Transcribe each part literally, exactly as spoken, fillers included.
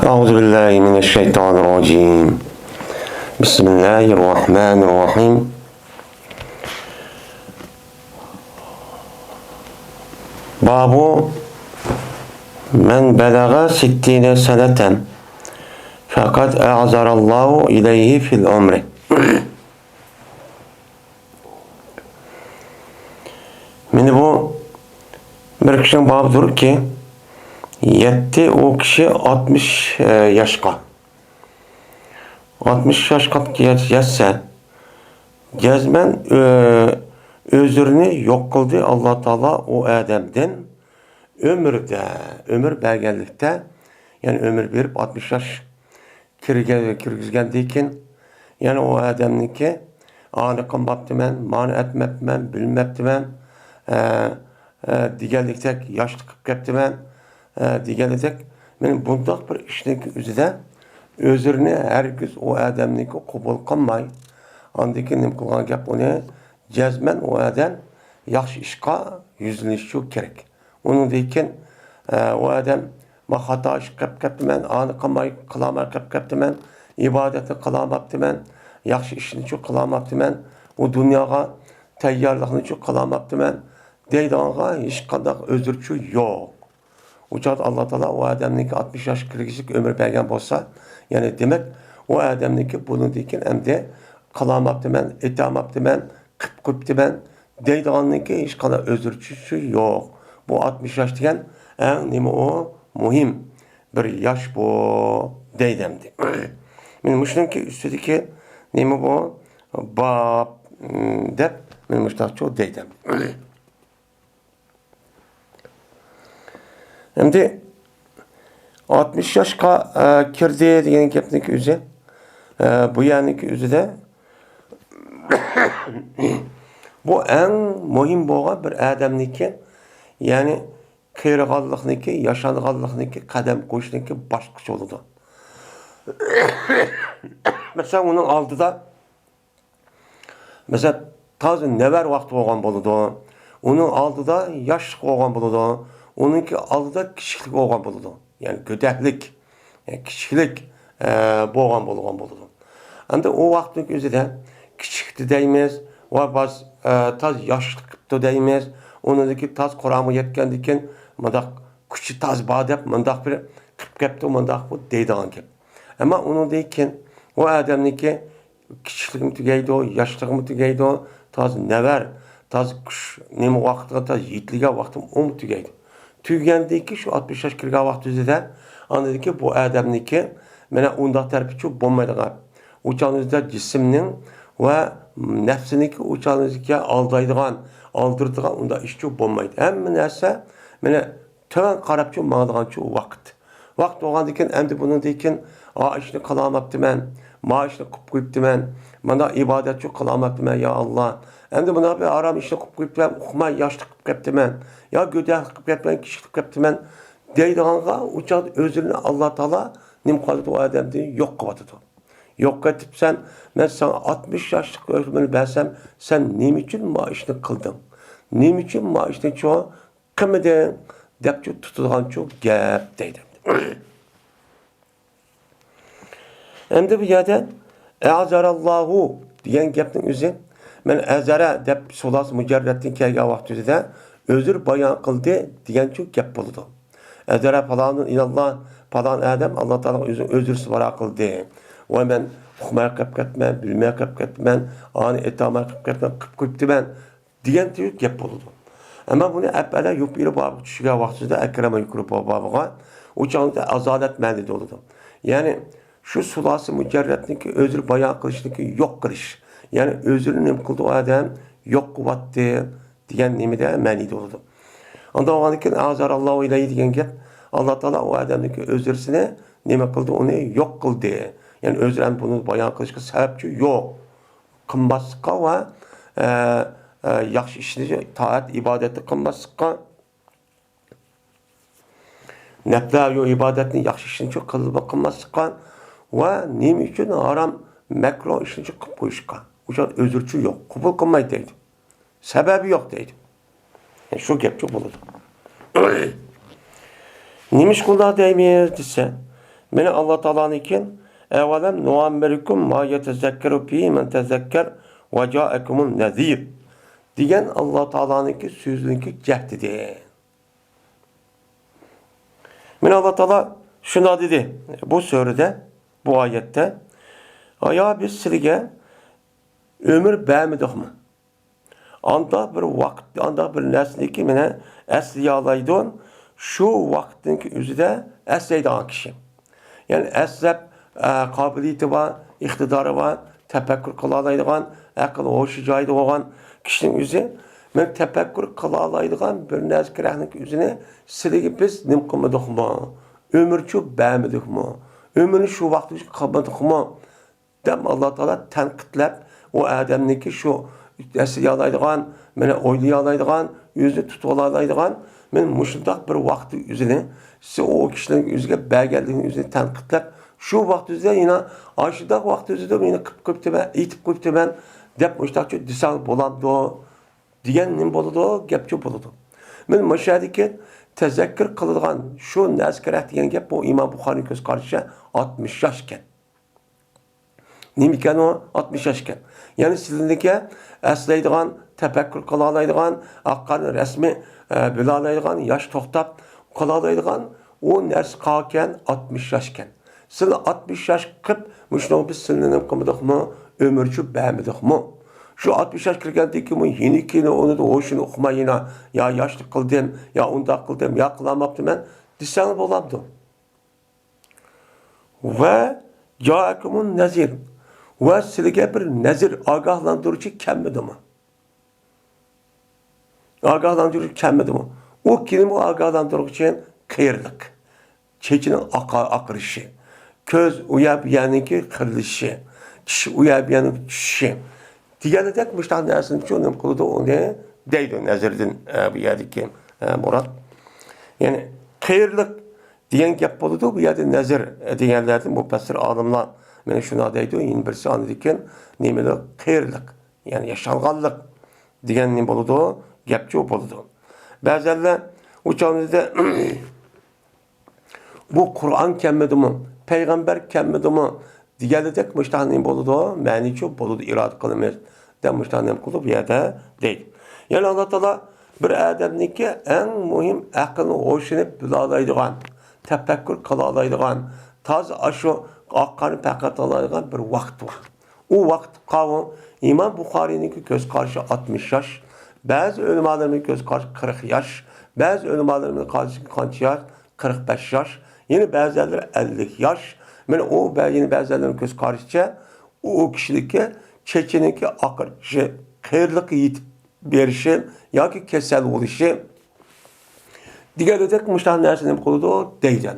أعوذ بالله من الشيطان الرجيم. بسم الله الرحمن الرحيم. باب من بلغ ستين سنة فقد أعذر الله إليه في العمر. مانا بۇ بىر كىشىنىڭ بابىدۇركى، يەتتى ئۇ كىشى ئاتمىش ياشقا، ئاتمىش ياشقا يەتسە، جەزمەن ئۆزرىنى يوق قىلدى ئاللا تائالا ئۇ ئادەمدىن. ئۆمرىدە، ئۆمۈر بەرگەنلىكتە، يەنى ئۆمۈر بېرىپ ئاتمىش ياش كىرگە-، كىرگۈزگەندىن كېيىن، يەنى ئۇ ئادەمنىڭكى، ئانى قىلماپتىمەن، مانى ئەتمەپتىمەن، بىلمەپتىمەن، ئە، ئە، دېگەنلىكتەك ياشلىق قىلىپ كەپتىمەن، ئە، دېگەنلىكتەك، مەن بۇنداق بىر ئىشنىڭكى ئۆزىدە ئۆزرىنى ھەرگىز ئۇ ئادەمنىڭكى قوبۇل قىلماي، ئاندىن كېيىن نېمە قىلغان گەپ ئۇنى؟ جەزمەن ئۇ ئادەم ياخشى ئىشقا يۈزلىنىشى كېرەك. ئۇنىڭدىن كېيىن، ئە، ئۇ ئادەم، مەن خاتا ئىش قىلىپ كەپتىمەن، ئانى قىلماي، قىلالماي قىلىپ كەپتىمەن، ئىبادەتنى قىلالماپتىمەن، ياخشى ئىشنىچۇ قىلالماپتىمەن، ئۇ دۇنياغا تەييارلىقنىچۇ قىلالماپتىمەن دەيدىغانغا ھېچقانداق ئۆزرىچۇ يوق. ئۇ چاغدا ئاللا تائالا ئۇ ئادەمنىڭكى ئاتمىش ياشقا كىرگۈزۈشلۈك ئۆمۈر بەرگەن بولسا، يەنى دېمەك، ئۇ ئادەمنىڭكى بۇنىڭدىن كېيىن ئەمدى قىلالماپتىمەن، ئېتەلمەپتىمەن، قىلىپ قويۇپتىمەن دەيدىغاننىڭكى ھېچقانداق ئۆزرىچىشى يوق. بۇ ئاتمىش ياش دېگەن ئەڭ نېمە ئۇ؟ مۇھىم بىر ياش بۇ دەيدۇ ئەمدى. مانا مۇشۇنىڭكى ئۈستىدىكى نېمە بۇ؟ باب، م، دەپ مانا مۇشۇنداقچۇ دەيدۇ ئەمدى. ئەمدى ئاتمىش ياشقا، ئە، كىردى دېگەن گەپنىڭكى ئۆزى، ئە، بۇ يەرنىڭكى ئۆزىدە بۇ ئەڭ مۇھىم بولغان بىر ئادەمنىڭكى، يەنى قېرىغانلىقنىڭكى، ياشانغانلىقنىڭكى، قەدەم قويۇشنىڭكى باشقىچە بولىدۇ. مەسىلەن، ئۇنىڭ ئالدىدا مەسىلەن، تازا نەۋرە ۋاقتى بولغان بولىدۇ. ئۇنىڭ ئالدىدا ياشلىق بولغان بولىدۇ. ئۇنىڭكى ئالدىدا كىچىكلىك بولغان بولىدۇ. يەنى گۆدەكلىك، يەنى كىچىكلىك، ئە، بولغان بولغان بولىدۇ. ئەمدى ئۇ ۋاقىتنىڭ ئۆزىدە كىچىكتى دەيمىز ۋە باز-، ئە، تاز ياشلىق قىپتۇ دەيمىز. ئۇنىڭدىن كېيىن تاز قۇرامىغا يەتكەندىن كېيىن مۇنداق كۈچى تاز بار دەپ مۇنداق بىر قىپ كەپتۇ، مۇنداق بۇ دەيدىغان گەپ. ئەمما ئۇنىڭدىن كېيىن ئۇ ئادەمنىڭكى كىچىكلىكمۇ تۈگەيدۇ، ياشلىقىمۇ تۈگەيدۇ، تازا نەۋرە، تازا كۈچ، نېمە ۋاقتىغا تازا يېتىلگەن ۋاقتىمۇ ئۇمۇ تۈگەيدۇ. تۈگىگەندىن كېيىن شۇ ئاتمىش ياش كىرگەن ۋاقتى ئۆزىدە، ئاندىن كېيىن بۇ ئادەمنىڭكى مانا ئۇنداق تەرىپىچۇ بولمايدىغان. ئۇ چاغنىڭ ئۆزىدە جىسىمنىڭ ۋە نەپسىنىڭكى ئۇ چاغنىڭ ئۆزىگە ئالدايدىغان، ئالدىرىدىغان ئۇنداق ئىشچۇ بولمايدۇ. ھەممە نەرسە مانا تۆۋەن قاراپچۇ ماڭىدىغانچۇ ۋاقىت. ۋاقىت بولغاندىن كېيىن، ئەمدى بۇنىڭدىن كېيىن، ئا ئىشنى قىلالماپتىمەن، ما ئىشنى قىلىپ قويۇپتىمەن، مانا ئىبادەتچۇ قىلالماپتىمەن، يا ئاللا. ئەمدى مانا بىر ھارام ئىشنى قىلىپ قويۇپتىمەن، ئۇقماي ياشلىق قىلىپ كەپتىمەن، يا گۆدەكلىك قىلىپ كەپتىمەن، كىچىكلىك قىلىپ كەپتىمەن دەيدىغانغا، ئۇ چاغدا ئۆزىنى ئاللا تائالا نېمە قىلىۋاتىدۇ؟ ئۇ ئادەمدىن يوق قىلىۋاتىدۇ. يوق قىلىۋېتىپسەن، مەن ساڭا ئاتمىش ياشلىق ئۆمۈرنى بەرسەم، سەن نېمە ئۈچۈن ما ئىشنى قىلدىڭ؟ نېمە ئۈچۈن ما ئىشنى چۇ قىلمىدىڭ دەپچۇ تۇتىدىغانچۇ گەپ دەيدۇ. ئەمدى بۇ يەردە ئەزەرەللاھۇ دېگەن گەپنىڭ ئۆزى، مەن ئەزەرە دەپ سۇلاسى مۇجەررەتتىن كەلگەن ۋاقتىدا ئۆزرە بايان قىلدى دېگەنچۇ گەپ بولىدۇ. ئەزەرە پالانۇن ئىلەللا، پالان ئادەم ئاللا تائالاغا ئۆزىنىڭ ئۆزرىسى بايان قىلدى. ۋاي مەن ئۇقماي قېلىپ كەتتىمەن، بىلمەي قېلىپ كەتتىمەن، ئانى ئېيتالماي قېلىپ كەتتىمەن، قىلىپ قويۇپتىمەن. دېگەن تۈگۈك گەپ بولىدۇ. ئەمما بۇنى ئەپئەلە يۇقىرى بابىغا چۈشۈرگەن ۋاقتىدا، ئەكرەمە يۇقىرى بابىغا، ئۇ چاغدا ئازالەت مەنىدە بولىدۇ. يەنى شۇ سۇلاسى مۇجەررەتنىكى ئۆزىنى بايان قىلىشنىكى يوق قىلىش. يەنى ئۆزىنى نېمە قىلدى ئۇ ئادەم؟ يوق قىلىۋەتتى دېگەن نېمىدە مەنىدە بولىدۇ. ئانداق بولغاندىن كېيىن، ئەزەرەللاھۇ ئىلەيھى دېگەن گەپ، ئاللا تائالا ئۇ ئادەمنىكى ئۆزرىسىنى نېمە قىلدى؟ ئۇنى يوق قىلدى. يەنى ئۆزرە بۇنى بايان قىلىشقا سەۋەبچۇ يوق. قىلماسلىققا ۋە، ئە، ئە، ياخشى ئىشنى، تائەت، ئىبادەتنى قىلماسلىققا، نەپلەر يو ئىبادەتنى، ياخشى ئىشنىچۇ قىلىپ قىلماسلىققا ۋە نېمە ئۈچۈن ھارام، مەكرۇھ ئىشنىچۇ قىلىپ قويۇشقا. ئۇ چاغدا ئۆزرىچۇ يوق، قوبۇل قىلمايدۇ دەيدۇ. سەۋەبى يوق دەيدۇ. يەنى شۇ گەپچۇ بولىدۇ. نېمىشقا ئۇنداق دەيمىز دېسە، مانا ئاللا تائالانىڭكى، «ئەۋەلەم نۇئەممىركۇم ما يەتەزەككەرۇ فىھى مەن تەزەككەر ۋە جائەكۇمۇن نەزىر» دېگەن ئاللا تائالانىڭكى سۆزىنىڭكى جەھدىدە. مانا ئاللا تائالا شۇنداق دېدى بۇ سۈرىدە، بۇ ئايەتتە، «ئايا، بىز سىلىگە ئۆمۈر بەرمىدۇقمۇ؟ ئانداق بىر ۋاقىت، ئانداق بىر نەرسىنىكى مانا ئەسلىيەلەيدۇ، شۇ ۋاقىتنىڭكى ئۆزىدە ئەسلەيدىغان كىشى.» يەنى ئەسلەپ، ئە، قابىلىيىتى بار، ئىقتىدارى بار، تەپەككۇر قىلالايدىغان، ئەقىل ھوشى جايىدا بولغان كىشىنىڭ ئۆزى، مەن تەپەككۇر قىلالايدىغان بىر نەرسە كېرەكنىڭ ئۆزىنى سىلىگە بىز نېمە قىلمىدۇقمۇ؟ ئۆمۈرچۇ بەرمىدۇقمۇ؟ ئۆمۈرنى شۇ ۋاقىتقىچە قىلمىدۇقمۇ؟ دەپ ئاللا تائالا تەنقىدلەپ، ئۇ ئادەمنىكى شۇ ئەسلىيەلەيدىغان، مانا ئويلىيالايدىغان، ئۆزىنى تۇتۇۋالالايدىغان، مانا مۇشۇنداق بىر ۋاقىت ئۆزىنى، سىز ئۇ كىشىنىڭ ئۆزىگە بەرگەنلىكىنى ئۆزىنى تەنقىدلەپ، شۇ ۋاقىت ئۆزىدە يەنە ئاشۇنداق ۋاقىت ئۆزىدە مېنى قىلىپ قويۇپتىمەن، ئېيتىپ قويۇپتىمەن دەپ مۇشۇنداقچە دېسەڭ بولامدۇ؟ دېگەن نېمە بولىدۇ؟ گەپچۇ بولىدۇ. مانا مۇشۇ يەردىكى تەزەككۇر قىلىدىغان شۇ نەرسە كېرەك دېگەن گەپ، بۇ ئىمام بۇخارىنىڭ كۆز قارىشىچە ئاتمىش ياش ئىكەن. نېمە ئىكەن ئۇ؟ ئاتمىش ياش ئىكەن. يەنى سىلىنىڭكى ئەسلەيدىغان، تەپەككۇر قىلالايدىغان، ئاققان رەسمى، ئە، بىلالايدىغان، ياش توختاپ قالالايدىغان ئۇ نەرسە قالغان ئاتمىش ياش ئىكەن. سىلى ئاتمىش ياش قىپ، مۇشۇنىڭغا بىز سىلىنى نېمە قىلمىدۇقمۇ؟ ئۆمۈرچۇ بەرمىدۇقمۇ؟ شۇ ئاتمىش ياش كىرگەندىن كېيىن، يېنىكىنى ئۇنى ھوشىنى ئۇقماي يەنە، يا ياشلىق قىلدىم، يا ئۇنداق قىلدىم، يا قىلالماپتىمەن دېسەڭ بولامدۇ؟ ۋە جائەكۇمۇن نەزىر. ۋە سىلىگە بىر نەزىر، ئاگاھلاندۇرۇشى كەلمىدىمۇ؟ ئاگاھلاندۇرۇشى كەلمىدىمۇ؟ ئۇ كېلىمۇ ئاگاھلاندۇرغۇچى قېرىلىق. چېچىنىڭ ئاقا-، ئاقىرىشى، كۆز ئۇ يەر بۇ يەرنىڭكى قىرىلىشى، چىش ئۇ يەر بۇ يەرنىڭ چۈشۈشى. دېگەندەك مۇشۇنداق نەرسىنى شۇ نېمە قىلىدۇ، ئۇنى دەيدۇ نەزىردىن، ئە، بۇ يەردىكى، ئە، مۇراد. يەنى قېرىلىق دېگەن گەپ بولىدۇ، بۇ يەردە نەزىر، ئە، دېگەنلەردىن مۇپەسسىر ئالىملار مانا شۇنداق دەيدۇ، يەنە بىرسى ئاندىن كېيىن نېمىلى قېرىلىق، يەنى ياشانغانلىق دېگەن نېمە بولىدۇ، گەپچۇ بولىدۇ. بەزەنلەر ئۇ چاغدا بۇ قۇرئان كەلمىدىمۇ، پەيغەمبەر كەلمىدىمۇ دېگەندەك مۇشۇنداق نېمە بولىدۇ، مەنىچۇ بولىدۇ، ئىرادە قىلىمىز دەپ مۇشۇنداق نېمە قىلىدۇ بۇ يەردە دەيدۇ. يەنى ئاللا تائالا بىر ئادەمنىڭكى ئەڭ مۇھىم ئەقىلنى، ھوشىنى بىلالايدىغان، تەپەككۇر قىلالايدىغان، تازا ئاشۇ ئاققاننى پەيقەتلالايدىغان بىر ۋاقىت بار. ئۇ ۋاقىت قاۋۇ ئىمام بۇخارىينىڭكى كۆز قارىشى ئاتمىش ياش، بەزى ئۆلىمالىرىمىز كۆز قارىشى قىرىق ياش، بەزى ئۆلىمالىرىمىز قارىشى قانچە ياش؟ قىرىق بەش ياش، يەنە بەزىلەر ئەللىك ياش. مانا ئۇ بە-، يەنە بەزىلەرنىڭ كۆز قارىشىچە، ئۇ كىشىنىڭكى چېچىنىڭكى ئاقىرىشى، قېرىلىققا يېتىپ بېرىشى ياكى كېسەل بولۇشى دېگەندەك مۇشۇنداق نەرسە نېمە قىلىدۇ دەيدۇ.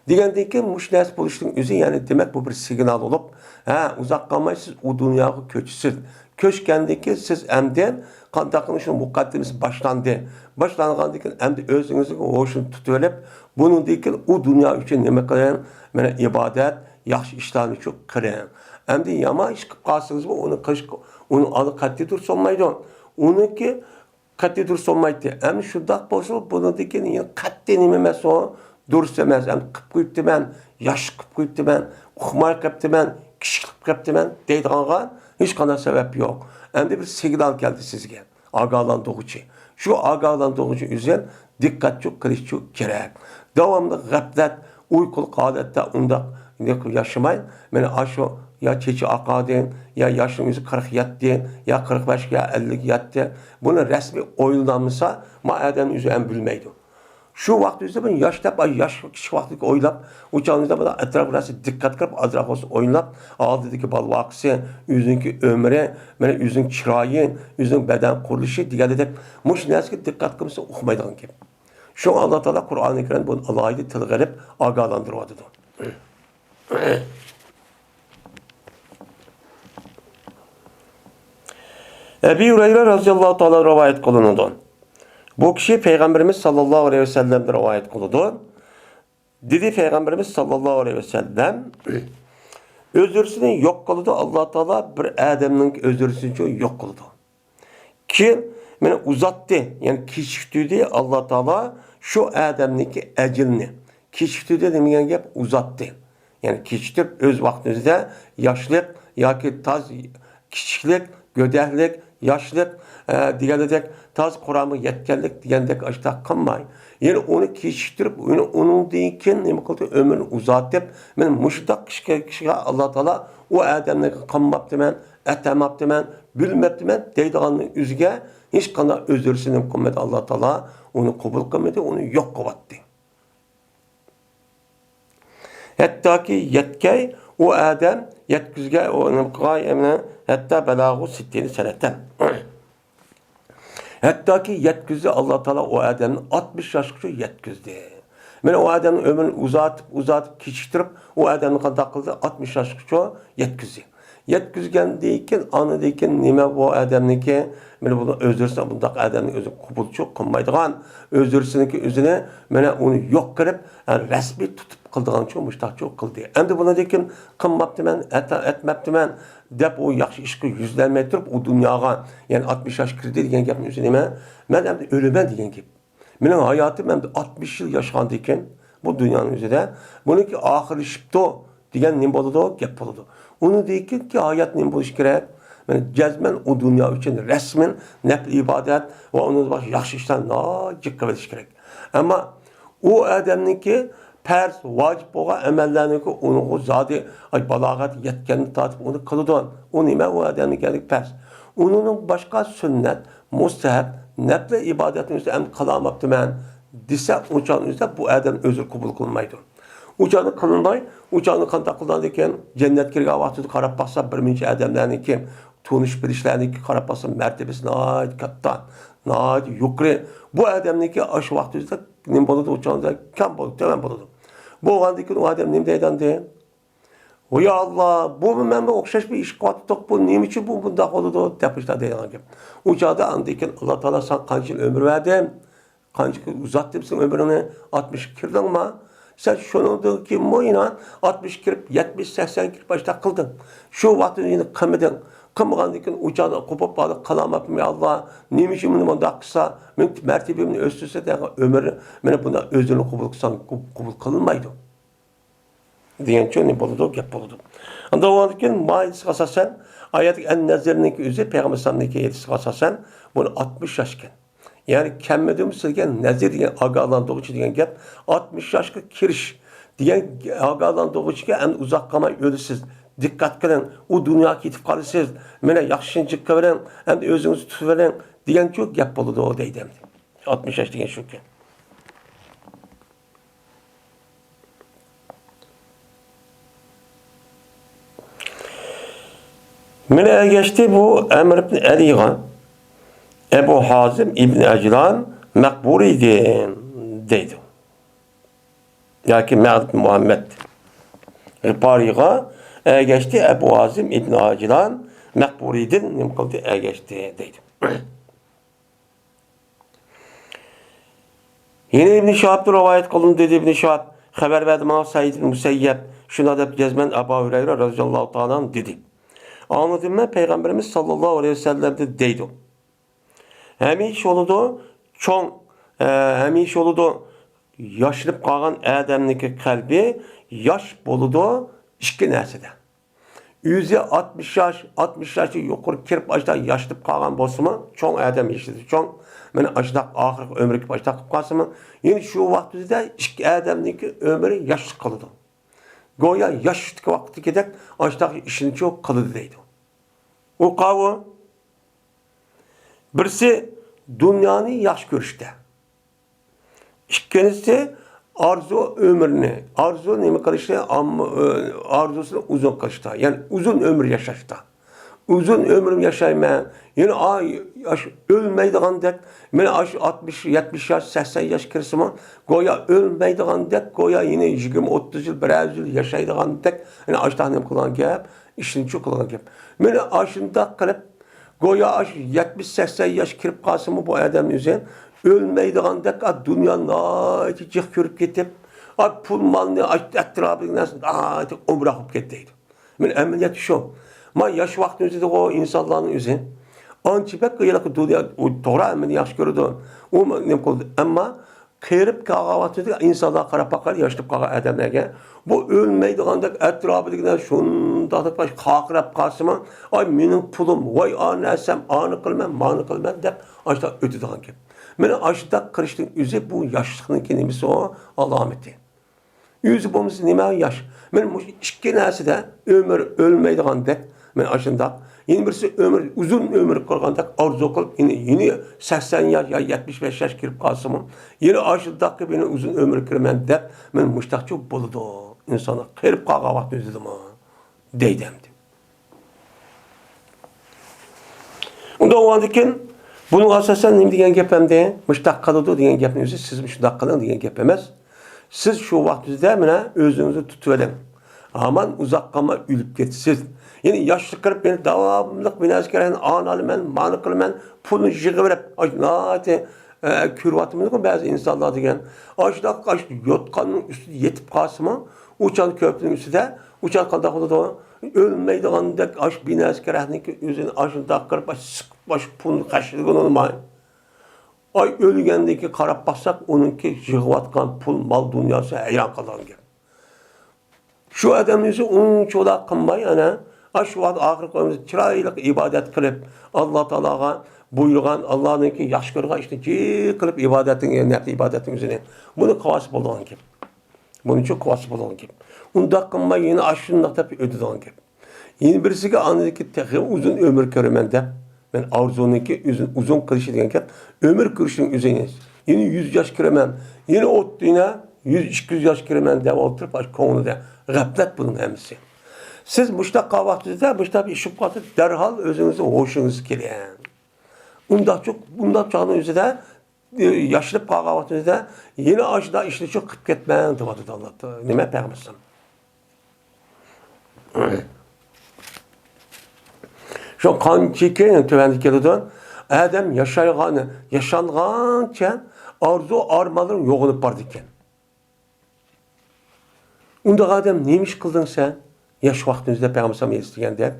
دېگەندىن كېيىن مۇشۇ نەرسە بولۇشنىڭ ئۆزى، يەنى دېمەك، بۇ بىر سىگنال بولۇپ، ھە، ئۇزاق قالماي سىز ئۇ دۇنياغا كۆچىسىز. كۆچكەندىن كېيىن سىز ئەمدى قانداق قىلىش مۇقەددىمىسى باشلاندى. باشلانغاندىن كېيىن ئەمدى ئۆزىڭىزنىڭ ھوشىنى تۇتۇۋېلىپ، بۇنىڭدىن كېيىن ئۇ دۇنيا ئۈچۈن نېمە قىلىڭ؟ مانا ئىبادەت، ياخشى ئىشلارنى شۇ قىلىڭ. ئەمدى يامان ئىش قىلىپ قالسىڭىزمۇ ئۇنى قىلىش، ئۇنىڭ ئالدى قەتئىي دۇرۇس بولمايدۇ. ئۇنىڭكى قەتئىي دۇرۇس بولمايتتى. ئەمدى شۇنداق بولسا، بۇنىڭدىن كېيىن يەنە قەتئىي نېمە ئەمەس ئۇ، دۇرۇس ئەمەس، ئەمدى قىلىپ قويۇپتىمەن، ياش قىلىپ قويۇپتىمەن، ئۇقماي قېلىپتىمەن، كىچىك قىلىپ قېلىپتىمەن دەيدىغانغا ھېچقانداق سەۋەب يوق. ئەمدى بىر سىگنال كەلدى سىزگە، ئاگاھلاندۇرغۇچى. شۇ ئاگاھلاندۇرغۇچى ئۈزۈپ، دىققەتچۇ قىلىشچۇ كېرەك. داۋاملىق غەپلەت، ئۇيقۇلۇق ھالەتتە ئۇنداق ياشىماي، مانا ئاشۇ يا چېچى ئاقاردى، يا ياشنىڭ ئۆزى قىرىق يەتتى، يا قىرىق بەشكە، يا ئەللىككە يەتتى. بۇنى رەسمىي ئويلىنالمىسا، ما ئادەمنىڭ ئۆزى ھەم بىلمەيدۇ. شۇ ۋاقىت ئۆزىدە بۇنى ياش دەپ، ئاي، ياش كىچىك ۋاقتىدىكى ئويلاپ، ئۇ چاغنىڭدا بۇلار ئەتراپ راسا دىققەت قىلىپ، ئازراق بولسا ئويلاپ، ئالدىدىكى بالا ۋاقىسى، ئۆزىنىڭكى ئۆمرى، مانا ئۆزىنىڭ چىرايى، ئۆزىنىڭ بەدەن قۇرۇلۇشى دېگەندەك مۇشۇ نەرسىگە دىققەت قىلمىسا ئۇقمايدىغان گەپ. شۇڭا ئاللا تائالا قۇرئانى كەرىمدە بۇنى ئالاھىدە تىلغا ئېلىپ ئاگاھلاندۇرۇۋاتىدۇ. ئەبى ھۇرەيرە رازىياللاھۇ تائالا رىۋايەت قىلىنىدۇ. بۇ كىشى پەيغەمبىرىمىز ساللاللاھۇ ئەلەيھى ۋەسەللەمدىن رىۋايەت قىلىدۇ. دېدى پەيغەمبىرىمىز ساللاللاھۇ ئەلەيھى ۋەسەللەم، ئۆزرىسىنى يوق قىلىدۇ ئاللا تائالا، بىر ئادەمنىڭ ئۆزرىسىنى يوق قىلىدۇ. كېيىن مانا ئۇزاتتى، يەنى كېچىكتۈردى ئاللا تائالا شۇ ئادەمنىڭكى ئەجىلىنى. كېچىكتۈردى دېمىگەن گەپ ئۇزاتتى. يەنى كېچىكتۈرۈپ ئۆز ۋاقتىمىزدا ياشلىق ياكى تاز كىچىكلىك، گۆدەكلىك، ياشلىق، ئە، دېگەندەك تاز قۇرامىغا يەتكەنلىك دېگەندەك ئاشۇنداق قىلماي. يەنى ئۇنى كېچىكتۈرۈپ، يەنى ئۇنىڭدىن كېيىن نېمە قىلدى؟ ئۆمرىنى ئۇزارتىپ، مەن مۇشۇنداق كىشىگە، كىشىگە ئاللا تائالا ئۇ ئادەمنى قىلماپتىمەن، ئەتەماپتىمەن، بىلمەپتىمەن دەيدىغاننىڭ ئۆزىگە ھېچقانداق ئۆزرىسى نېمە قىلمىدى، ئاللا تائالا ئۇنى قوبۇل قىلمىدى، ئۇنى يوق قىلىۋەتتى. ھەتتاكى يەتكەي ئۇ ئادەم يەتكۈزگەي ئۇ نېمە قىلغاي، ئەمدى ھەتتا بەلاغۇ سىتتىنى سەنەتەن. ھەتتاكى يەتكۈزدى، ئاللا تائالا ئۇ ئادەمنى ئاتمىش ياشقىچە يەتكۈزدى. مانا ئۇ ئادەمنىڭ ئۆمرىنى ئۇزارتىپ، ئۇزارتىپ، كېچىكتۈرۈپ، ئۇ ئادەمنى قانداق قىلدى؟ ئاتمىش ياشقىچە يەتكۈزدى. يەتكۈزگەندىن كېيىن، ئاندىن كېيىن نېمە بۇ ئادەمنىڭكى؟ مانا بۇنى ئۆزرىسى بۇنداق ئادەمنى ئۆزى قوبۇلچۇ قىلمايدىغان، ئۆزرىسىنىڭكى ئۆزىنى مانا ئۇنى يوق قىلىپ، رەسمىي تۇتۇپ قىلىدىغانچۇ، مۇشتاقچۇ قىلدى. ئەمدى بۇنىڭدىن كېيىن قىلماپتىمەن، ئەت-، ئەتمەپتىمەن دەپ ئۇ ياخشى ئىشقا يۈزلەنمەي تۇرۇپ، ئۇ دۇنياغا، يەنى ئاتمىش ياش كىردى دېگەن گەپنىڭ ئۆزى نېمە؟ مەن ئەمدى ئۆلىمەن دېگەن گەپ. مېنىڭ ھاياتىم ئەمدى ئاتمىش يىل ياشىغاندىن كېيىن بۇ دۇنيانىڭ ئۆزىدە بۇنىڭكى ئاخىرلىشىپتۇ دېگەن نېمە بولىدۇ؟ گەپ بولىدۇ. ئۇنىڭدىن كېيىنكى ھايات نېمە بولۇشى كېرەك؟ مانا جەزمەن ئۇ دۇنيا ئۈچۈن رەسمەن نەپلى ئىبادەت ۋە ئۇنىڭدىن باشقا ياخشى ئىشلار ناھايىتى جىق قىلىۋېلىش كېرەك. ئەمما ئۇ ئادەمنىڭكى پەرز، ۋاجىپ بولغان ئەمەللەرنىڭكى ئۇنىڭغا زادى، ئاي، بالاغەت يەتكەندىن تارتىپ ئۇنى قىلىدۇ. ئۇ نېمە؟ ئۇ ئادەمنىڭكى پەرز. ئۇنىڭدىن باشقا سۈننەت، مۇستەھەب، نەپلى ئىبادەتنى ئۆزى ئەمدى قىلالماپتىمەن دېسە، ئۇ چاغنىڭ ئۆزىدە بۇ ئادەم ئۆزى قوبۇل قىلمايدۇ. ئۇ چاغنى قىلماي، ئۇ چاغنى قانداق قىلىدىكەن؟ جەننەتكە كىرگەن ۋاقتىدا قاراپ باقسا، بىر مۇنچە ئادەملەرنىڭكى، تونۇش بىلىشلەرنىڭكى قاراپ باقسا، مەرتىۋىسى ناھايىتى كاتتا، ناھايىتى يۇقىرى. بۇ ئادەمنىڭكى ئاشۇ ۋاقتىدا نېمە بولىدۇ؟ ئۇ چاغدا كەم بولىدۇ، تۆۋەن بولىدۇ. بولغاندىن كېيىن ئۇ ئادەم نېمە دەيدۇ ئەمدى؟ ۋاي ئاللا، بۇمۇ مەنمۇ ئوخشاش بىر ئىش قىلىۋاتىدۇق، بۇ نېمە ئۈچۈن بۇ بۇنداق بولىدۇ؟ دەپ مۇشۇنداق دەيدىغان گەپ. ئۇ چاغدا ئاندىن كېيىن، ئاللا تائالا ساڭا قانچە يىل ئۆمۈر بەردىم؟ قانچە ئۇزارتتىم سېنىڭ ئۆمرۈڭنى؟ ئاتمىشقا كىردىڭما؟ سەن شۇنىڭدىن كېيىنمۇ يەنە ئاتمىشقا كىرىپ، يەتمىش، سەكسەنگە كىرىپ ئاشۇنداق قىلدىڭ. شۇ ۋاقىتتا يەنە قىلمىدىڭ. قىلمىغاندىن كېيىن ئۇ چاغدا قوپۇپ قالدى، قىلالماپتىمەن، يا ئاللا، نېمە ئۈچۈن مېنى مۇنداق قىلسا، مېنىڭ مەرتىۋەمنى ئۆستۈرسە دېگەن ئۆمۈر، مانا بۇنداق ئۆزىنى قوبۇل قىلساڭ، قوبۇل قىلىنمايدۇ. دېگەنچۇ نېمە بولىدۇ، گەپ بولىدۇ. ئاندىن ئۇنىڭدىن كېيىن ما ھەدىسىگە ئاساسەن، ئايەتتىكى ئەن نەزىرنىڭكى ئۆزى پەيغەمبەر ئەلەيھىسسالامنىڭكى ھەدىسىگە ئاساسەن، بۇنى ئاتمىش ياش ئىكەن. يەنى كەممىدىمۇ سىزگە نەزىر دېگەن ئاگاھلاندۇرغۇچى دېگەن گەپ، ئاتمىش ياشقا كىرىش دېگەن ئاگاھلاندۇرغۇچىكەن، ئەمدى ئۇزاق قالماي ئۆلىسىز. دىققەت قىلىڭ، ئۇ دۇنياغا كېتىپ قالىسىز. مانا ياخشىنى جىق قىلىۋېرىڭ، ئەمدى ئۆزىڭىزنى تۇتۇۋېرىڭ دېگەنچۇ گەپ بولىدۇ دەيدۇ ئەمدى. ئاتمىش ياش دېگەن شۇكەن. مېنى ئەگەشتى بۇ ئەمىر ئىبن ئەلىغا، ئەبۇ ھازىم ئىبن ئەجلان مەقبۇرىدىن دەيدۇ. ياكى مەغرىب مۇھەممەد غىپارىغا ئەگەشتى، ئەبۇ ھازىم ئىبن ئەجلان مەقبۇرىدىن نېمە قىلدى؟ ئەگەشتى دەيدۇ. يەنە ئىبن شىھابتىن رىۋايەت قىلىندى، دېدى ئىبن شىھاب، خەۋەر بەردى ماڭا سەئىد ئىبن مۇسەييەب، شۇنداق دەپ جەزمەن ئەبۇ ھۇرەيرە رەزىياللاھۇ تائالا ئەنھۇ دېدى. ئاڭلىدىم مەن پەيغەمبىرىمىز ساللاللاھۇ ئەلەيھى ۋەسەللەمدىن دەيدۇ. ھەمىشە بولىدۇ، چوڭ، ئە، ھەمىشە بولىدۇ، ياشىنىپ قالغان ئادەمنىڭكى قەلبى ياش بولىدۇ ئىككى نەرسىدە. ئۆزى ئاتمىش ياش، ئاتمىش ياشتىن يۇقىرى كىرىپ، ئاشۇنداق ياشىنىپ قالغان بولسىمۇ، چوڭ ئادەم يېشىدا چوڭ، مانا ئاشۇنداق ئاخىرقى ئۆمرىگە ئاشۇنداق قىلىپ قالسىمۇ، يەنە شۇ ۋاقىت ئۆزىدە ئىككى ئادەمنىڭكى ئۆمرى ياشلىق قىلىدۇ. گويا ياشلىق ۋاقتىدىكىدەك ئاشۇنداق ئىشنىچۇ قىلىدۇ دەيدۇ. ئۇ قاۋۇ، بىرسى دۇنيانى ياخشى كۆرۈشتە. ئىككىنچىسى، ئارزۇ ئۆمرىنى، ئارزۇ نېمە قىلىشنى، ئام-، ئارزۇسىنى ئۇزۇن قىلىشتا، يەنى ئۇزۇن ئۆمۈر ياشاشتا. ئۇزۇن ئۆمۈر ياشايمەن، يەنە ئا-، ياش-، ئۆلمەيدىغاندەك، مانا ئاشۇ ئاتمىش، يەتمىش ياش، سەكسەن ياش كىرسىمۇ، گويا ئۆلمەيدىغاندەك، گويا يەنە يىگىرمە، ئوتتۇز يىل، بىر يۈز يىل ياشايدىغاندەك، يەنە ئاشۇنداق نېمە قىلغان گەپ، ئىشنىچۇ قىلغان گەپ. مانا ئاشۇنداق قىلىپ، گويا ئاشۇ يەتمىش، سەكسەن ياش كىرىپ قالسىمۇ، بۇ ئادەم ئۆزى ئۆلمەيدىغاندەك، ئا، دۇنيانى ناھايىتى جىق كۆرۈپ كېتىپ، ئا، پۇل مالنى، ئا، ئەتراپىدىكى نەرسىنى ناھايىتى ئومراق بولۇپ كەتتى دەيدۇ. مانا ئەمەلىيەتتە شۇ. ما ياش ۋاقتىمىزدىغۇ ئىنسانلارنىڭ ئۆزى ئانچە بەك ھېلىقى دۇنيا، ئۇ توغرا ھەممىنى ياخشى كۆرىدۇ. ئۇ نېمە قىلدى؟ ئەمما قېرىپ قالغان ۋاقتىدا ئىنسانلارغا قاراپ باقار، ياشىنىپ قالغان ئادەملەرگە. بۇ ئۆلمەيدىغاندەك ئەتراپىدىكىلەر شۇنداق دەپ قاقىراپ قالسىمۇ، «ئاي، مېنىڭ پۇلۇم، ۋاي، ئانى نەرسەم، ئانى قىلىمەن، مانى قىلىمەن» دەپ ئاشۇنداق ئۆتىدىغان گەپ. مانا ئاشۇنداق قىلىشنىڭ ئۆزى بۇ ياشلىقنىڭكى نېمىسى ئۇ؟ ئالامىتى. ئۆزى بولمىسا نېمە ياش؟ مانا مۇشۇ ئىككى نەرسىدە ئۆمۈر ئۆلمەيدىغاندەك، مانا ئاشۇنداق. يەنە بىرسى ئۆمۈر، ئۇزۇن ئۆمۈر قىلغاندەك ئارزۇ قىلىپ، يەنە، يەنە سەكسەن ياش يا يەتمىش بەش ياش كىرىپ قالسىمۇ، يەنە ئاشۇنداق قىلىپ يەنە ئۇزۇن ئۆمۈر كۆرىمەن دەپ، مانا مۇشۇنداقچۇ بولىدۇ. ئىنسانلار قېرىپ قالغان ۋاقتى ئۆزىدىمۇ دەيدۇ ئەمدى. ئۇنداق بولغاندىكىن، بۇنىڭغا ئاساسەن نېمە دېگەن گەپ ئەمدى؟ مۇشۇنداق قىلىدۇ دېگەن گەپنىڭ ئۆزى، سىز مۇشۇنداق قىلىڭ دېگەن گەپ ئەمەس. سىز شۇ ۋاقتىڭىزدا مانا ئۆزىڭىزنى تۇتۇۋېلىڭ. ھامان ئۇزاق قالماي ئۆلۈپ كېتىسىز. يەنى ياشلىق كىرىپ، يەنە داۋاملىق بىر نەرسە كېرەك، ئانى ئالىمەن، مانى قىلىمەن، پۇلنى يىغىۋېرىپ، ئاشۇ ناھايىتى، ئە، كۆرۈۋاتىمىزغۇ بەزى ئىنسانلار دېگەن. ئاشۇنداق، ئاشۇ يوتقاننىڭ ئۈستىدە يېتىپ قالسىمۇ، ئۇچان كۆرپىنىڭ ئۈستىدە، ئۇچان قانداق بولىدۇ؟ ئۆلمەيدىغاندەك ئاشۇ بىر نەرسە كېرەكنىكى ئۆزىنى ئاشۇنداق قىلىپ، ئاشۇ سىقىپ، ئاشۇ پۇلنى خەجلىگىلى بولماي. ئاي، ئۆلگەندىن كېيىن قاراپ باقساق، ئۇنىڭكى يىغىۋاتقان پۇل، مال دۇنياسى ھەيران قالىدىغان گەپ. شۇ ئادەمنىڭ ئۆزى ئۇنچىۋالا قىلماي، ئەنە، ئاشۇ ۋاقىت ئاخىرقى ئۆمرىدە چىرايلىق ئىبادەت قىلىپ، ئاللا تائالاغا بۇيرۇغان، ئاللانىڭكى ياخشى كۆرىدىغان ئىشنى جىق قىلىپ ئىبادەتنىڭ، نەپلى ئىبادەتنىڭ ئۆزىنى. بۇنى قىلىۋالسا بولىدىغان گەپ. بۇنىچۇ قىلىۋالسا بولىدىغان گەپ. ئۇنداق قىلماي يەنە ئاشۇنداق دەپ ئۆتىدىغان گەپ. يەنە بىرسىگە ئاندىكى تېخى ئۇزۇن ئۆمۈر كۆرىمەن دەپ، مەن ئارزۇنىڭكى ئۆزىنى ئۇزۇن قىلىشى دېگەن گەپ، ئۆمۈر كۆرۈشنىڭ ئۆزى. يەنە يۈز ياش كىرىمەن، يەنە ئوتتۇز، يەنە يۈز، ئىككى يۈز ياش كىرىمەن دەپ ئولتۇرۇپ، ئاشۇ كۆڭلىدە غەپلەت بۇنىڭ ھەممىسى. سىز مۇشۇنداق قالغان ۋاقتىڭىزدا، مۇشۇنداق بىر ئىش بولۇپ قالسا، دەرھال ئۆزىڭىزنى ھوشىڭىزغا كېلىڭ. ئۇنداقچۇ، ئۇنداق چاغنىڭ ئۆزىدە، ئى، ياشىنىپ قالغان ۋاقتىڭىزدا يەنە ئاشۇنداق ئىشنى شۇ قىلىپ كەتمەڭ دەۋاتىدۇ ئاللا تا-، نېمە، پەيغەمبەر ئەلەيھىسسالام. شۇ قانچىكى تۆۋەندە كېلىدۇ، ئادەم ياشايغان، ياشانغانچە ئارزۇ ئارمانلىرى يوغىنىپ بارىدىكەن. ئۇنداق ئادەم نېمە ئىش قىلدىڭ سەن؟ ياش ۋاقتىڭىزدا پەيغەمبەر ئەلەيھىسسالام ھەدىس دېگەندەك،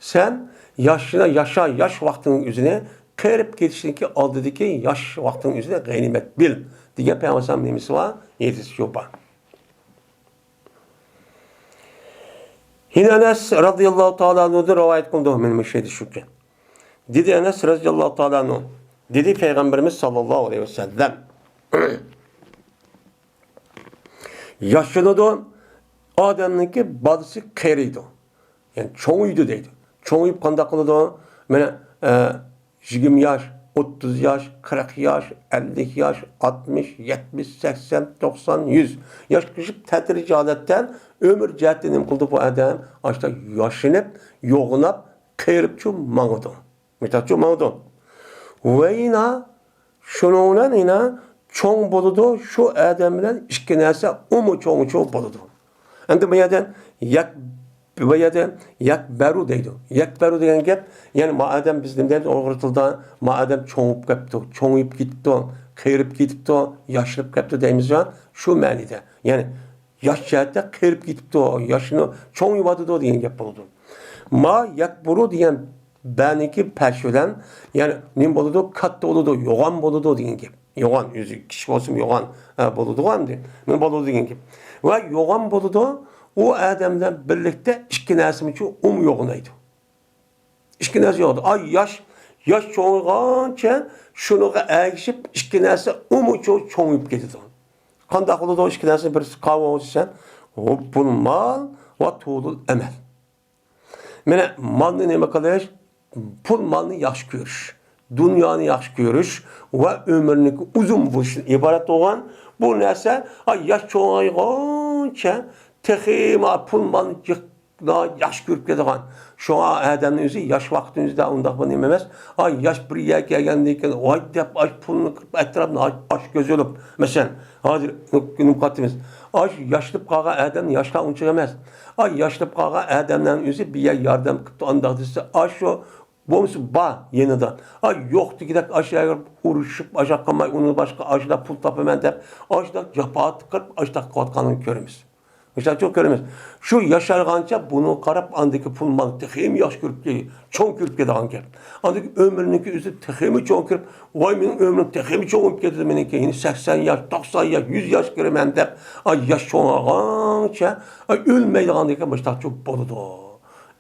سەن ياشىنا ياشا، ياش ۋاقتىڭنىڭ ئۆزىنى، قېرىپ كېتىشتىكى ئالدىدىكى ياش ۋاقتىڭنىڭ ئۆزىنى غەنىيمەت بىل، دېگەن پەيغەمبەر ئەلەيھىسسالام نېمىسى بار؟ ھەدىسى شۇ بار. يەنە ئەنەس رەزىيەللاھۇ تائالا ئەنھۇدىن رىۋايەت قىلىنىدۇ، مېنىڭ مۇشۇ ھەدىس شۇكى. دېدى ئەنەس رەزىيەللاھۇ تائالا ئەنھۇ، دېدى پەيغەمبىرىمىز ساللاللاھۇ ئەلەيھى ۋەسەللەم. ياشىنىدۇ، ئادەمنىڭكى بالىسى قېرىيدۇ. يەنى چوڭىيىدۇ دەيدۇ. چوڭىيىپ قانداق قىلىدۇ؟ مانا، ئە، يىگىرمە ياش، ئوتتۇز ياش، قىرىق ياش، ئەللىك ياش، ئاتمىش، يەتمىش، سەكسەن، توقسان، يۈز ياش قىلىشىپ تەدرىجىي ھالەتتە ئۆمۈر جەھەتتە نېمە قىلىدۇ بۇ ئادەم؟ ئاشۇنداق ياشىنىپ، يوغىناپ، قېرىپچۇ ماڭىدۇ. مۇشۇنداقچۇ ماڭىدۇ. ۋەينا شۇنىڭ بىلەن يەنە چوڭ بولىدۇ، شۇ ئادەم بىلەن ئىككى نەرسە ئۇمۇ چوڭچۇ بولىدۇ. ئەمدى بۇ يەردە يەك، بۇ يەردە يەكبەرۇ دەيدۇ. يەكبەرۇ دېگەن گەپ، يەنى ما ئادەم، بىز نېمە دەيمىز ئۇيغۇر تىلىدا؟ ما ئادەم چوڭىيىپ كەپتۇ، چوڭىيىپ كېتىپتۇ، قېرىپ كېتىپتۇ، ياشىنىپ كەپتۇ دەيمىز يا، شۇ مەنىدە. يەنى ياش جەھەتتە قېرىپ كېتىپتۇ، ياشىنى چوڭىيىۋاتىدۇ دېگەن گەپ بولىدۇ. ما يەكبۇرۇ دېگەن بەنىڭكى پەشى بىلەن، يەنى نېمە بولىدۇ؟ كاتتا بولىدۇ، يوغان بولىدۇ دېگەن گەپ. يوغان، ئۆزى كىچىك بولسىمۇ يوغان، ئە، بولىدىغۇ ئەمدى. نېمە بولىدۇ دېگەن گەپ. ۋە يوغان بولىدۇ، ئۇ ئادەم بىلەن بىرلىكتە ئىككى نەرسىمۇچۇ ئۇمۇ يوغىنايدۇ. ئىككى نەرسە يوغىنايدۇ. ئاي، ياش، ياش چوڭىيغانچە شۇنىڭغا ئەگىشىپ ئىككى نەرسە ئۇمۇچۇ چوڭىيىپ كېتىدۇ. قانداق بولىدۇ ئىككى نەرسە؟ بىرسى قاۋاق دېسەم، پۇل مال ۋە تۇلۇل ئەمەل. مانا مالنى نېمە قىلىش؟ پۇل مالنى ياخشى كۆرۈش، دۇنيانى ياخشى كۆرۈش ۋە ئۆمۈرنىڭ ئۇزۇن بولۇشىدىن ئىبارەت بولغان بۇ نەرسە، ھا، ياش چوڭايغانچە تېخىمۇ پۇل مالنى جىق-، ياخشى كۆرۈپ كېتىدىغان. شۇڭا ئادەمنىڭ ئۆزى ياش ۋاقتىمىزدا ئۇنداق بىر نېمە ئەمەس. ھا، ياش بىر يەرگە كەلگەندىن كېيىن، ۋاي دەپ، ئاش پۇلنى قىلىپ، ئەتراپنى ئاش، ئاش كۆزى بولۇپ، مەسىلەن، ھازىر نېمە قىلىۋاتىمىز؟ ئاش ياشىنىپ قالغان ئادەم ياشلار ئۇنچىلىك ئەمەس. ئاي، ياشىنىپ قالغان ئادەملەرنىڭ ئۆزى بىر يەر ياردەم قىپتۇ، ئانداق دېسە، ئاشۇ بولمىسا بار يېنىدا. ئاي، يوق دېگۈدەك ئاشۇ يەرگە ئۇرۇشۇپ، ئاشۇنداق قىلماي، ئۇنى باشقا ئاشۇنداق پۇل تاپىمەن دەپ، ئاشۇنداق جاپا تىقىپ، ئاشۇنداق قىلىۋاتقانلىرىنى كۆرىمىز. مۇشۇنداق چوڭ كۆرىمىز. شۇ ياشارغانچە بۇنىڭغا قاراپ، ئاندىكى پۇل مالنى تېخىمۇ ياخشى كۆرۈپ، چوڭ كۆرۈپ كېتىدىغان گەپ. ئاندىكى ئۆمرىنىڭكى ئۆزى تېخىمۇ چوڭ كۆرۈپ، ۋاي، مېنىڭ ئۆمرۈم تېخىمۇ چوڭ بولۇپ كېتىدۇ مېنىڭكى، يەنە سەكسەن ياش، توقسان ياش، يۈز ياش كۆرىمەن دەپ، ئاي، ياش چوڭايغانچە، ئاي، ئۆلمەيدىغاندىكىن مۇشۇنداق چوڭ بولىدۇ.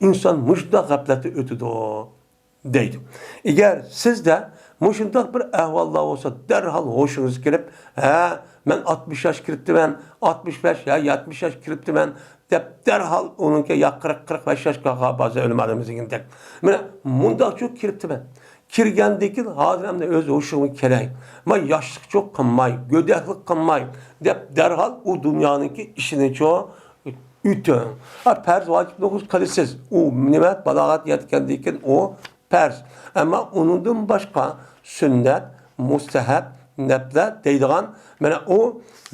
ئىنسان مۇشۇنداق غەپلەتتە ئۆتىدۇ. دەيدۇ. ئەگەر سىزدە مۇشۇنداق بىر ئەھۋاللار بولسا، دەرھال ھوشىڭىزغا كېلىپ، ھە، مەن ئاتمىش ياش كىرىپتىمەن، ئاتمىش بەش، ھە، يەتمىش ياش كىرىپتىمەن، دەپ دەرھال ئۇنىڭكى يا قىرىق، قىرىق بەش ياشقا بازى ئۆلىمالىرىمىز دېگەندەك. مانا مۇنداقچۇ كىرىپتىمەن. كىرگەندىن كېيىن ھازىر ئەمدى ئۆز ھوشۇمغا كېلەي. مانا ياشلىقچۇ قىلماي، گۆدەكلىك قىلماي، دەپ دەرھال ئۇ دۇنيانىڭكى ئىشىنىچۇ ئۆتۈڭ. ھە، پەرز ۋاجىپنى قىلىسىز. ئۇ نېمە؟ بالاغەت يەتكەندىن كېيىن ئۇ پەرز. ئەمما ئۇنىڭدىن باشقا سۈننەت، مۇستەھەب، نەپلە دەيدىغان، مانا ئۇ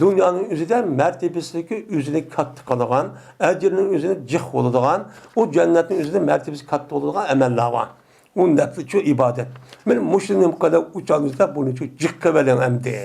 دۇنيانىڭ ئۆزىدە مەرتىۋىسىدىكى ئۆزىنى كاتتا قىلىدىغان، ئەجرىنىڭ ئۆزىنى جىق بولىدىغان، ئۇ جەننەتنىڭ ئۆزىدە مەرتىۋىسى كاتتا بولىدىغان ئەمەللەر بار. ئۇ نەپلىچۇ ئىبادەت. مانا مۇشۇ نېمە قىلىپ ئۇچالمىسىدا بۇنىچۇ جىق قىلىۋېلىڭ ئەمدى.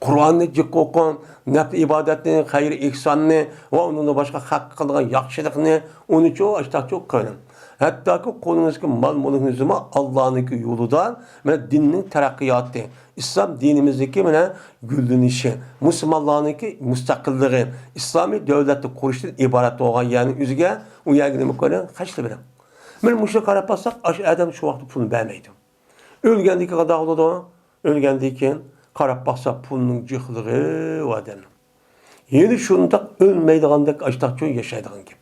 قۇرئاننى جىق ئوقۇڭ، نەپلى ئىبادەتنى، خەير ئېھساننى ۋە ئۇنىڭدىن باشقا خەققە قىلىدىغان ياخشىلىقنى ئۇنىچۇ ئاشتاقچۇ قىلىڭ. ھەتتاكى قولىڭىزدىكى مال مۈلۈكنى زىمما ئاللانىڭكى يولىدا، مانا دىننىڭ تەرەققىياتى، ئىسلام دىنىمىزدىكى مانا گۈللىنىشى، مۇسۇلمانلارنىڭكى مۇستەقىللىقى، ئىسلامىي دۆلەتنى قۇرۇشتىن ئىبارەت بولغان يەرنىڭ ئۆزىگە، ئۇ يەرگە نېمە قىلىڭ؟ خەجلىۋېلىڭ. مانا مۇشۇنى قاراپ باقساق، ئاشۇ ئادەم شۇ ۋاقىتتا پۇلنى بەرمەيدۇ. ئۆلگەندىكى قانداق بولىدۇ؟ ئۆلگەندىن كېيىن قاراپ باقسا، پۇلنىڭ جىقلىقى ئۇ ئادەمنىڭ. يەنە شۇنداق ئۆلمەيدىغاندەك ئاشتاقچۇ ياشايدىغان گەپ.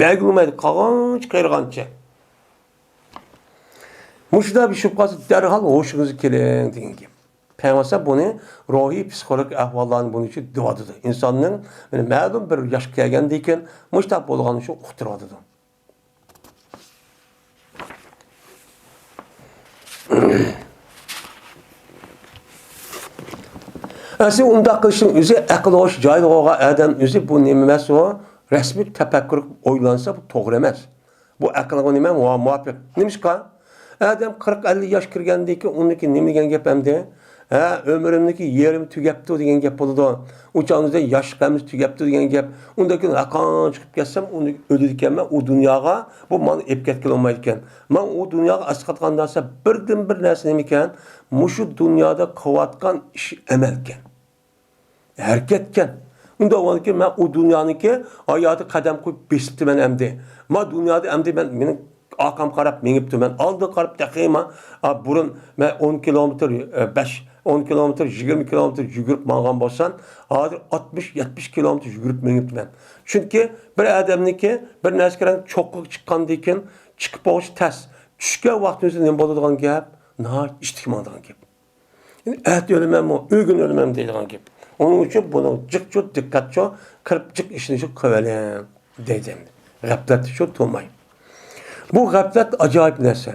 بەرگىلى بولمايدۇ، قالغانچە قېرىغانچە. مۇشۇنداق بىر شۇبھە قالسا، دەرھال ھوشىڭىزغا كېلىڭ دېگەن گەپ. پەيغەمبەر بۇنى روھىي پسىخولوگىك ئەھۋاللارنى بۇنىڭ ئۈچۈن دېۋاتىدۇ. ئىنساننىڭ مەلۇم بىر ياشقا كەلگەندىن كېيىن مۇشۇنداق بولغاننى شۇ ئۇقتۇرۇۋاتىدۇ. ئەسلى ئۇنداق قىلىشنىڭ ئۆزى ئەقىل ھوش جايىدا بولغان ئادەم ئۆزى بۇ نېمە ئەمەس ئۇ؟ رەسمىي تەپەككۇر قىلىپ ئويلانسا بۇ توغرا ئەمەس. بۇ ئەقىلگە نېمە مۇۋا-، مۇۋاپىق؟ نېمىشقا؟ ئادەم قىرىق ئەللىك ياش كىرگەندىن كېيىن ئۇنىڭكى نېمە دېگەن گەپ ئەمدى؟ ھە، ئۆمرۈمنىڭكى يېرىمى تۈگەپتۇ دېگەن گەپ بولىدۇ. ئۇ چاغنىڭدا ياشلىق ھەممىسى تۈگەپتۇ دېگەن گەپ. ئۇندىن كېيىن ھەققانچە چىقىپ كەتسەم، ئۇنى ئۆلىدىكەنمەن، ئۇ دۇنياغا بۇ مالنى ئېلىپ كەتكىلى بولمايدىكەن. ماڭا ئۇ دۇنياغا ئەسقاتقان نەرسە، بىردىنبىر نەرسە نېمىكەن؟ مۇشۇ دۇنيادا قىلىۋاتقان ئىش ئەمەلكەن. ھەرىكەتكەن. ئۇنداق بولغاندىكىن مەن ئۇ دۇنيانىڭكى ھاياتى قەدەم قويۇپ بېسىپتىمەن ئەمدى. ما دۇنيادا ئەمدى مەن، مېنىڭ ئارقامغا قاراپ مېڭىپتۇ. مەن ئالدىغا قاراپ تېخىما، ئا، بۇرۇن مەن ئون كىلومېتىر، ئە، بەش، ئون كىلومېتىر، يىگىرمە كىلومېتىر يۈگۈرۈپ ماڭغان بولسام، ھازىر ئاتمىش، يەتمىش كىلومېتىر يۈگۈرۈپ مېڭىپتىمەن. چۈنكى بىر ئادەمنىڭكى بىر نەرسىگە قاراڭ، چوققىغا چىققاندىن كېيىن چىقىپ بولۇشى تەس. چۈشكەن ۋاقتىمىزدا نېمە بولىدىغان گەپ؟ ناھايىتى ئىشتىك ماڭىدىغان گەپ. ئەتە ئۆلىمەنمۇ، ئۆگۈن ئۆلىمەن دەيدىغان گەپ. ئۇنىڭ ئۈچۈن بۇنى جىقچۇ، دىققەتچۇ، قىلىپ جىق ئىشنى شۇ قىلىۋېلىڭ دەيدۇ. غەپلەتتە شۇ تۇرماي. بۇ غەپلەت ئاجايىپ نەرسە.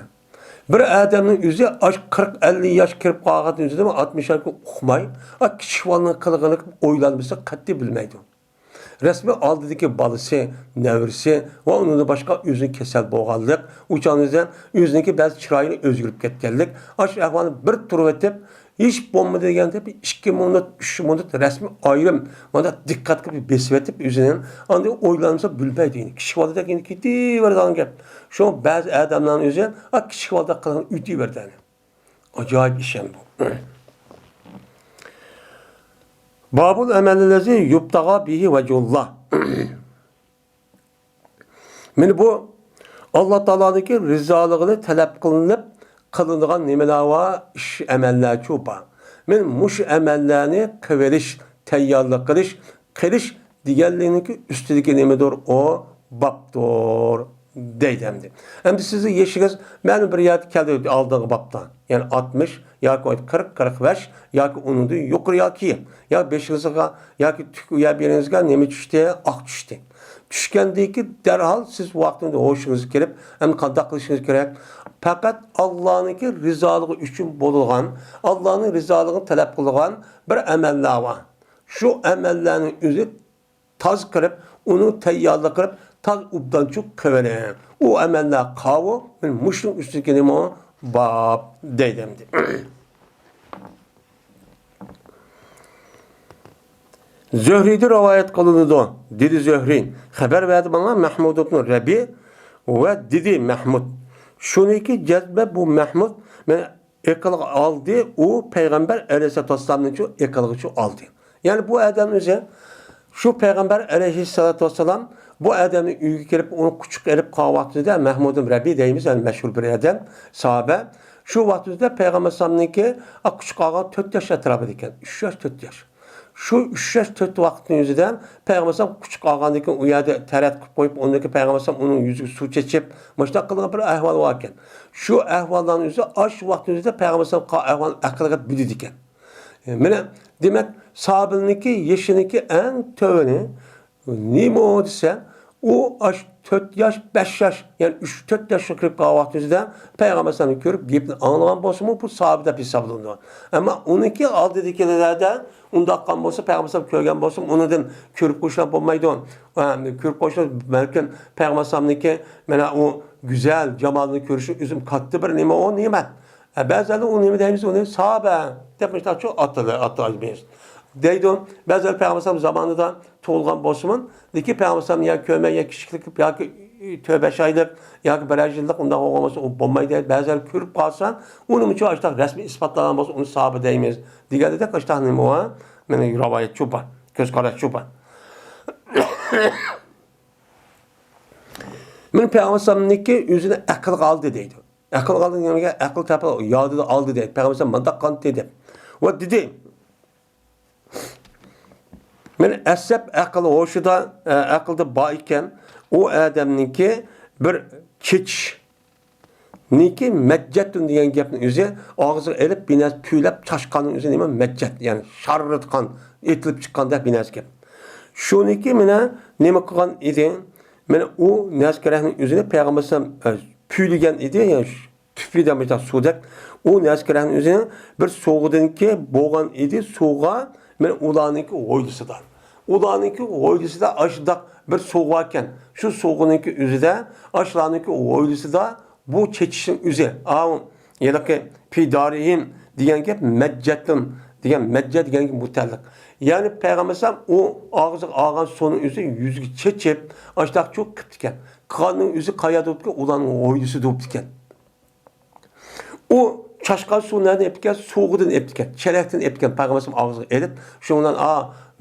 بىر ئادەمنىڭ ئۆزى ئاش قىرىق، ئەللىك ياش كىرىپ قالغان ئۆزىدىمۇ ئاتمىش ياشقا ئۇقماي، ئا، كىچىك بالىنىڭ قىلغىنىنى ئويلانمىسا قەتئىي بىلمەيدۇ. رەسمىي ئالدىدىكى بالىسى، نەۋرىسى ۋە ئۇنىڭدىن باشقا ئۆزىنىڭ كېسەل بولغانلىق، ئۇ چاغدا ئۆزىنىڭكى بەزى چىرايى ئۆزگىرىپ كەتكەنلىك، ئاشۇ ئەھۋالنى بىر تۇرۇۋېتىپ، ھېچ بولمىدى دېگەندە بىر ئىككى مىنۇت، ئۈچ مىنۇت رەسمىي ئايرىم مانا دىققەت قىلىپ بېسىۋېتىپ ئۆزىنى، ئاندىن ئويلانمىسا بىلمەيدۇ. يەنە كىچىك بالىدەك يەنە كېتىۋېرىدىغان گەپ. شۇڭا بەزى ئادەملەرنىڭ ئۆزى، ئا، كىچىك بالىدەك قىلغان ئۆتۈۋېرىدۇ. ئاجايىپ ئىش ئەمدى بۇ. بابۇل ئەمەللەزى يۇبتاغا بىھى ۋەجھۇللا. مانا بۇ ئاللا تائالانىڭكى رىزالىقىنى تەلەپ قىلىنىپ قىلىنىدىغان نېمىلەر بار؟ ئىش، ئەمەللەرچۇ بار. مانا مۇشۇ ئەمەللەرنى قىلىۋېلىش، تەييارلىق قىلىش، قىلىش دېگەنلىكنىڭكى ئۈستىدىكى نېمىدۇر؟ ئۇ بابتۇر. دەيدۇ ئەمدى. ئەمدى سىزنىڭ يېشىڭىز مەلۇم بىر يەردە كەلدى ئالدىنقى بابتا. يەنى ئاتمىش ياكى قىرىق، قىرىق بەش ياكى ئۇنىڭدىن يۇقىرى ياكى، يا بېشىڭىزغا ياكى تۈك يا بېرىڭىزگە نېمە چۈشتى؟ ئاق چۈشتى. چۈشكەندىن كېيىن دەرھال سىز ۋاقتىدا ھوشىڭىزغا كېلىپ، ئەمدى قانداق قىلىشىڭىز كېرەك؟ پەقەت ئاللانىڭكى رىزالىقى ئۈچۈن بولىدىغان، ئاللانىڭ رىزالىقىنى تەلەپ قىلىدىغان بىر ئەمەللەر بار. شۇ ئەمەللەرنىڭ ئۆزى تاز قىلىپ، ئۇنى تەييارلىق قىلىپ، تاز ئوبدانچۇ قىلىۋېلىڭ. ئۇ ئەمەللەر قاۋۇ، مانا مۇشۇنىڭ ئۈستىدىكى نېمە باب دەيدۇ ئەمدى. زۆھرىدىن رىۋايەت قىلىنىدۇ، دېدى زۆھرى، خەۋەر بەردى ماڭا مەھمۇد ئىبنى رەبىئ ۋە دېدى مەھمۇد، شۇنىڭكى جەزمەن بۇ مەھمۇد مېنى ئەقىلگە ئالدى، ئۇ پەيغەمبەر ئەلەيھىسسالاتۇ ۋەسسالامنى شۇ ئەقىلگە شۇ ئالدى. يەنى بۇ ئادەم ئۆزى شۇ پەيغەمبەر ئەلەيھىسسالاتۇ ۋەسسالام بۇ ئادەمنى ئۆيىگە كىرىپ، ئۇنى قۇچىقىغا ئېلىپ قالغان ۋاقتىدا، مەھمۇد ئىبنى رەبىئ دەيمىز، يەنى مەشھۇر بىر ئادەم، ساھابە. شۇ ۋاقتىدا پەيغەمبەر ئەلەيھىسسالامنىڭكى قۇچىقىغا ئالغان تۆت ياش ئەتراپىدا ئىكەن، ئۈچ ياش، تۆت ياش. شۇ ئۈچ ياش، تۆت ۋاقىتنىڭ ئۆزىدە پەيغەمبەر ئەلەيھىسسالام قۇچىقىغا ئالغاندىن كېيىن، ئۇ يەردە تەرەت قىلىپ قويۇپ، ئۇنىڭكى پەيغەمبەر ئەلەيھىسسالام ئۇنىڭ يۈزىگە سۇ چېچىپ، مۇشۇنداق قىلغان بىر ئەھۋال بار ئىكەن. شۇ ئەھۋاللارنىڭ ئۆزى، ئاشۇ ۋاقىتنىڭ ئۆزىدە پەيغەمبەر ئەلەيھىسسالام قا-، ئەھۋالنى ئەقىلگە بىلىدىكەن. مانا، دېمەك، ساھابىنىڭكى يېشىنىڭكى ئەڭ تۆۋىنى نېمە دېسە، ئۇ ئاشۇ تۆت ياش، بەش ياش، يەنى ئۈچ، تۆت ياشقا كىرىپ قالغان ۋاقتىمىزدا پەيغەمبەر ئەلەيھىسسالامنى كۆرۈپ، گېپىنى ئاڭلىغان بولسىمۇ، بۇ ساھابە دەپ ھېسابلىنىدۇ. ئەمما ئۇنىڭكى ئالدىدىكىلەردە ئۇنداق قىلغان بولسا، پەيغەمبەر ئەلەيھىسسالام كۆرگەن بولسىمۇ، ئۇنىڭدىن كۆرۈپ قويۇشلار بولمايدۇ. ئە، كۆرۈپ قويۇشلار، بەلكىم پەيغەمبەر ئەلەيھىسسالامنىڭكى مانا ئۇ گۈزەل جامالىنى كۆرۈشى ئۆزى كاتتا بىر نېمە، ئۇ نېمەت. ئە، بەزىلەر ئۇ نېمە دەيمىز، ئۇنى ساھابە دەپ مۇشۇنداق شۇ ئاتىلى، ئاتايمىز دەيدۇ. بەزىلەر پەيغەمبەر ئەلەيھىسسالام زامانىدا تۇغۇلغان بولسىمۇ، لېكىن پەيغەمبەر ئەلەيھىسسالام يا كۆرمەي، يا كىچىكلىك ياكى تۆت بەش ئايلىق ياكى بىرەر يىللىق ئۇنداق بولغان بولسا، ئۇ بولمايدۇ. بەزىلەر كۆرۈپ قالسا، ئۇنىمۇ شۇ ئاشتاق رەسمىي ئىسپاتلانغان بولسا، ئۇنى ساھابە دەيمىز دېگەندەك ئاشتاق نېمە بار؟ مانا رىۋايەت شۇ بار، كۆز قاراش شۇ بار. مانا پەيغەمبەر ئەلەيھىسسالامنىڭكى ئۆزىنى ئەقىلگە ئالدى دەيدۇ. ئەقىلگە ئالدى دېگەنگە ئەقىل تەپە يادىدا ئالدى دەيدۇ. پەيغەمبەر ئەلەيھىسسالام مانداق قىلدى دەپ. ۋە دېدى، مانا ئەسەب ئەقىل ھوشىدا، ئە، ئەقىلدە بار ئىكەن، ئۇ ئادەمنىڭكى بىر چېچىش نىكى مەججەتتۇن دېگەن گەپنىڭ ئۆزى، ئاغزىغا ئېلىپ بىر نەرسە پۈۋلەپ چاچقاننىڭ ئۆزى نېمە؟ مەججەت، يەنى شاررىتقان، ئېتىلىپ چىققاندەك بىر نەرسە گەپ. شۇنىكى مانا نېمە قىلغان ئىدى؟ مانا ئۇ نەسكىرەكنىڭ ئۆزىنى پەيغەمبەر ئەلەيھىسسالام، ئە، پۈۋلىگەن ئىدى، يەنى شۇ تۈپىدە مۇشۇنداق سۇدەك. ئۇ نەسكىرەكنىڭ ئۆزىنىڭ بىر سوغىدىنكى بولغان ئىدى، سوغا مانا ئۇلارنىڭكى ھويلىسىدا. ئۇلارنىڭكى ھويلىسىدا ئاشۇنداق بىر سوغا ئىكەن. شۇ سوغىنىڭكى ئۆزىدە، ئاشۇلارنىڭكى ھويلىسىدا بۇ چېچىشنىڭ ئۆزى. ئاۋۇ ھېلىقى پىدارىھىم دېگەن گەپ مەججەتتىن دېگەن، مەججە دېگەنگە مۇتەللىق. يەنى پەيغەمبەر ئەلەيھىسسالام ئۇ ئاغزىغا ئالغان سۇنىڭ ئۆزى يۈزىگە چېچىپ، ئاشۇنداق چۇ قىپتىكەن. قىلغاننىڭ ئۆزى قايەردە بوپتىكەن؟ ئۇلارنىڭ ھويلىسىدا بوپتىكەن. ئۇ چاچقان سۇ نەدىن ئېپتىكەن؟ سوغىدىن ئېپتىكەن، چېلەكتىن ئېپتىكەن. پەيغەمبەر ئەلەيھىسسالام ئاغزىغا ئېلىپ، شۇنىڭ بىلەن، ئا،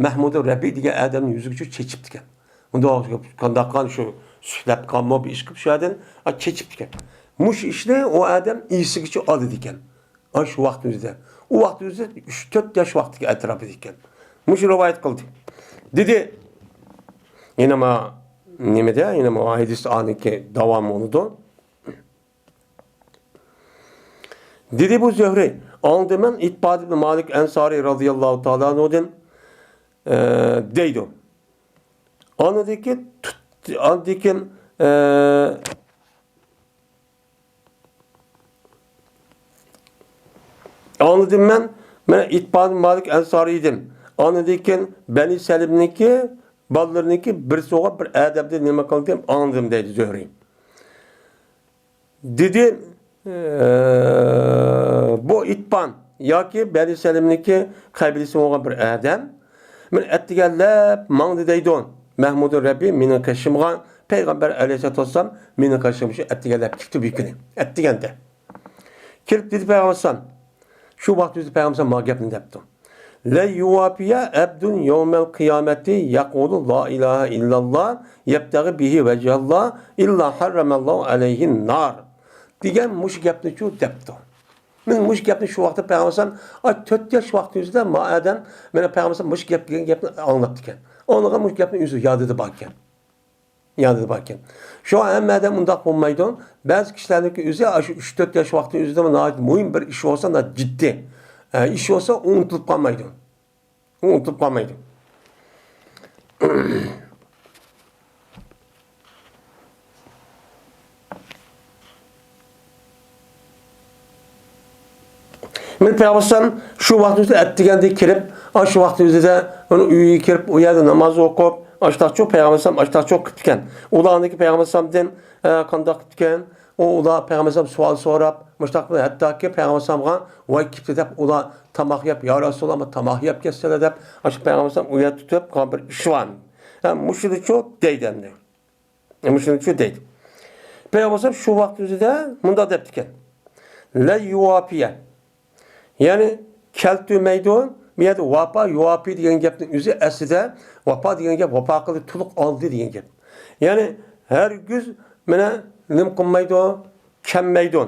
مەھمۇدۇ رەبىئ دېگەن ئادەمنىڭ يۈزىگە چېچىپتىكەن. ئۇنداق قانداق قىلغان شۇ سۈپلەپ قالمۇ بىر ئىش قىلىپ شۇ يەردىن، ئا، چېچىپتىكەن. مۇشۇ ئىشنى ئۇ ئادەم ئېسىگىچە ئالىدىكەن. ئاشۇ ۋاقىتنىڭ ئۆزىدە. ئۇ ۋاقىتنىڭ ئۆزىدە ئۈچ، تۆت ياش ۋاقتىدىكى ئەتراپىدا ئىكەن. مۇشۇ رىۋايەت قىلدى. دېدى، يەنە ما، نېمىدە، يەنە ما ھەدىس ئانىكى داۋامى بولىدۇ. دېدى بۇ زۆھرى، ئاڭلىدىم مەن ئىتباد ئىبن مالىك ئەنسارى رازىياللاھۇ تائالا ئەنھۇدىن، ئە، دەيدۇ. ئاندىن كېيىن تۇت-، ئاندىن كېيىن، ئە، ئاڭلىدىم مەن، مەن ئىتباد ئىبن مالىك ئەنسارىدىن. ئاندىن كېيىن بەنى سەلىمنىڭكى بالىلىرىنىڭكى بىرسى بولغان بىر ئادەمدىن نېمە قىلدىم، ئاڭلىدىم دەيدۇ زۆھرى. دېدى، ئە، بۇ ئىتبان ياكى بەنى سەلىمنىڭكى قەبىلىسى بولغان بىر ئادەم، مېنى ئەتىگەنلەپ ماڭدى دەيدۇ. مەھمۇدۇ رەببى مېنىڭ قېشىمغا، پەيغەمبەر ئەلەيھىسسالاتۇ ۋەسسالام مېنىڭ قېشىمغا شۇ ئەتىگەنلەپ چىقتى بىر كۈنى. ئەتىگەندە. كېلىپ دېدى پەيغەمبەر ئەلەيھىسسالام. شۇ ۋاقىت ئۆزى پەيغەمبەر ئەلەيھىسسالام ماڭا گەپنى دەپتۇ. لەن يۇۋافىيە ئەبدۇن يەۋمەل قىيامەتى يەقۇلۇ لا ئىلاھە ئىللاللا يەبتەغى بىھى ۋەجھەللا ئىللا ھەررەمەللاھۇ ئەلەيھىن نار. دېگەن مۇشۇ گەپنىچۇ دەپتۇ. مەن مۇشۇ گەپنى شۇ ۋاقىتتا پەيغەمبەر ئەلەيھىسسالام، ئاي، تۆت ياش ۋاقتى ئۆزىدە ما ئادەم مانا پەيغەمبەر ئەلەيھىسسالام مۇشۇ گەپ دېگەن گەپنى ئاڭلاپتىكەن. ئاڭلىغان مۇشۇ گەپنى ئۆزى يادىدا باركەن. يادىدا باركەن. شۇڭا ھەممە ئادەم ئۇنداق بولمايدۇ. بەزى كىشىلەرنىڭكى ئۆزى ئاشۇ ئۈچ تۆت ياش ۋاقتى ئۆزىدە ناھايىتى مۇھىم بىر ئىش بولسا، ناھايىتى جىددىي، ئە، ئىش بولسا ئۇنتۇلۇپ قالمايدۇ. ئۇنتۇلۇپ قالمايدۇ. مەن پەيغەمبەر ئەلەيھىسسالام شۇ ۋاقىت ئۆزىدە ئەتىگەندە كىرىپ، ئاشۇ ۋاقىت ئۆزىدە ئۇنىڭ ئۆيىگە كىرىپ، ئۇ يەردە ناماز ئوقۇپ، ئاشتاقچۇ پەيغەمبەر ئەلەيھىسسالام ئاشتاقچۇ قىپتىكەن. ئۇلارنىڭكى پەيغەمبەر ئەلەيھىسسالامدىن، ئە، قانداق قىپتىكەن؟ ئۇ، ئۇلار پەيغەمبەر ئەلەيھىسسالام سوئال سوراپ، مۇشۇنداق قىلىپ، ھەتتاكى پەيغەمبەر ئەلەيھىسسالامغا ۋاي كېپتۇ دەپ، ئۇلار تاماق يەپ، يا رەسۇلاللا، تاماق يەپ كەتسىلە دەپ، ئاشۇ پەيغەمبەر ئەلەيھىسسالام ئۇ يەردە تۇتۇپ قالغان بىر ئىش بار. ھە، مۇشۇنىچۇ دەيدۇ ئەمدى. مۇشۇنىچۇ دەيدۇ. پەيغەمبەر ئەلەيھىسسالام شۇ ۋاقىت ئۆزىدە مۇنداق دەپتىكەن. لە يۇۋاپىيە. يەنى كەلتۈرمەيدۇ. بۇ يەردە ۋاپا، يۇۋاپى دېگەن گەپنىڭ ئۆزى ئەسلىدە ۋاپا دېگەن گەپ ۋاپا قىلدى، تولۇق ئالدى دېگەن گەپ. يەنى ھەرگىز مانا نېمە قىلمايدۇ، كەلمەيدۇ.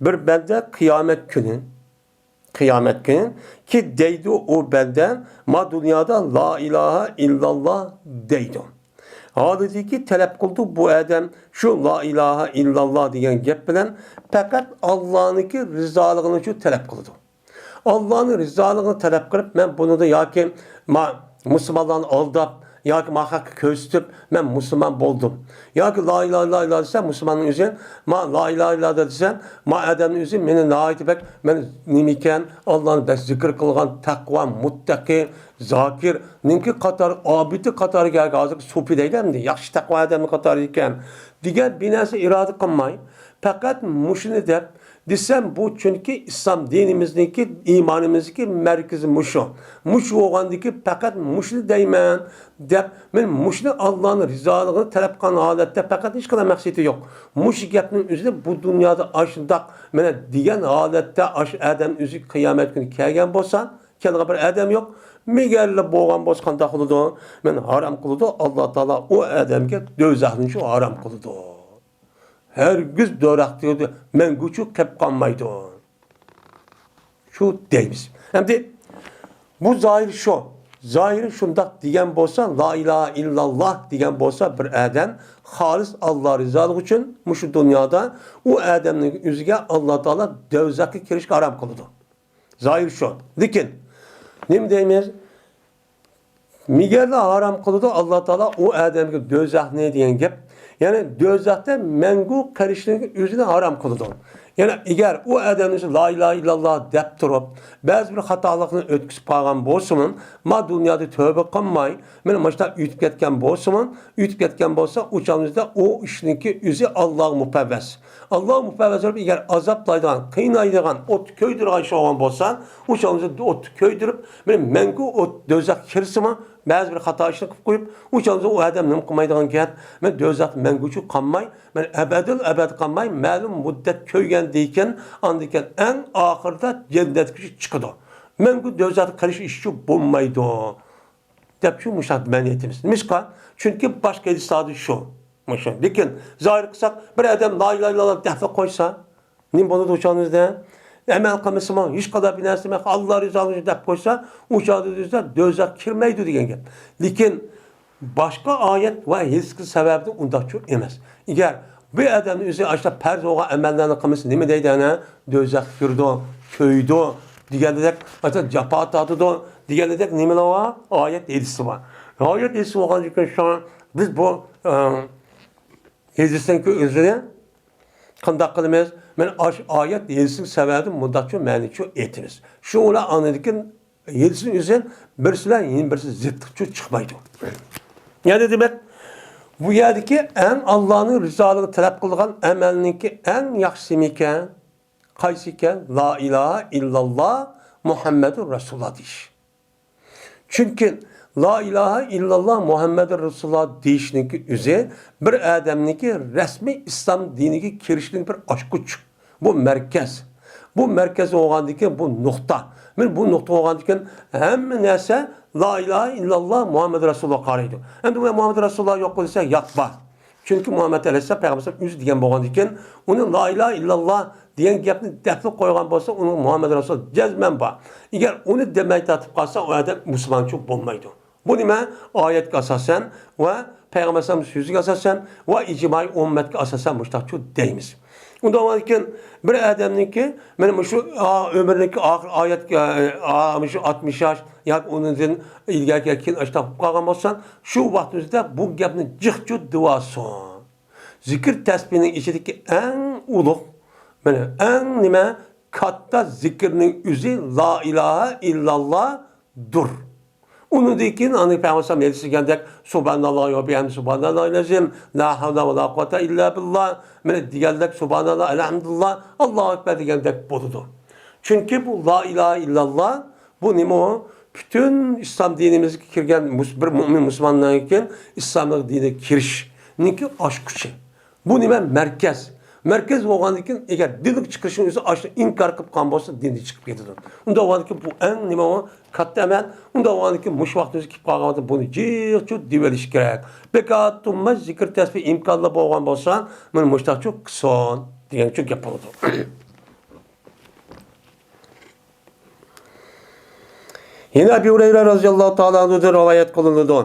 بىر بەندە قىيامەت كۈنى، قىيامەت كۈنى كى دەيدۇ ئۇ بەندە، ما دۇنيادا لا ئىلاھە ئىللاللا دەيدۇ. ھالىدىكى تەلەپ قىلىدۇ بۇ ئادەم شۇ لا ئىلاھە ئىللاللا دېگەن گەپ بىلەن پەقەت ئاللانىڭكى رىزالىقىنى شۇ تەلەپ قىلىدۇ. ئاللانىڭ رىزالىقىنى تەلەپ قىلىپ، مەن بۇنىڭدا ياكى ما مۇسۇلمانلارنى ئالداپ، ياكى ما خەققە كۆرسىتىپ، مەن مۇسۇلمان بولدۇم. ياكى لا ئىلاھە ئىللاللا دېسە، مۇسۇلماننىڭ ئۆزى، ما لا ئىلاھە ئىللاللا دېسە، ما ئادەمنىڭ ئۆزى مېنى ناھايىتى بەك، مەن نېمە ئىكەن، ئاللانى بەك زىكىر قىلغان، تەقۋا، مۇتتەقى، زاكىر، نېمىكى قاتار، ئابىدى قاتارىغا كەلگەن، ھازىرقى سۇپى دەيدۇ ئەمدى، ياخشى تەقۋا ئادەمنىڭ قاتارى ئىكەن، دېگەن بىر نەرسە ئىرادە قىلماي، پەقەت مۇشۇنى دەپ، دېسەم، بۇ چۈنكى ئىسلام دىنىمىزنىڭكى، ئىمانىمىزنىڭكى مەركىزى مۇشۇ. مۇشۇ بولغاندىكى پەقەت مۇشۇنى دەيمەن دەپ، مەن مۇشۇنى ئاللانىڭ رىزالىقىنى تەلەپ قىلغان ھالەتتە پەقەت ھېچقانداق مەقسىتى يوق. مۇشۇ گەپنىڭ ئۆزىدە بۇ دۇنيادا ئاشۇنداق مانا دېگەن ھالەتتە ئاشۇ ئادەم ئۆزى قىيامەت كۈنى كەلگەن بولسا، كەلگەن بىر ئادەم يوق. مىگەرلا بولغان بولسا قانداق قىلىدۇ؟ مەن ھارام قىلىدۇ، ئاللا تائالا ئۇ ئادەمگە دوزاخنى شۇ ھارام قىلىدۇ. ھەرگىز دوزاختا مەڭگۈچە قېلىپ قالمايدۇ. شۇ دەيمىز. ئەمدى بۇ زاھىر شۇ. زاھىرى شۇنداق دېگەن بولسا، لا ئىلاھە ئىللاللا دېگەن بولسا بىر ئادەم خالىس ئاللا رىزالىقى ئۈچۈن مۇشۇ دۇنيادا ئۇ ئادەمنىڭ ئۆزىگە ئاللا تائالا دوزاخقا كىرىشكە ھارام قىلىدۇ. زاھىر شۇ. لېكىن نېمە دەيمىز؟ مىگەرلا ھارام قىلىدۇ ئاللا تائالا ئۇ ئادەمگە دوزاخنى دېگەن گەپ. يەنى دوزاختا مەڭگۈ قېلىشنى ئۆزىنى ھارام قىلىدۇ. يەنى ئەگەر ئۇ ئادەمنى لا ئىلاھە ئىللاللا دەپ تۇرۇپ، بەزى بىر خاتالىقنى ئۆتكۈزۈپ قالغان بولسىمۇ، ما دۇنيادا تۆبە قىلماي، مانا مۇشۇنداق ئۆتۈپ كەتكەن بولسىمۇ، ئۆتۈپ كەتكەن بولسا، ئۇ چاغدا ئۇ ئىشنىڭكى ئۆزى ئاللاغا مۇپەۋۋەس. ئاللاغا مۇپەۋۋەس بولۇپ، ئەگەر ئازابلايدىغان، قىينايدىغان، ئوتتا كۆيدۈرىدىغان ئىش بولغان بولسا، ئۇ چاغدا ئوتتا كۆيدۈرۈپ، مانا مەڭگۈ ئوت، دوزاخقا كىرسىمۇ، بەزى بىر خاتا ئىشنى قىلىپ قويۇپ، ئۇ چاغدا ئۇ ئادەم نېمە قىلمايدىغان گەپ، مانا دوزاختا مەڭگۈچە قالماي، مانا ئەبەدىل ئەبەد قالماي، مەلۇم مۇددەت كۆيگەندىن كېيىن، ئاندىن كېيىن ئەڭ ئاخىرىدا جەننەتكە چىقىدۇ. مەڭگۈ دوزاختا قېلىش ئىشى بولمايدۇ. دەپ شۇ مۇشۇنداق مەنە ئېيتىمىز. نېمىشقا؟ چۈنكى باشقا ھەدىسلەردە شۇ. مۇشۇ. لېكىن زاھىر قىلساق، بىر ئادەم لا ئىلاھە ئىللاللا دەپلا قويسا، نېمە بولىدۇ ئۇ چاغدا؟ ئەمەل قىلمىسىمۇ، ھېچقانداق بىر نەرسە ئاللا رىزالىقى ئۈچۈن دەپ قويسا، ئۇ چاغدا دوزاخقا كىرمەيدۇ دېگەن گەپ. لېكىن باشقا ئايەت ۋە ھەدىس سەۋەبىدىن ئۇنداقچۇ ئەمەس. ئەگەر بۇ ئادەمنىڭ ئۆزى ئاشۇنداق پەرز بولغان ئەمەللەرنى قىلمىسا، نېمە دەيدۇ ئەنە؟ دوزاخقا كىرىدۇ، كۆيىدۇ دېگەندەك، ئاشۇنداق جاپا تارتىدۇ دېگەندەك نېمىلەر بار؟ ئايەت ھەدىسى بار. ئايەت ھەدىسى بولغاندىكىن شۇڭا بىز بۇ، ئە، ھەدىسنىڭكى ئۆزىنى قانداق قىلىمىز؟ مانا ئاشۇ ئايەت ھەدىسنىڭ سەۋەبىدىن مۇنداقچۇ مەنىچۇ ئېيتىمىز. شۇ بىلەن ئاندىن كېيىن ھەدىسنىڭ ئۆزى بىرسى بىلەن يەنە بىرسى زىتلىقچۇ چىقمايدۇ. يەنى دېمەك، بۇ يەردىكى ئەڭ ئاللانىڭ رىزالىقىنى تەلەپ قىلىدىغان ئەمەلنىڭكى ئەڭ ياخشىسى نېمىكەن؟ قايسى ئىكەن؟ لا ئىلاھە ئىللاللا مۇھەممەدۇر رەسۇلۇللا دېيىش. چۈنكى لا ئىلاھە ئىللاللا مۇھەممەدۇر رەسۇلۇللا دېيىشنىڭكى ئۆزى بىر ئادەمنىڭكى رەسمىي ئىسلام دىنىگە كىرىشىنىڭ بىر ئاچقۇچ. بۇ مەركەز. بۇ مەركەز بولغاندىكىن بۇ نۇقتا. مانا بۇ نۇقتا بولغاندىكىن ھەممە نەرسە لا ئىلاھە ئىللاللا مۇھەممەد رەسۇلۇللا قارايدۇ. ئەمدى مۇھەممەد رەسۇلۇللا يوق دېسە، ياق، بار. چۈنكى مۇھەممەد ئەلەيھىسسالام پەيغەمبەر ئۆزى دېگەن بولغاندىكىن، ئۇنى لا ئىلاھە ئىللاللا دېگەن گەپنى دەپلا قويغان بولسا، ئۇنىڭ مۇھەممەد رەسۇلۇللا جەزمەن بار. ئەگەر ئۇنى دېمەي تارتىپ قالسا، ئۇ ئادەم مۇسۇلمانچۇ بولمايدۇ. بۇ نېمە؟ ئايەتكە ئاساسەن ۋە پەيغەمبەر ئەلەيھىسسالام سۆزىگە ئاساسەن ۋە ئىجمائىي ئۈممەتكە ئاساسەن مۇشۇنداقچۇ دەيمىز. ئۇنداق بولغاندىكىن بىر ئادەمنىڭكى، مانا مۇشۇ، ئا، ئۆمرىنىڭكى ئاخىر ئايەتكە، ئا، مۇشۇ ئاتمىش ياش ياكى ئۇنىڭدىن ئىلگەركى كېيىن ئاشۇنداق بولۇپ قالغان بولسا، شۇ ۋاقتىمىزدا بۇ گەپنى جىقچۇ دېۋالسۇن. زىكىر تەسبىھنىڭ ئىچىدىكى ئەڭ ئۇلۇغ، مانا ئەڭ نېمە، كاتتا زىكىرنىڭ ئۆزى لا ئىلاھە ئىللاللادۇر. ئۇنىڭدىن كېيىن ئاندىن پەيغەمبەر ئەلەيھىسسالام ھەدىسى دېگەندەك، سۇبھاناللاھ ۋە بىھەمدى، سۇبھاناللاھىل ئەزىم، لا ھەۋلە ۋە لا قۇۋۋەتە ئىللا بىللاھ، مانا دېگەندەك، سۇبھاناللاھ، ئەلھەمدۇلىللاھ، ئاللاھۇ ئەكبەر دېگەندەك بولىدۇ. چۈنكى بۇ لا ئىلاھە ئىللاللاھ، بۇ نېمە ئۇ؟ پۈتۈن ئىسلام دىنىمىزگە كىرگەن مۇس-، بىر مۇئمىن مۇسۇلماندىن كېيىن ئىسلاملىق دىنىگە كىرىشنىڭكى ئاچقۇچى. بۇ نېمە؟ مەركەز. مەركەز بولغاندىن كېيىن، ئەگەر دىندىن چىقىرىشنىڭ ئۆزى ئاشۇنى ئىنكار قىلىپ قالغان بولسا، دىندىن چىقىپ كېتىدۇ. ئۇنداق بولغاندىن كېيىن، بۇ ئەڭ نېمە ئۇ؟ كاتتا ئەمەل. ئۇنداق بولغاندىن كېيىن، مۇشۇ ۋاقتىمىز كېلىپ قالغان ۋاقىتتا بۇنى جىقچۇ دېيىۋېلىش كېرەك. بىكار تۇرماي زىكىر تەسبىھ ئىمكانلار بولغان بولسا، مانا مۇشۇنداقچۇ قىلسۇن دېگەنچۇ گەپ بولىدۇ. يەنە ئەبى ھۇرەيرە رەزىياللاھۇ تائالا ئەنھۇدىن رىۋايەت قىلىنىدۇ.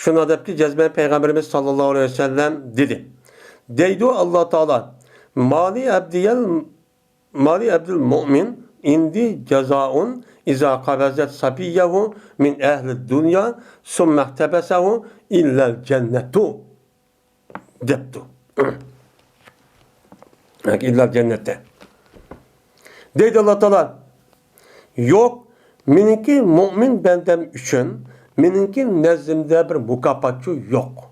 شۇنداق دەپتۇ، جەزمەن پەيغەمبىرىمىز ساللاللاھۇ ئەلەيھى ۋەسەللەم دېدى. دەيدۇ ئاللاھ تائالا، مالى ئەبدىيەل، مالى ئەبدىل مۇئمىن ئىندى جازائۇن ئىزا قەۋەزەت سەبىييەھۇ مىن ئەھلىد دۇنيا سۇممەھتەبەسەھۇ ئىللەل جەننەتۇ. دەپتۇ. ياكى ئىللا جەننەتتە. دەيدۇ ئاللاھ تائالا، يوق، مېنىڭكى مۇئمىن بەندەم ئۈچۈن مېنىڭكى نەزدىمدە بىر مۇكاپاتچۇ يوق.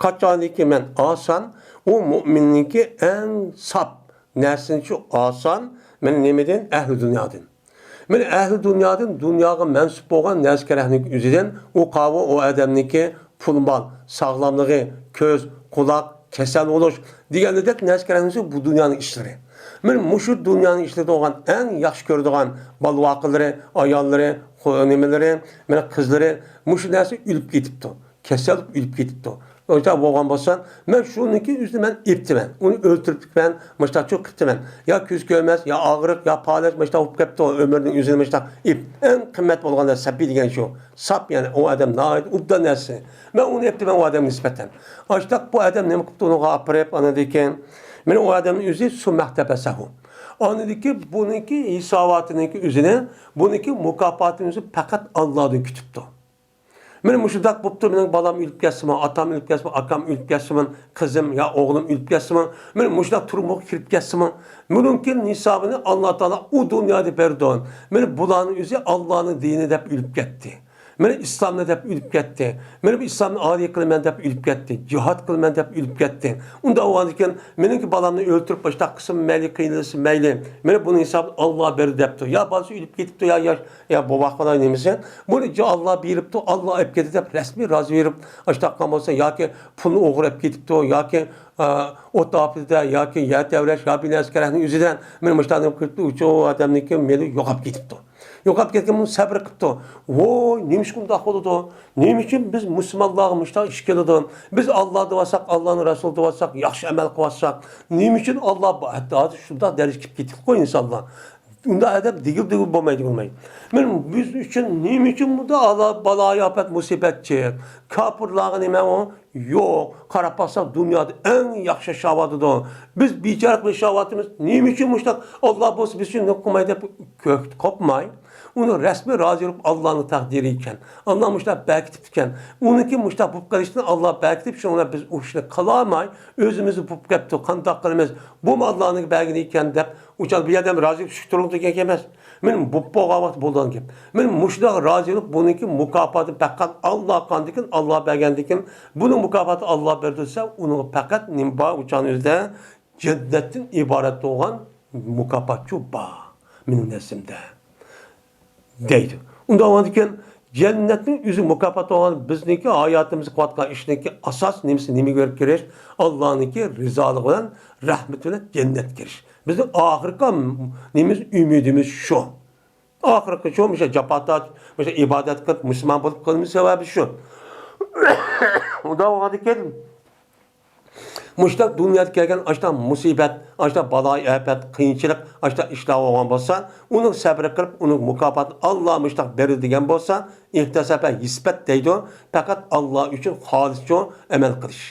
قاچانكى مەن ئالسام، ئۇ مۇئمىننىڭكى ئەڭ ساپ نەرسىنىچۇ ئالسام، مەن نېمىدىن؟ ئەھلى دۇنيادىن. مانا ئەھلى دۇنيادىن دۇنياغا مەنسۇپ بولغان نەرسە-كەرەكنىڭ ئۆزىدىن، ئۇ قاۋۇ ئۇ ئادەمنىڭكى پۇل-مال، ساغلاملىقى، كۆز، قۇلاق، كېسەل بولۇش دېگەندەك نەرسە-كەرەكنىڭ ئۆزى بۇ دۇنيانىڭ ئىشلىرى. مانا مۇشۇ دۇنيانىڭ ئىشلىرىدا بولغان ئەڭ ياخشى كۆرىدىغان بالا-ۋاقىلىرى، ئاياللىرى، خو-، نېمىلىرى، مانا قىزلىرى مۇشۇ نەرسە ئۆلۈپ كېتىپتۇ. كېسەل بولۇپ ئۆلۈپ كېتىپتۇ. ئۇنداق بولغان بولسا، مەن شۇنىڭكى ئۆزىنى مەن ئېپتىمەن. ئۇنى ئۆلتۈرۈپتىمەن، مۇشتاق چوق قىپتىمەن. يا كۆز كۆرمەس، يا ئاغرىق، يا پالەچ، مۇشتاق بولۇپ كەپتۇ. ئۆمرىنىڭ ئۆزىنى مۇشتاق ئېپ. ئەڭ قىممەت بولغان نەرسە سەپىي دېگەن شۇ. ساپ، يەنى ئۇ ئادەم ناھايىتى ئوبدان نەرسە. مەن ئۇنى ئېپتىمەن ئۇ ئادەمگە نىسبەتەن. ئاشتاق بۇ ئادەم نېمە قىپتۇ ئۇنىڭغا ئاپىرىپ، ئاندىن كېيىن مېنى ئۇ ئادەمنىڭ ئۆزى سۇممەھتەبەسەھۇ. ئاندىن كېيىن بۇنىڭكى ھېساباتىنىڭكى ئۆزىنى، بۇنىڭكى مۇكاپاتىنى ئۆزى پەقەت ئاللادىن كۈتۈپتۇ. مانا مۇشۇنداق بوپتۇ، مېنىڭ بالام ئۆلۈپ كەتسىمۇ، ئاتام ئۆلۈپ كەتسىمۇ، ئاكام ئۆلۈپ كەتسىمۇ، قىزىم يا ئوغلۇم ئۆلۈپ كەتسىمۇ، مانا مۇشۇنداق تۈرمىگە كىرىپ كەتسىمۇ، مۇنىڭكى ھېسابىنى ئاللا تائالا ئۇ دۇنيادا بېرىدۇ. مانا بۇلارنىڭ ئۆزى ئاللانىڭ دىنى دەپ ئۆلۈپ كەتتى. مانا ئىسلامنى دەپ ئۆلۈپ كەتتى. مانا بۇ ئىسلامنى ئالىي قىلىمەن دەپ ئۆلۈپ كەتتى. جىھاد قىلىمەن دەپ ئۆلۈپ كەتتى. ئۇنداق بولغاندىكىن، مېنىڭكى بالامنى ئۆلتۈرۈپ، باشقا قىلسىمۇ مەيلى، قىينىلسىمۇ مەيلى. مانا بۇنىڭ ھېسابىنى ئاللا بېرىدۇ دەپتۇ. يا بالىسى ئۆلۈپ كېتىپتۇ، يا ياش يا بوۋاقلار نېمىسى، بۇنى جا-، ئاللا بېرىپتۇ، ئاللا ئېلىپ كېتىدۇ دەپ رەسمىي رازى بېرىپ، ئاشتاق قىلغان بولسا، ياكى پۇلنى ئوغرى ئېلىپ كېتىپتۇ، ياكى، ئا، ئوت ئاپىتىدە، ياكى يەر تەۋرەش، يا بىر نەرسە كېرەكنىڭ ئۆزىدە، مانا مۇشۇنداق نېمە قىلىپتۇ، ئۇ ئادەمنىڭكى مېلى يوقاپ كېتىپتۇ. يوقاپ كەتكەن بولسا سەبرى قىپتۇ. ۋوي، نېمىشقا ئۇنداق بولىدۇ؟ نېمە ئۈچۈن بىز مۇسۇلمانلارغا مۇشۇنداق ئىش كېلىدۇ؟ بىز ئاللا دېۋاتساق، ئاللانىڭ رەسۇلى دېۋاتساق، ياخشى ئەمەل قىلىۋاتساق، نېمە ئۈچۈن ئاللا بۇ، ھەتتا ھازىر شۇنداق دەرىجىگە كېلىپ كېتىپتىغۇ ئىنسانلار. ئۇنداق ئادەم دېگىلى دېگىلى بولمايدۇ، بولمايدۇ. مانا بىز ئۈچۈن نېمە ئۈچۈن بۇنداق ئالا-، بالايىئاپەت، مۇسىبەت چىق؟ كاپىرلارغا نېمە ئۇ؟ يوق. قاراپ باقساق، دۇنيادا ئەڭ ياخشى ياشاۋاتىدۇ. بىز بىچارە ياشاۋاتىمىز. نېمە ئۈچۈن مۇشۇنداق؟ ئاللا بولسا بىز ئۈچۈن نېمە قىلماي دەپ كۆكتە قوپماي، ئۇنى رەسمىي رازى بولۇپ، ئاللانىڭ تەقدىرى ئىكەن. ئاللا مۇشۇنداق بەركىتىپتىكەن. ئۇنىڭكى مۇشۇنداق بولۇپ قېلىشىدىن ئاللا بەركىتىپ، شۇنىڭ بىلەن بىز ئۇ ئىشنى قىلالماي، ئۆزىمىزدە بولۇپ كەپتۇ. قانداق قىلىمىز؟ بۇمۇ ئاللانىڭ بەرگىنى ئىكەن دەپ، ئۇچان بۇ يەردە رازى بولۇپ شۈكۈر دېگەن گەپ ئەمەس. مانا بوپ بولغان ۋاقىت بولىدىغان گەپ. مانا مۇشۇنداق رازىلىق بۇنىڭكى مۇكاپاتى پەقەت ئاللا قاندىكىن، ئاللا بەرگەندىكىن، بۇنىڭ مۇكاپاتى ئاللا بېرىدۇ دېسە، ئۇنىڭغا پەقەت نېمە بار ئۇچان ئۆزىدە؟ جەننەتتىن ئىبارەت بولغان مۇكاپاتچۇ بار مېنىڭ نەزىرىمدە. دەيدۇ. ئۇنداق بولغاندىكىن، جەننەتنىڭ ئۆزى مۇكاپات بولغان، بىزنىڭكى ھاياتىمىزدا قىلىۋاتقان ئىشنىڭكى ئاساس نېمىسى، نېمىگە كۆرە كىرىش؟ ئاللانىڭكى رىزالىقى بىلەن، رەھمىتى بىلەن جەننەتكە كىرىش. بىزنىڭ ئاخىرقى نېمىمىز، ئۈمىدىمىز شۇ. ئاخىرقى شۇ، مۇشۇ جاپا تارتىپ، مۇشۇ ئىبادەت قىلىپ، مۇسۇلمان بولۇپ قېلىشىمىز سەۋەبى شۇ. ئۇنداق بولغاندىكىن، مۇشۇنداق دۇنيادا كەلگەن ئاشۇنداق مۇسىبەت، ئاشۇنداق بالايىئاپەت، قىيىنچىلىق، ئاشۇنداق ئىشلار بولغان بولسا، ئۇنىڭ سەبرى قىلىپ، ئۇنىڭ مۇكاپاتىنى ئاللا مۇشۇنداق بېرىدۇ دېگەن بولسا، ئېھتىساب ۋە ھېسبەت دەيدۇ، پەقەت ئاللا ئۈچۈن خالىسچۇ ئەمەل قىلىش.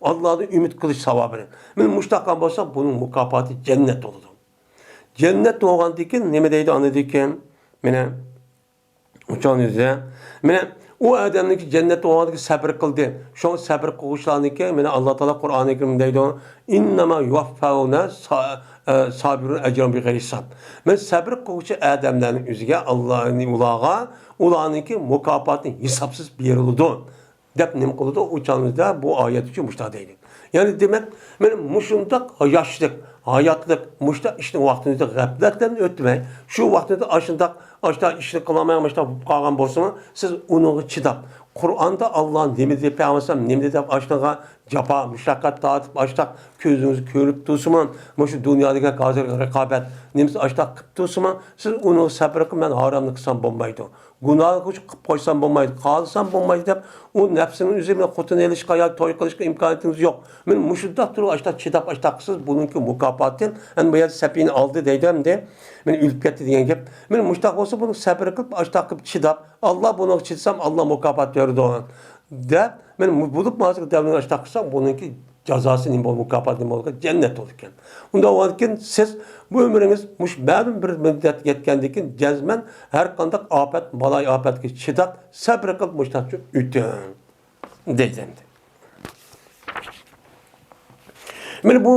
ئاللادىن ئۈمىد قىلىش ساۋابىنى. مانا مۇشۇنداق قىلغان بولسا، بۇنىڭ مۇكاپاتى جەننەت بولىدۇ. جەننەت بولغاندىن كېيىن نېمە دەيدۇ ئاندىن كېيىن؟ مانا ئۇچان يۈزى. مانا ئۇ ئادەمنىڭكى جەننەتتە بولغاندىكى سەبر قىلدى. شۇڭا سەبر قىلغۇچىلارنىڭكى، مانا ئاللا تائالا قۇرئانى كەرىمدە دەيدۇ، ئىننەما يۇۋەففەۋنە سا-، ئە، سابىرۇن ئەجرەھۇم بىغەيرى ھىساب. مانا سەبر قىلغۇچى ئادەملەرنىڭ ئۆزىگە ئاللا ئۇلارغا ئۇلارنىڭكى مۇكاپاتى ھېسابسىز بېرىلىدۇ، دەپ نېمە قىلىدۇ؟ ئۇ چاغىمىزدا بۇ ئايەت ئۈچۈن مۇشۇنداق دەيدۇ. يەنى دېمەك، مانا مۇشۇنداق ياشلىق، ھاياتلىق، مۇشۇنداق ئىشنىڭ ۋاقتىمىزدا غەپلەتلەرنى ئۆتمەي، شۇ ۋاقتىدا ئاشۇنداق، ئاشۇنداق ئىشنى قىلالماي، مۇشۇنداق بولۇپ قالغان بولسىمۇ، سىز ئۇنىڭغا چىداپ، قۇرئاندا ئاللا نېمە دەپ، پەيغەمبەر نېمە دەپ ئاشۇنىڭغا جاپا، مۇشەققەت تارتىپ، ئاشۇنداق كۆزىڭىز كۆرۈپ تۇرسىمۇ، مۇشۇ دۇنيادىكى ھازىرقى رىقابەت نېمىسى ئاشۇنداق قىلىپ تۇرسىمۇ، سىز ئۇنىڭغا سەبرى قىلىپ، مەن ھارامنى قىلسام بولمايدۇ، گۇناھنى قىلىپ قويسام بولمايدۇ، قالسام بولمايدۇ دەپ، ئۇ نەپسىنىڭ ئۆزى بىلەن خوتۇن ئېلىشقا يا توي قىلىشقا ئىمكانىيىتىڭىز يوق. مانا مۇشۇنداق تۇرۇپ، ئاشۇنداق چىداپ، ئاشۇنداق قىلسىز، بۇنىڭكى مۇكاپاتى، ئەمدى بۇ يەردە سەپىنە ئالدى دەيدۇ ئەمدى. مانا ئۆلۈپ كەتتى دېگەن گەپ. مانا مۇشۇنداق بولسا، بۇنى سەبرى قىلىپ، ئاشۇنداق قىلىپ چىداپ، ئاللا بۇنىڭغا چىدىسام، ئاللا مۇكاپات بېرىدۇ، دەپ، مانا بولۇپ ھازىرقى دەۋرنى ئاشۇنداق قىلساق، بۇنىڭكى جازاسى نېمە بولىدۇ، مۇكاپاتى نېمە بولىدۇ؟ جەننەت بولىدىكەن. ئۇنداق بولغاندىكىن سىز بۇ ئۆمرىڭىز مۇشۇ مەلۇم بىر مۇددەت يەتكەندىن كېيىن جەزمەن ھەر قانداق ئاپەت، بالايىئاپەتكە چىداپ، سەبرى قىلىپ مۇشۇنداق ئۆتۈڭ، دەيدۇ ئەمدى. مانا بۇ،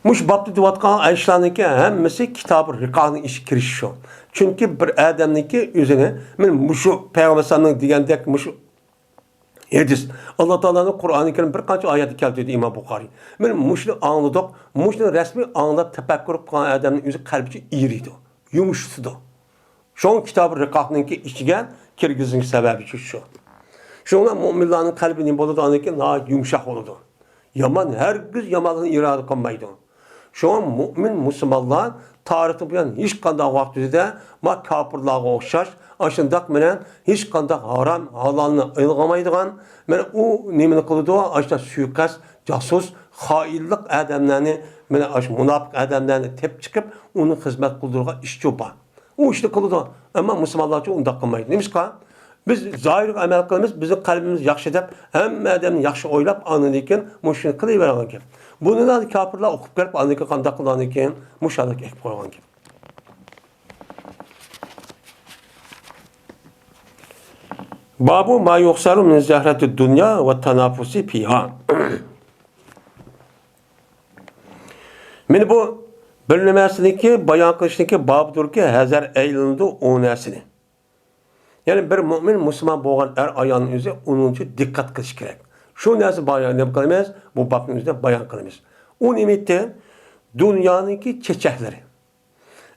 مۇشۇ بابتا دەۋاتقان ئىشلارنىڭكى ھەممىسى كىتابى رىقاقنىڭ ئىشىگە كىرىشى شۇ. چۈنكى بىر ئادەمنىڭكى ئۆزىنى، مانا مۇشۇ پەيغەمبەر ئەلەيھىسسالامنىڭ دېگەندەك مۇشۇ ھەدىس، ئاللا تائالانىڭ قۇرئانى كەرىم بىر قانچە ئايەتتە كەلتۈردى ئىمام بۇخارىي. مانا مۇشۇنى ئاڭلىدۇق، مۇشۇنى رەسمىي ئاڭلاپ تەپەككۇر قىلغان ئادەمنىڭ ئۆزى قەلبى ئېرىيدۇ، يۇمشىتىدۇ. شۇڭا كىتابى رىقاقنىڭكى ئىچىگە كىرگۈزۈشنىڭ سەۋەبى شۇ، شۇ. شۇڭا مۇئمىنلارنىڭ قەلبى نېمە بولىدۇ؟ ئاندىن كېيىن ناھايىتى يۇمشاق بولىدۇ. يامان ھەرگىز يامانلىقنى ئىرادە قىلمايدۇ. شۇڭا مۇئمىن مۇسۇلمانلار تارىختىن بۇيان ھېچقانداق ۋاقىتتا ما كاپىرلارغا ئوخشاش ئاشۇنداق مانا ھېچقانداق ھارام ھالالنى ئىلغىمايدىغان، مانا ئۇ نېمىنى قىلىدۇ؟ ئاشۇنداق سۇيىقەست، جاسۇس، خائىنلىق ئادەملەرنى، مانا ئاشۇ مۇناپىق ئادەملەرنى تېپىپ چىقىپ، ئۇنىڭ خىزمەت قىلدۇرغان ئىشچۇ بار. ئۇ ئىشنى قىلىدۇ. ئەمما مۇسۇلمانلارچە ئۇنداق قىلمايدۇ. نېمىشقا؟ بىز زاھىرغا ئەمەل قىلىمىز، بىزنىڭ قەلبىمىز ياخشى دەپ، ھەممە ئادەمنى ياخشى ئويلاپ، ئاندىن كېيىن مۇشۇنى قىلىۋېرىدىغان گەپ. بۇنى كاپىرلار ئوقۇپ كىرىپ، ئاندىن كېيىن قانداق قىلىدۇ؟ ئاندىن كېيىن مۇشۇ ھالەتكە ئەكىپ قويغان گەپ. بابۇ ما يۇخسەرۇ مىن زەھرەتى دۇنيا ۋە تانافۇسى فىھا. مانا بۇ بىر نەرسىنىڭكى بايان قىلىشنىڭكى بابىدۇركى، ھەزەر ئەيلىنىدۇ ئۇ نەرسىنى. يەنى بىر مۇئمىن مۇسۇلمان بولغان ئەر ئايالنىڭ ئۆزى ئۇنىڭ ئۈچۈن دىققەت قىلىش كېرەك. شۇ نەرسە بايان نېمە قىلىمىز؟ بۇ بابنىڭ ئۆزىدە بايان قىلىمىز. ئۇ نېمە ئىدى؟ دۇنيانىڭكى چېچەكلىرى.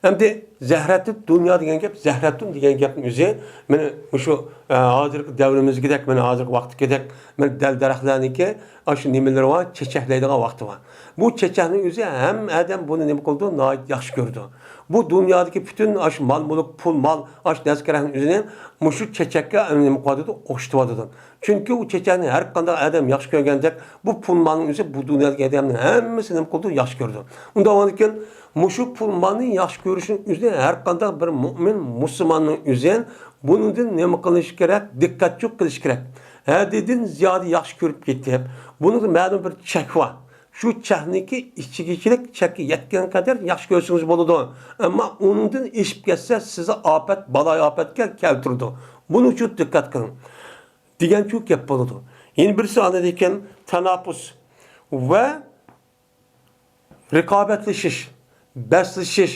ئەمدى زەھرەتۇ دۇنيا دېگەن گەپ، زەھرەتۇن دېگەن گەپنىڭ ئۆزى، مانا مۇشۇ، ئە، ھازىرقى دەۋرىمىزدىكىدەك، مانا ھازىرقى ۋاقىتتىكىدەك، مانا دەل دەرەخلەرنىڭكى ئاشۇ نېمىلىرى بار، چېچەكلەيدىغان ۋاقتى بار. بۇ چېچەكنىڭ ئۆزى ھەممە ئادەم بۇنى نېمە قىلىدۇ؟ ناھايىتى ياخشى كۆرىدۇ. بۇ دۇنيادىكى پۈتۈن ئاشۇ مال-مۈلۈك، پۇل-مال، ئاشۇ نەرسە-كېرەكنىڭ ئۆزىنى مۇشۇ چېچەككە نېمە قىلىۋاتىدۇ؟ ئوخشىتىۋاتىدۇ. چۈنكى ئۇ چېچەكنى ھەر قانداق ئادەم ياخشى كۆرگەندەك، بۇ پۇل-مالنىڭ ئۆزى بۇ دۇنيادىكى ئادەمنىڭ ھەممىسى نېمە قىلىدۇ؟ ياخشى كۆرىدۇ. ئۇنداق بولغاندىكىن، مۇشۇ پۇل-مالنى ياخشى كۆرۈشنىڭ ئۆزى ھەر قانداق بىر مۇئمىن مۇسۇلماننىڭ ئۆزى بۇنىڭدىن نېمە قىلىشى كېرەك؟ دىققەتچۇ قىلىشى كېرەك. ھەددىدىن زىيادە ياخشى كۆرۈپ كېتىپ، بۇنىڭدا مەلۇم بىر چەك بار. شۇ چەكنىڭكى ئىچىگىچىلىك چەككە يەتكەن قەدەر ياخشى كۆرسىڭىز بولىدۇ. ئەمما ئۇنىڭدىن ئېشىپ كەتسە، سىزنى ئاپەت، بالايىئاپەتكە كەلتۈرىدۇ. بۇنىڭ ئۈچۈن دىققەت قىلىڭ، دېگەنچۇ گەپ بولىدۇ. يەنە بىرسى ئاندىن كېيىن تاناپۇس ۋە رىقابەتلىشىش، بەسلىشىش،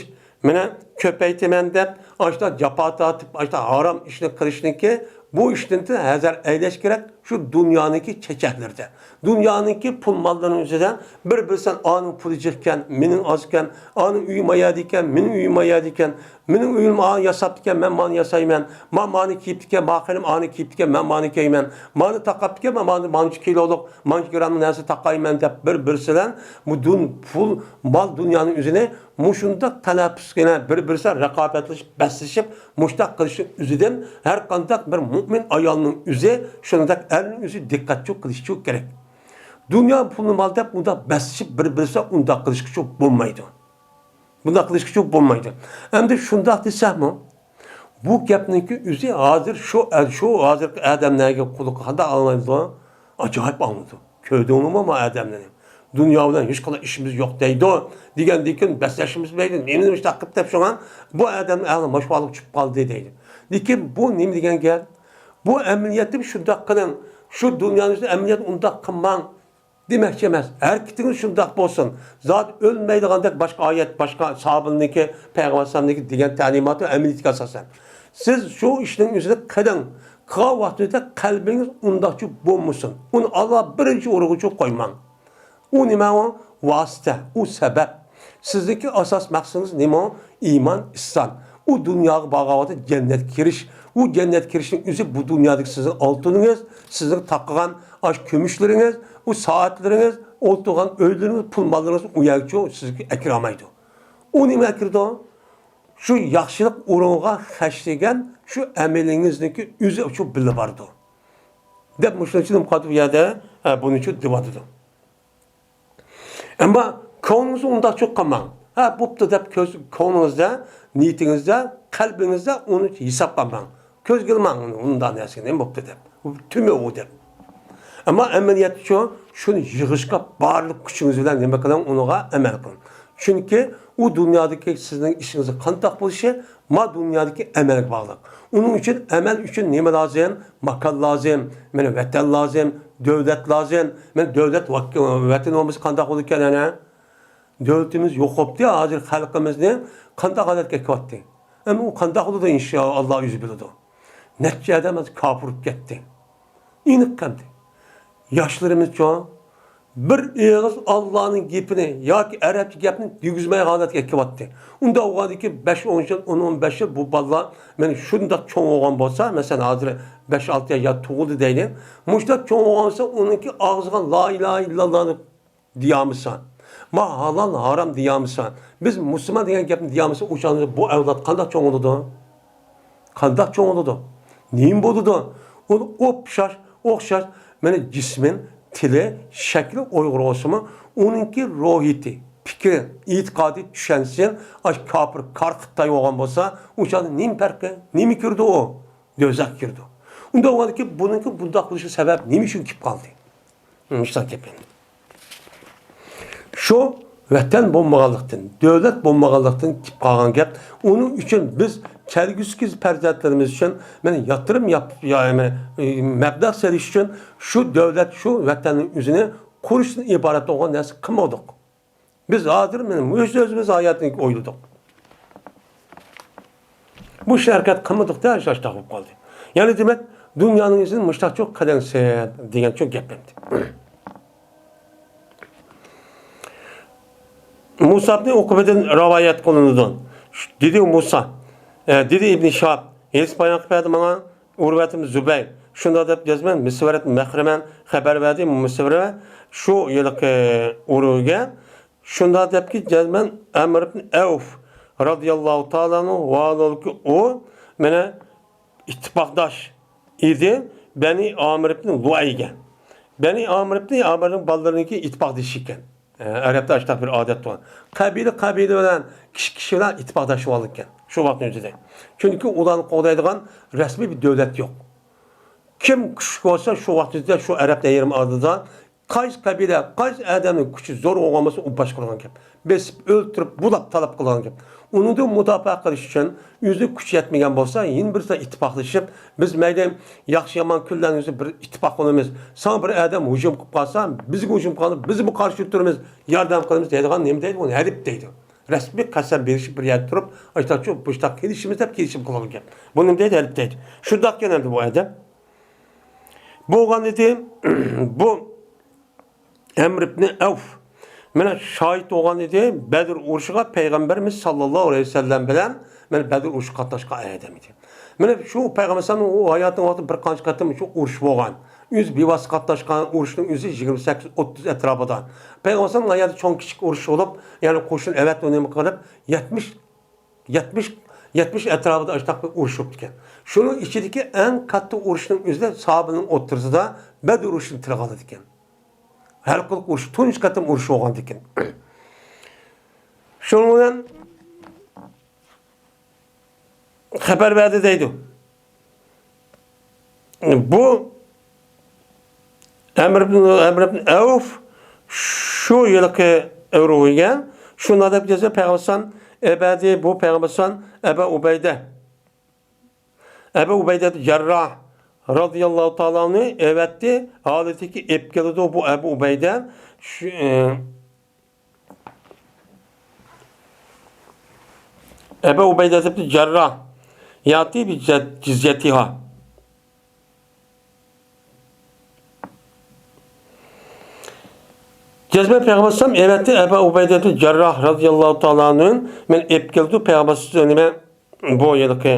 مېنى كۆپەيتىمەن دەپ، ئاشۇنداق جاپا تارتىپ، ئاشۇنداق ھارام ئىشنى قىلىشنىڭكى، بۇ ئىشتىن ھەزەر ئەيلەش كېرەك، شۇ دۇنيانىڭكى چېچەكلىرىدە. دۇنيانىڭكى پۇل-ماللىرىنىڭ ئۆزىدە بىر بىلسەڭ، ئانىڭ پۇلى جىق ئىكەن، مېنىڭ ئاز ئىكەن، ئانىڭ ئۆيى ما يەردە ئىكەن، مېنىڭ ئۆيۈم ما يەردە ئىكەن، مېنىڭ ئۆيۈم ئانى ياساپتىكەن، مەن مانى ياسايمەن. ما مانى كىيىپتىكەن، ما خېنىم ئانى كىيىپتىكەن، مەن مانى كىيىمەن. مانى تاقاپتىكەن، مەن مانى مانچە كىلولۇق، مانچە گراملىق نەرسە تاقايمەن دەپ بىر-بىرسى بىلەن بۇ دۇن-، پۇل، مال دۇنيانىڭ ئۆزىنى مۇشۇنداق تەنەپپۇسكىنە بىر-بىرسى بىلەن رىقابەتلىشىپ، بەسلىشىپ، مۇشۇنداق قىلىشنىڭ ئۆزىدىن ھەر قانداق بىر مۇئمىن ئايالنىڭ ئۆزى، شۇنداق ئەرنىڭ ئۆزى دىققەتچۇ قىلىشچۇ كېرەك. دۇنيا پۇلنى مال دەپ ئۇنداق بەسلىشىپ بىر-بىرسى بىلەن ئۇنداق قىلىشقىچۇ بولمايدۇ. بۇنداق قىلىشقىچۇ بولمايدۇ. ئەمدى شۇنداق دېسەكمۇ، بۇ گەپنىڭكى ئۆزى ھازىر شۇ، شۇ ھازىرقى ئادەملەرگە قۇلىقى قانداق ئاڭلايدۇ؟ ئاجايىپ ئاڭلىدى. كۆردۈڭلارمۇ ما ئادەملەرنى؟ دۇنيا بىلەن ھېچقانداق ئىشىمىز يوق دەيدۇ. دېگەندىن كېيىن بەسلەشكىمىز بولمايدۇ. نېمىنى مۇشۇنداق قىلىپ دەپ شۇڭا بۇ ئادەم ئەڭ ماشۇ ھالغا چۈشۈپ قالدى دەيدۇ. لېكىن بۇ نېمە دېگەن گەپ؟ بۇ ئەمەلىيەتتە شۇنداق قىلىڭ. شۇ دۇنيانىڭ ئۆزىدە ئەمەلىيەتتە ئۇنداق قىلماڭ دېمەكچى ئەمەس. ھەرىكىتىڭىز شۇنداق بولسۇن. زادى ئۆلمەيدىغاندەك باشقا ئايەت، باشقا ساھابىلەرنىڭكى، پەيغەمبەر ئەلەيھىسسالامنىڭكى دېگەن تەلىماتى ئەمەلىيەتكە ئاساسەن. سىز شۇ ئىشنىڭ ئۆزىنى قىلىڭ. قىلغان ۋاقتىڭىزدا قەلبىڭىز ئۇنداقچە بولمىسۇن. ئۇنى ئاللا بىرىنچى ئورۇنغىچۇ قويماڭ. ئۇ نېمە ئۇ؟ ۋاسىتە، ئۇ سەۋەب. سىزنىڭكى ئاساس مەقسىتىڭىز نېمە ئۇ؟ ئىمان، ئىسلام. ئۇ دۇنياغا بارغان ۋاقىتتا جەننەتكە كىرىش. ئۇ جەننەتكە كىرىشنىڭ ئۆزى بۇ دۇنيادىكى سىزنىڭ ئالتۇنىڭىز، سىزنىڭ تاقىغان ئاش كۈمۈشلىرىڭىز، ئۇ سائەتلىرىڭىز، ئولتۇرغان ئۆيلىرىڭىز، پۇل ماللىرىڭىز ئۇ يەرگىچۇ سىزگە ئەكىرەلمەيدۇ. ئۇ نېمە ئەكىرىدۇ؟ شۇ ياخشىلىق ئورنىغا خەجلىگەن شۇ ئەمىلىڭىزنىڭكى ئۆزى شۇ بىللە بارىدۇ. دەپ مۇشۇنىڭ ئۈچۈن مۇقاددىس بۇ يەردە، ئە، بۇنى شۇ دېۋاتىدۇ. ئەمما كۆڭلىڭىزنى ئۇنداق چوقۇماڭ. ھە، بوپتۇ دەپ كۆز، كۆڭلىڭىزدە، نىيىتىڭىزدە، قەلبىڭىزدە ئۇنى ھېسابلانماڭ. كۆزگە ئىلماڭ ئۇنى، ئۇنداق نەرسىگە نېمە بوپتۇ دەپ. تۈمە ئۇ دەپ. ئەمما ئەمەلىيەتتىچۇ، شۇنى يىغىشقا بارلىق كۈچىڭىز بىلەن نېمە قىلىڭ، ئۇنىڭغا ئەمەل قىلىڭ. چۈنكى ئۇ دۇنيادىكى سىزنىڭ ئىشىڭىزنىڭ قانداق بولۇشى ما دۇنيادىكى ئەمەلگە باغلىق. ئۇنىڭ ئۈچۈن ئەمەل ئۈچۈن نېمە لازىم؟ ماكان لازىم، مانا ۋەتەن لازىم، دۆلەت لازىم. مانا دۆلەت ۋاك-، ۋەتەن بولمىسا قانداق بولىدىكەن ئەنە؟ دۆلىتىمىز يوق بوپتۇ، ھازىر خەلقىمىزنى قانداق ھالەتكە ئەكىۋەتتى؟ ئەمما ئۇ قانداق بولىدۇ، ئىنشائاللا ئۆزى بىلىدۇ. نەچچە ئادەم ھازىر كاپىر بولۇپ كەتتى. ئېنىق قىلدى. ياشلىرىمىزچۇ، بىر ئېغىز ئاللانىڭ گېپىنى ياكى ئەرەبچە گەپنى دېگۈزمەي ھالەتكە ئەكىۋەتتى. ئۇنداق بولغاندىكىن بەش ئون يىل، ئون ئون بەش يىل بۇ بالىلار مانا شۇنداق چوڭ بولغان بولسا، مەسىلەن، ھازىر بەش ئالتە ياش يا تۇغۇلدى دەيلى. مۇشۇنداق چوڭ بولغان بولسا، ئۇنىڭكى ئاغزىغا لا ئىلاھە ئىللاللانى دېيالمىسا، ما ھالال ھارام دېيالمىسا، بىز مۇسۇلمان دېگەن گەپنى دېيالمىسا، ئۇ چاغدا بۇ ئەۋلاد قانداق چوڭ بولىدۇ؟ قانداق چوڭ بولىدۇ؟ نېمە بولىدۇ؟ ئۇنى ئوخشاش، ئوخشاش، مانا جىسمىن، تىلى، شەكلى ئۇيغۇر بولسىمۇ، ئۇنىڭكى روھىيىتى، پىكرى، ئېتىقادى، چۈشەنچىسى ئاشۇ كاپىر، كار خىتاي بولغان بولسا، ئۇ چاغدا نېمە پەرقى؟ نېمە كىرىدۇ ئۇ؟ دۆزەخكە كىرىدۇ. ئۇنداق بولغاندىكىن بۇنىڭكى بۇنداق بولۇشى سەۋەب نېمە ئۈچۈن كېلىپ قالدى؟ مۇشۇنداق گەپ ئەمدى. شۇ ۋەتەن بولمىغانلىقتىن، دۆلەت بولمىغانلىقتىن كېلىپ قالغان گەپ. ئۇنىڭ ئۈچۈن بىز كەلگۈسىدىكى پەرزەنتلىرىمىز ئۈچۈن مانا ياتۇرۇم ياپ-، يا-، يەنى، ئە، مەبلەغ سېلىش ئۈچۈن شۇ دۆلەت، شۇ ۋەتەننىڭ ئۆزىنى قۇرۇشتىن ئىبارەت بولغان نەرسە قىلمىدۇق. بىز ھازىر مانا ئۆز-ئۆزىمىز ھاياتنى ئويلىدۇق. بۇ ئىش ھەرىكەت قىلمىدۇق-دە، شاشتاق بولۇپ قالدى. يەنى دېمەك، دۇنيانىڭ ئىشىنى مۇشتاقچۇ قىلىڭسىز دېگەنچۇ گەپ ئەمدى. مۇسابنى ئوقۇبىدىن رىۋايەت قىلىنىدۇ. دېدى مۇسا، ئە، دېدى ئىبنى شىھاب، ھېلىس بايان قىلىپ بەردى ماڭا، ئۇرۋەتىم زۇبەير، شۇنداق دەپ يازىمەن، مىسۋەرەت مەخرىمەن خەۋەر بەردى، مىسۋەرە شۇ ھېلىقى ئۇرۋىگە، شۇنداق دەپكى جەزمەن ئەمر ئىبن ئەۋف رازىياللاھۇ تائالا ئەنھۇ ۋە ئۇ مانا ئىتتىپاقداش ئىدى بەنى ئامىر ئىبن لۇئەيگە. بەنى ئامىر ئىبن ئامىرنىڭ بالىلىرىنىڭكى ئىتتىپاقدىشى ئىكەن. ئەرەبتە ئاشۇنداق بىر ئادەت بار. قەبىلە قەبىلە بىلەن، كىشى كىشى بىلەن ئىتتىپاقداش بولىدىكەن شۇ ۋاقىتنىڭ ئۆزىدە. چۈنكى ئۇلارنى قوغدايدىغان رەسمىي بىر دۆلەت يوق. كىم كۈچلۈك بولسا شۇ ۋاقىتتا شۇ ئەرەب يېرىم ئادىدا قايسى قەبىلە، قايسى ئادەمنىڭ كۈچى زور بولغان بولسا، ئۇ باشقۇرغان گەپ. بېسىپ، ئۆلتۈرۈپ، بۇلاپ، تالاپ قىلغان گەپ. ئۇنىڭدىن مۇداپىئە قىلىش ئۈچۈن ئۆزى كۈچى يەتمىگەن بولسا، يەنە بىرسى بىلەن ئىتتىپاقلىشىپ، بىز مەيلى ياخشى يامان كۈنلەرنىڭ ئۆزىدە بىر ئىتتىپاق بولىمىز. ساڭا بىر ئادەم ھۇجۇم قىلىپ قالسا، بىزگە ھۇجۇم قىلغاندا بىزمۇ قارشى تۇرىمىز، ياردەم قىلىمىز دەيدىغان نېمە دەيدۇ؟ ئۇنى ھەلىپ دەيدۇ. رەسمىي قەسەم بېرىشىپ بىر يەردە تۇرۇپ، ئاشۇنداق بۇشتاق كېلىشىمىز دەپ كېلىشىم قىلغان گەپ. بۇ نېمە دەيدۇ؟ ھەلىپ دەيدۇ. شۇنداق ئىكەن ئەمدى بۇ ئادەم. بولغان ئىدى، بۇ ئەمر ئىبنى ئەۋف مانا شاھىت بولغان ئىدى بەدر ئۇرۇشىغا، پەيغەمبىرىمىز ساللاللاھۇ ئەلەيھى ۋەسەللەم بىلەن مانا بەدر ئۇرۇشىغا قاتناشقان ئادەم ئىدى. مانا شۇ پەيغەمبەر ئەلەيھىسسالام ئۇ ھاياتىنىڭ ۋاقتىدا بىر قانچە قېتىم شۇ ئۇرۇش بولغان. ئۆزى بىۋاسىتە قاتناشقان ئۇرۇشنىڭ ئۆزى يىگىرمە سەككىز ئوتتۇز ئەتراپىدا. پەيغەمبەر ئەلەيھىسسالام ھاياتى چوڭ كىچىك ئۇرۇش بولۇپ، يەنى قوشۇن ئەۋەتىپ نېمە قىلىپ، يەتمىش، يەتمىش، يەتمىش ئەتراپىدا ئاشۇنداق بىر ئۇرۇش بوپتىكەن. شۇنىڭ ئىچىدىكى ئەڭ كاتتا ئۇرۇشنىڭ ئۆزىدە ساھابىنىڭ ئوتتۇرىسىدا بەدر ئۇرۇشىنى تىلغا ئالىدىكەن. ھەر قىلىق ئۇرۇش، تۇنجى قېتىم ئۇرۇش بولغاندىكىن. شۇنىڭ بىلەن خەۋەر بەردى دەيدۇ. بۇ ئەمر ئىبن، ئەمر ئىبن ئەۋف شۇ يىلقى ئۇرۇشىغا شۇنداق دەپ يازسا، پەيغەمبەر ئەلەيھىسسالام ئەۋەتتى، بۇ پەيغەمبەر ئەلەيھىسسالام ئەبا ئۇبەيدە، ئەبا ئۇبەيدە جەرراھ رازىياللاھۇ تائالا ئەنھۇنى ئەۋەتتى، ھالىتىكى ئېلىپ كېلىدۇ بۇ ئەبۇ ئۇبەيدە. شۇ، ئە، ئەبۇ ئۇبەيدە ئىبن جەرراھ ياتى بجزيتها. جەزمەن پەيغەمبەر ئەلەيھىسسالام ئەۋەتتى ئەبا ئۇبەيدە جەرراھ رەزىياللاھۇ تائالا ئەنھۇ، مەن ئېلىپ كەلدى پەيغەمبەر نېمە، بۇ ھېلىقى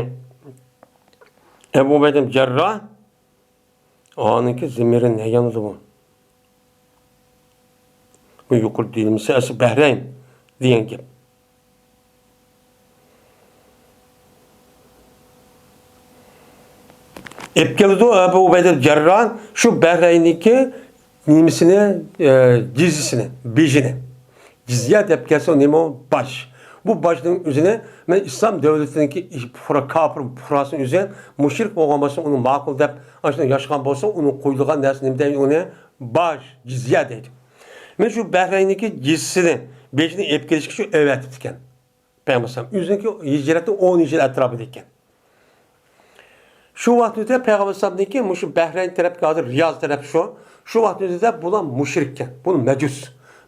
ئەبۇ ئۇبەيدە جەرراھ، ئانىڭكى زىممىرى نەيەنىدۇ بۇ؟ بۇ يۇقىرىدا دېيىلمىسە ئەسلى بەھرەين دېگەن گەپ. ئېلىپ كېلىدۇ ئەبۇ ئۇبەيدە جەرراھ شۇ بەھرەيننىڭكى نېمىسىنى، ئە، جىزيىسىنى، بېجىنى. جىزيە دەپ كەلسە نېمە ئۇ؟ باج. بۇ باجنىڭ ئۆزىنى مەن ئىسلام دۆلىتىنىڭكى پۇقرا، كاپىر پۇقراسىنىڭ ئۆزى مۇشرىك بولغان بولسا ئۇنىڭ ماقۇل دەپ، ئاشۇنداق ياشىغان بولسا ئۇنىڭ قويۇلغان نەرسە نېمە دەيدۇ ئۇنى؟ باج، جىزيە دەيدۇ. مەن شۇ بەھرەيننىڭكى جىزيىسىنى، بېجىنى ئېلىپ كېلىشكە شۇ ئەۋەتىپتىكەن. پەيغەمبەر ئەلەيھىسسالام ئۆزىنىڭكى ھىجرەتنىڭ ئونىنچى يىلى ئەتراپىدا ئىكەن. شۇ ۋاقىتتا پەيغەمبەر ئەلەيھىسسالامدىكى مۇشۇ بەھرەين تەرەپكە، ھازىر رىياز تەرەپ شۇ. شۇ ۋاقىتتا بۇلار مۇشرىككەن. بۇلار مەجۇس.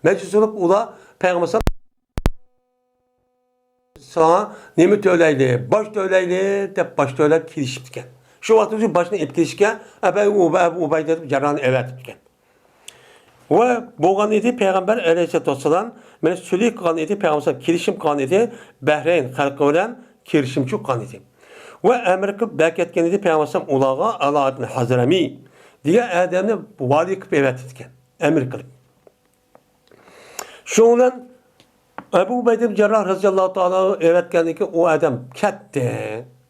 مەجۇس بولۇپ ئۇلار پەيغەمبەر ئەلەيھىسسالام ساڭا نېمە تۆلەيلى، باج تۆلەيلى دەپ باج تۆلەپ كېلىشىپتىكەن. شۇ ۋاقىتتا شۇ باجنى ئېلىپ كېلىشكە ئەبۇ ئۇبەيدە جەرراھنى ئەۋەتىپتىكەن. ۋە بولغان ئىدى، پەيغەمبەر ئەلەيھىسسالاتۇ ۋەسسالام مېنى سۈلھى قىلغان ئىدى، پەيغەمبەر ئەلەيھىسسالام كېلىشىم قىلغان ئىدى، بەھرەين خەلقى بىلەن كېلىشىمچۇ قىلغان ئىدى. ۋە ئەمىر قىلىپ بەكەتكەن ئىدى پەيغەمبەر ئەلەيھىسسالام ئۇلارغا ئەلا ئىبنى ھەزرەمى دېگەن ئادەمنى ۋالىي قىلىپ ئەۋەتىدىكەن، ئەمىر قىلىپ. شۇنىڭ بىلەن ئەبۇ ئۇبەيدە جەرراھ رەزىياللاھۇ تائالا ئەۋەتكەندىن كېيىن ئۇ ئادەم كەتتى.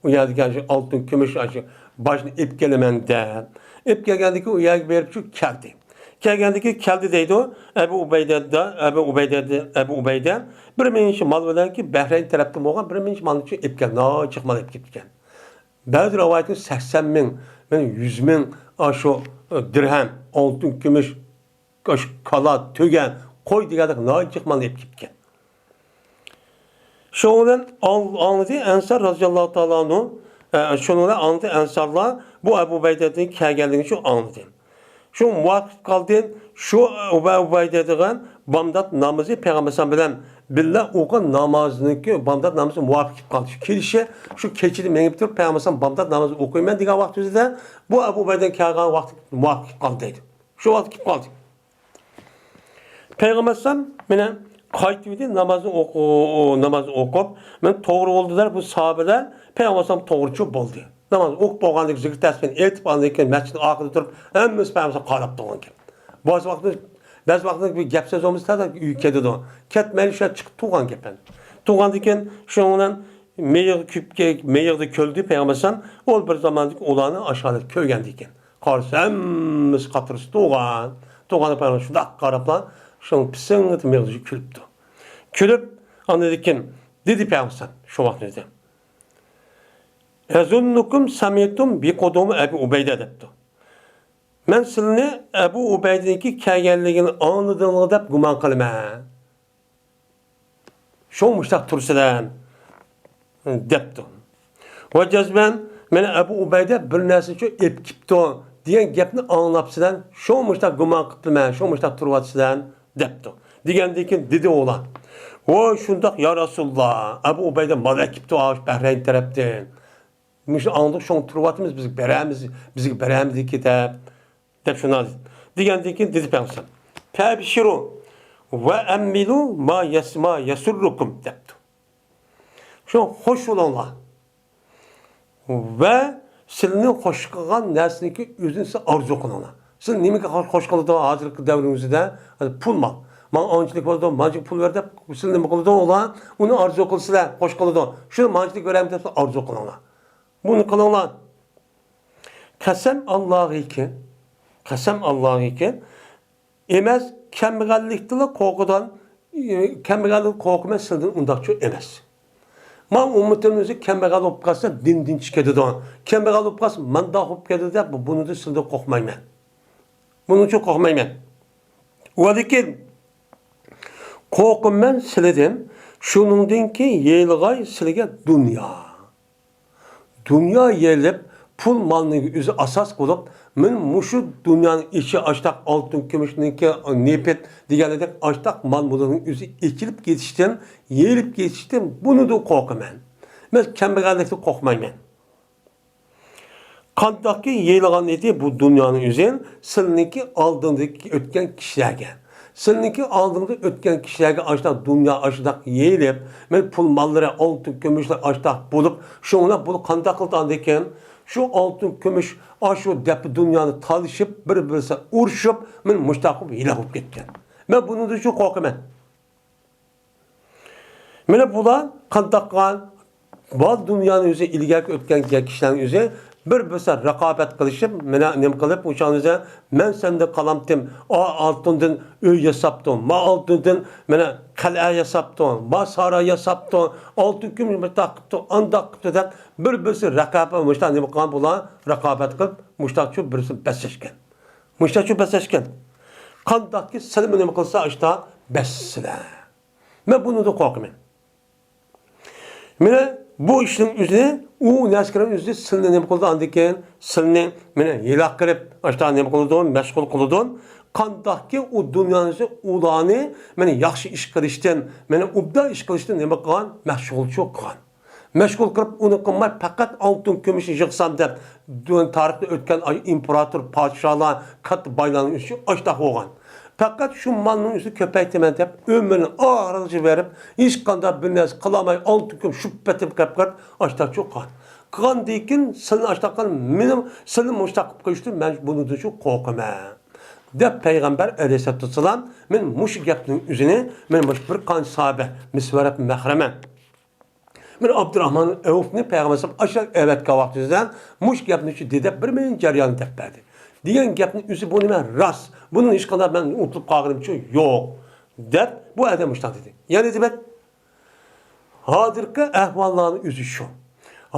ئۇ يەردىكى شۇ ئالتۇن، كۈمۈش، شۇ باجنى ئېلىپ كېلىمەن دەپ. ئېلىپ كەلگەندىن كېيىن ئۇ يەرگە بېرىپ شۇ كەلدى. كەلگەندىن كېيىن كەلدى دەيدۇ. ئەبۇ ئۇبەيدە، ئەبۇ ئۇبەيدە، ئەبۇ ئۇبەيدە بىر مىنچە مال بىلەن كېيىن بەھرەين تەرەپتىن بولغان بىر مىنچە مالنى شۇ ئېلىپ كەلدى. ناھايىتى جىق مال ئېلىپ كېلىپتىكەن. بەزى رىۋايەتتە سەكسەن مىڭ، يۈز مىڭ، ئاشۇ دىرھەم، ئالتۇن، كۈمۈش، ئاشۇ كالا، تۆگە، قوي دېگەندەك ناھايىتى جىق مالنى ئېلىپ كېلىپتىكەن. شۇنىڭ بىلەن ئاڭ-، ئاڭلىدى ئەنسار رازىياللاھۇ تائالا ئەنھۇ، ئە، شۇنىڭ بىلەن ئاڭلىدى ئەنسارلار بۇ ئەبۇ ئۇبەيدەنىڭ كەلگەنلىكىنى شۇ ئاڭلىدى. شۇ مۇۋاپىق قالدى، شۇ ئەبۇ ئۇبەيدە دېگەن بامدات نامىزى پەيغەمبەر ئەلەيھىسسالام بىلەن بىللە ئوقۇغان نامازنىڭكى بامدات نامىزى مۇۋاپىق كېلىپ قالدى. شۇ كېلىشى، شۇ كېچىدە مېڭىپ تۇرۇپ پەيغەمبەر ئەلەيھىسسالام بامدات نامىزى ئوقۇيمەن دېگەن ۋاقتىدا بۇ ئەبۇ ئۇبەيدە كەلگەن ۋاقتى مۇۋاپىق كېلىپ قالدى دەيدۇ. شۇ ۋاقىتتا كېلىپ قالدى. پەيغەمبەر ئەلەيھىسسالام مانا قايتىۋىدى، نامازنى ئوقۇ-، نامازنى ئوقۇپ، مانا توغرا بولدى دەپ، بۇ ساھابىلەر پەيغەمبەر ئەلەيھىسسالام توغرىچۇ بولدى. ناماز ئوقۇپ بولغاندىن كېيىن، زىكىر تەسبىھنى ئېيتىپ، ئاندىن كېيىن مەسچىتنىڭ ئارقىدا تۇرۇپ، ھەممىسى پەيغەمبەر ئەلەيھىسسالامغا قاراپ تۇرغان گەپ. بەزى ۋاقىتتا، بەزى ۋاقىتتا بىر گەپ سۆز بولمىسا، ئۆيگە كېتىدۇ. كەتمەيلى شۇ چىقىپ تۇرغان گەپ ئەمدى. تۇرغاندىن كېيىن، شۇنىڭ بىلەن مىيىقى كۆيۈپ كە-، مىيىقى كۆيدى پەيغەمبەر ئەلەيھىسسالام. ئۇ بىر زاماندىكى ئۇلارنى ئاشۇ ھالەتتە كۆرگەندىكىن. قارىسا ھەممىسى قاترىسى تۇرغان. تۇرغاندا پەيغەمبەر شۇنداق قاراپلا، شۇنىڭ پىسىڭ ئېتىپ مىيىقىدە كۈلۈپتۇ. كۈلۈپ، ئاندىن كېيىن دېدى پەيغەمبەر شۇ ۋاقىتتا دېدى. «أظنكم سمعتم بقدوم أبي عبيدة» دەپتۇ. «مەن سىلىنى ئەبۇ ئۇبەيدىنىڭكى كەلگەنلىكىنى ئاڭلىدىڭلار دەپ گۇمان قىلىمەن. شۇڭا مۇشۇنداق تۇرسىلەر» دەپتۇ. ۋە جەزمەن مانا ئەبۇ ئۇبەيدە بىر نەرسىنى شۇ ئېلىپ كېپتۇ دېگەن گەپنى ئاڭلاپسىلەر، شۇڭا مۇشۇنداق گۇمان قىپتىمەن، شۇڭا مۇشۇنداق تۇرۇۋاتىسىلەر دەپتۇ. دېگەندىن كېيىن دېدى ئۇلار، «ۋوي شۇنداق يا رەسۇلاللا، ئەبۇ ئۇبەيدە مال ئەكىپتۇ ئاشۇ بەھرەين تەرەپتىن. مۇشۇ ئاڭلىدۇق، شۇڭا تۇرۇۋاتىمىز، بىزگە بەرەمىز، بىزگە بەرەمدىكى» دەپ، دەپ شۇنداق دېدى. دېگەندىن كېيىن دېدى پەيغەمبەر، «فأبشروا وأملوا ما يس-، ما يسركم» دەپتۇ. شۇ خوش بولۇڭلار. ۋە سىلىنى خوش قىلغان نەرسىنىڭكى ئۆزىنى سىز ئارزۇ قىلىڭلار. سىز نېمىگە خوش، خوش قىلىدۇ ھازىرقى دەۋرىمىزدە؟ پۇل مال. ماڭا ئانچىلىك بولىدۇ، مانچىلىك پۇل بەر دەپ، سىلىنى نېمە قىلىدۇ ئۇلار؟ ئۇنى ئارزۇ قىلسىلەر، خوش قىلىدۇ. شۇ مانچىلىك بېرەمدۇ دەپ ئارزۇ قىلىڭلار. بۇنى قىلىڭلار. قەسەم ئاللاھىكى، قەسەم ئاللاھىكى، ئەمەس، كەمبەغەللىكتىنلا قورقىدىغان، كەمبەغەللىكتىن قورقىمەن، سىلىدىن ئۇنداقچۇ ئەمەس. مانا ئۈممىتىمىز كەمبەغەل بولۇپ قالسا، دىندىن چىقىدۇ. كەمبەغەل بولۇپ قالسا، مانداق بولۇپ كېتىدۇ دەپ، بۇنىڭدىن سىلىدىن قورقمايمەن. بۇنىڭچۇ قورقمايمەن. ۋەلىكىن قورقىمەن سىلىدىن، شۇنىڭدىن كېيىن يېيىلغاي سىلىگە دۇنيا. دۇنيا يېيىلىپ، پۇل مالنىڭ ئۆزى ئاساس بولۇپ، مەن مۇشۇ دۇنيانىڭ ئىچى ئاشتاق ئالتۇن، كۈمۈشنىڭكى، نېفىت دېگەندەك ئاشتاق مال مۇلكنىڭ ئۆزى ئېچىلىپ كېتىشتىن، يېيىلىپ كېتىشتىن بۇنىدىن قورقىمەن. مەن كەمبەغەللىكتىن قورقمايمەن. قانداقكى يېيىلغان ئىدى بۇ دۇنيانىڭ ئۆزى سىلىنىڭكى ئالدىڭدىكى ئۆتكەن كىشىلەرگە. سىلىنىڭكى ئالدىڭدا ئۆتكەن كىشىلەرگە ئاشۇنداق دۇنيا ئاشۇنداق يېيىلىپ، مەن پۇل ماللىرى، ئالتۇن كۈمۈشلەر ئاشۇنداق بولۇپ، شۇڭلار بۇ قانداق قىلدى ئاندىكىن؟ شۇ ئالتۇن كۈمۈش ئاشۇ دەپپە دۇنيانى تالىشىپ، بىر بىرسى ئۇرۇشۇپ، مەن مۇشتاق بولۇپ ھېلاك بولۇپ كەتكەن. مەن بۇنىڭدىن شۇ قورقىمەن. مانا بۇلار قانداق قىلغان؟ بار دۇنيانى ئۆزى ئىلگەركى ئۆتكەن كىشىلەرنىڭ ئۆزى بىر بىرسى رىقابەت قىلىشىپ، مانا نېمە قىلىپ، ئۇ چاغنىڭ ئۆزى مەن سەندىن قالامتىم، ئا ئالتۇندىن ئۆي ياساپتۇ، ما ئالتۇندىن مانا قەلئە ياساپتۇ، ما ساراي ياساپتۇ، ئالتۇن كۈمۈش مۇشتاق قىپتۇ، ئانداق قىپتۇ دەپ بىر بىرسى رىقابەت، مۇشتاق نېمە قىلغان بۇلار؟ رىقابەت قىلىپ، مۇشتاقچۇ بىرسى بەسلەشكەن. مۇشتاقچۇ بەسلەشكەن. قانداقكى سىلىمۇ نېمە قىلسا ئاشتا بەسسىلە. مەن بۇنىڭدىن قورقىمەن. مانا بۇ ئىشنىڭ ئۆزىنى، ئۇ نەسكىران ئۆزى سىلنى نېمە قىلىدۇ ئاندىن كېيىن؟ سىلنى مانا ھېلاك قىلىپ، ئاشتا نېمە قىلىدۇ؟ مەشغۇل قىلىدۇ. قانداقكى ئۇ دۇنيانى ئۇلارنى مانا ياخشى ئىش قىلىشتىن، مانا ئوبدان ئىش قىلىشتىن نېمە قىلغان؟ مەشغۇلچۇ قىلغان. مەشغۇل قىلىپ، ئۇنى قىلماي، پەقەت ئالتۇن كۈمۈشنى يىغسام دەپ، دۇ-، تارىختا ئۆتكەن ئاي ئىمپېراتور، پادىشاھلار، كاتتا بايلارنىڭ ئۆسۈشى ئاشتاق بولغان. پەقەت شۇ مالنىڭ ئۆسۈشىنى كۆپەيتىمەن دەپ، ئۆمرىنى ئاخىرىغىچە بېرىپ، ھېچقانداق بىر نەرسە قىلالماي، ئالتۇن كۈمۈش شۇ پېتىپ قېلىپ قالغان ئاشتاق چوققان. قىلغاندىن كېيىن، سىلىنى ئاشتاق قىلغان، مېنىڭ سىلىنى مۇشتاق قىلىپ قويۇشتىن مەن بۇنىڭدىن شۇ قورقىمەن. دەپ پەيغەمبەر ئەلەيھىسسالاتۇ ۋەسسالام، مەن مۇشۇ گەپنىڭ ئۆزىنى، مەن مۇشۇ بىر قانچە ساھابە، مىسۋەر ئىبن مەخرەمە، مەن ئابدۇراھمان ئەۋفنى پەيغەمبەر ئەلەيھىسسالام ئاشۇ ئەۋەتكەن ۋاقتىمىزدا مۇشۇ گەپنى شۇ دېدى، بىر مېنىڭ جەريانىم دەپ بەردى. دېگەن گەپنىڭ ئۆزى بۇ نېمە؟ راست. بۇنىڭ ھېچقانداق مەن ئۇنتۇلۇپ قالغىنىمچۇ يوق. دەپ بۇ ئادەم مۇشۇنداق دېدى. يەنە دېمەك، ھازىرقى ئەھۋاللارنىڭ ئۆزى شۇ.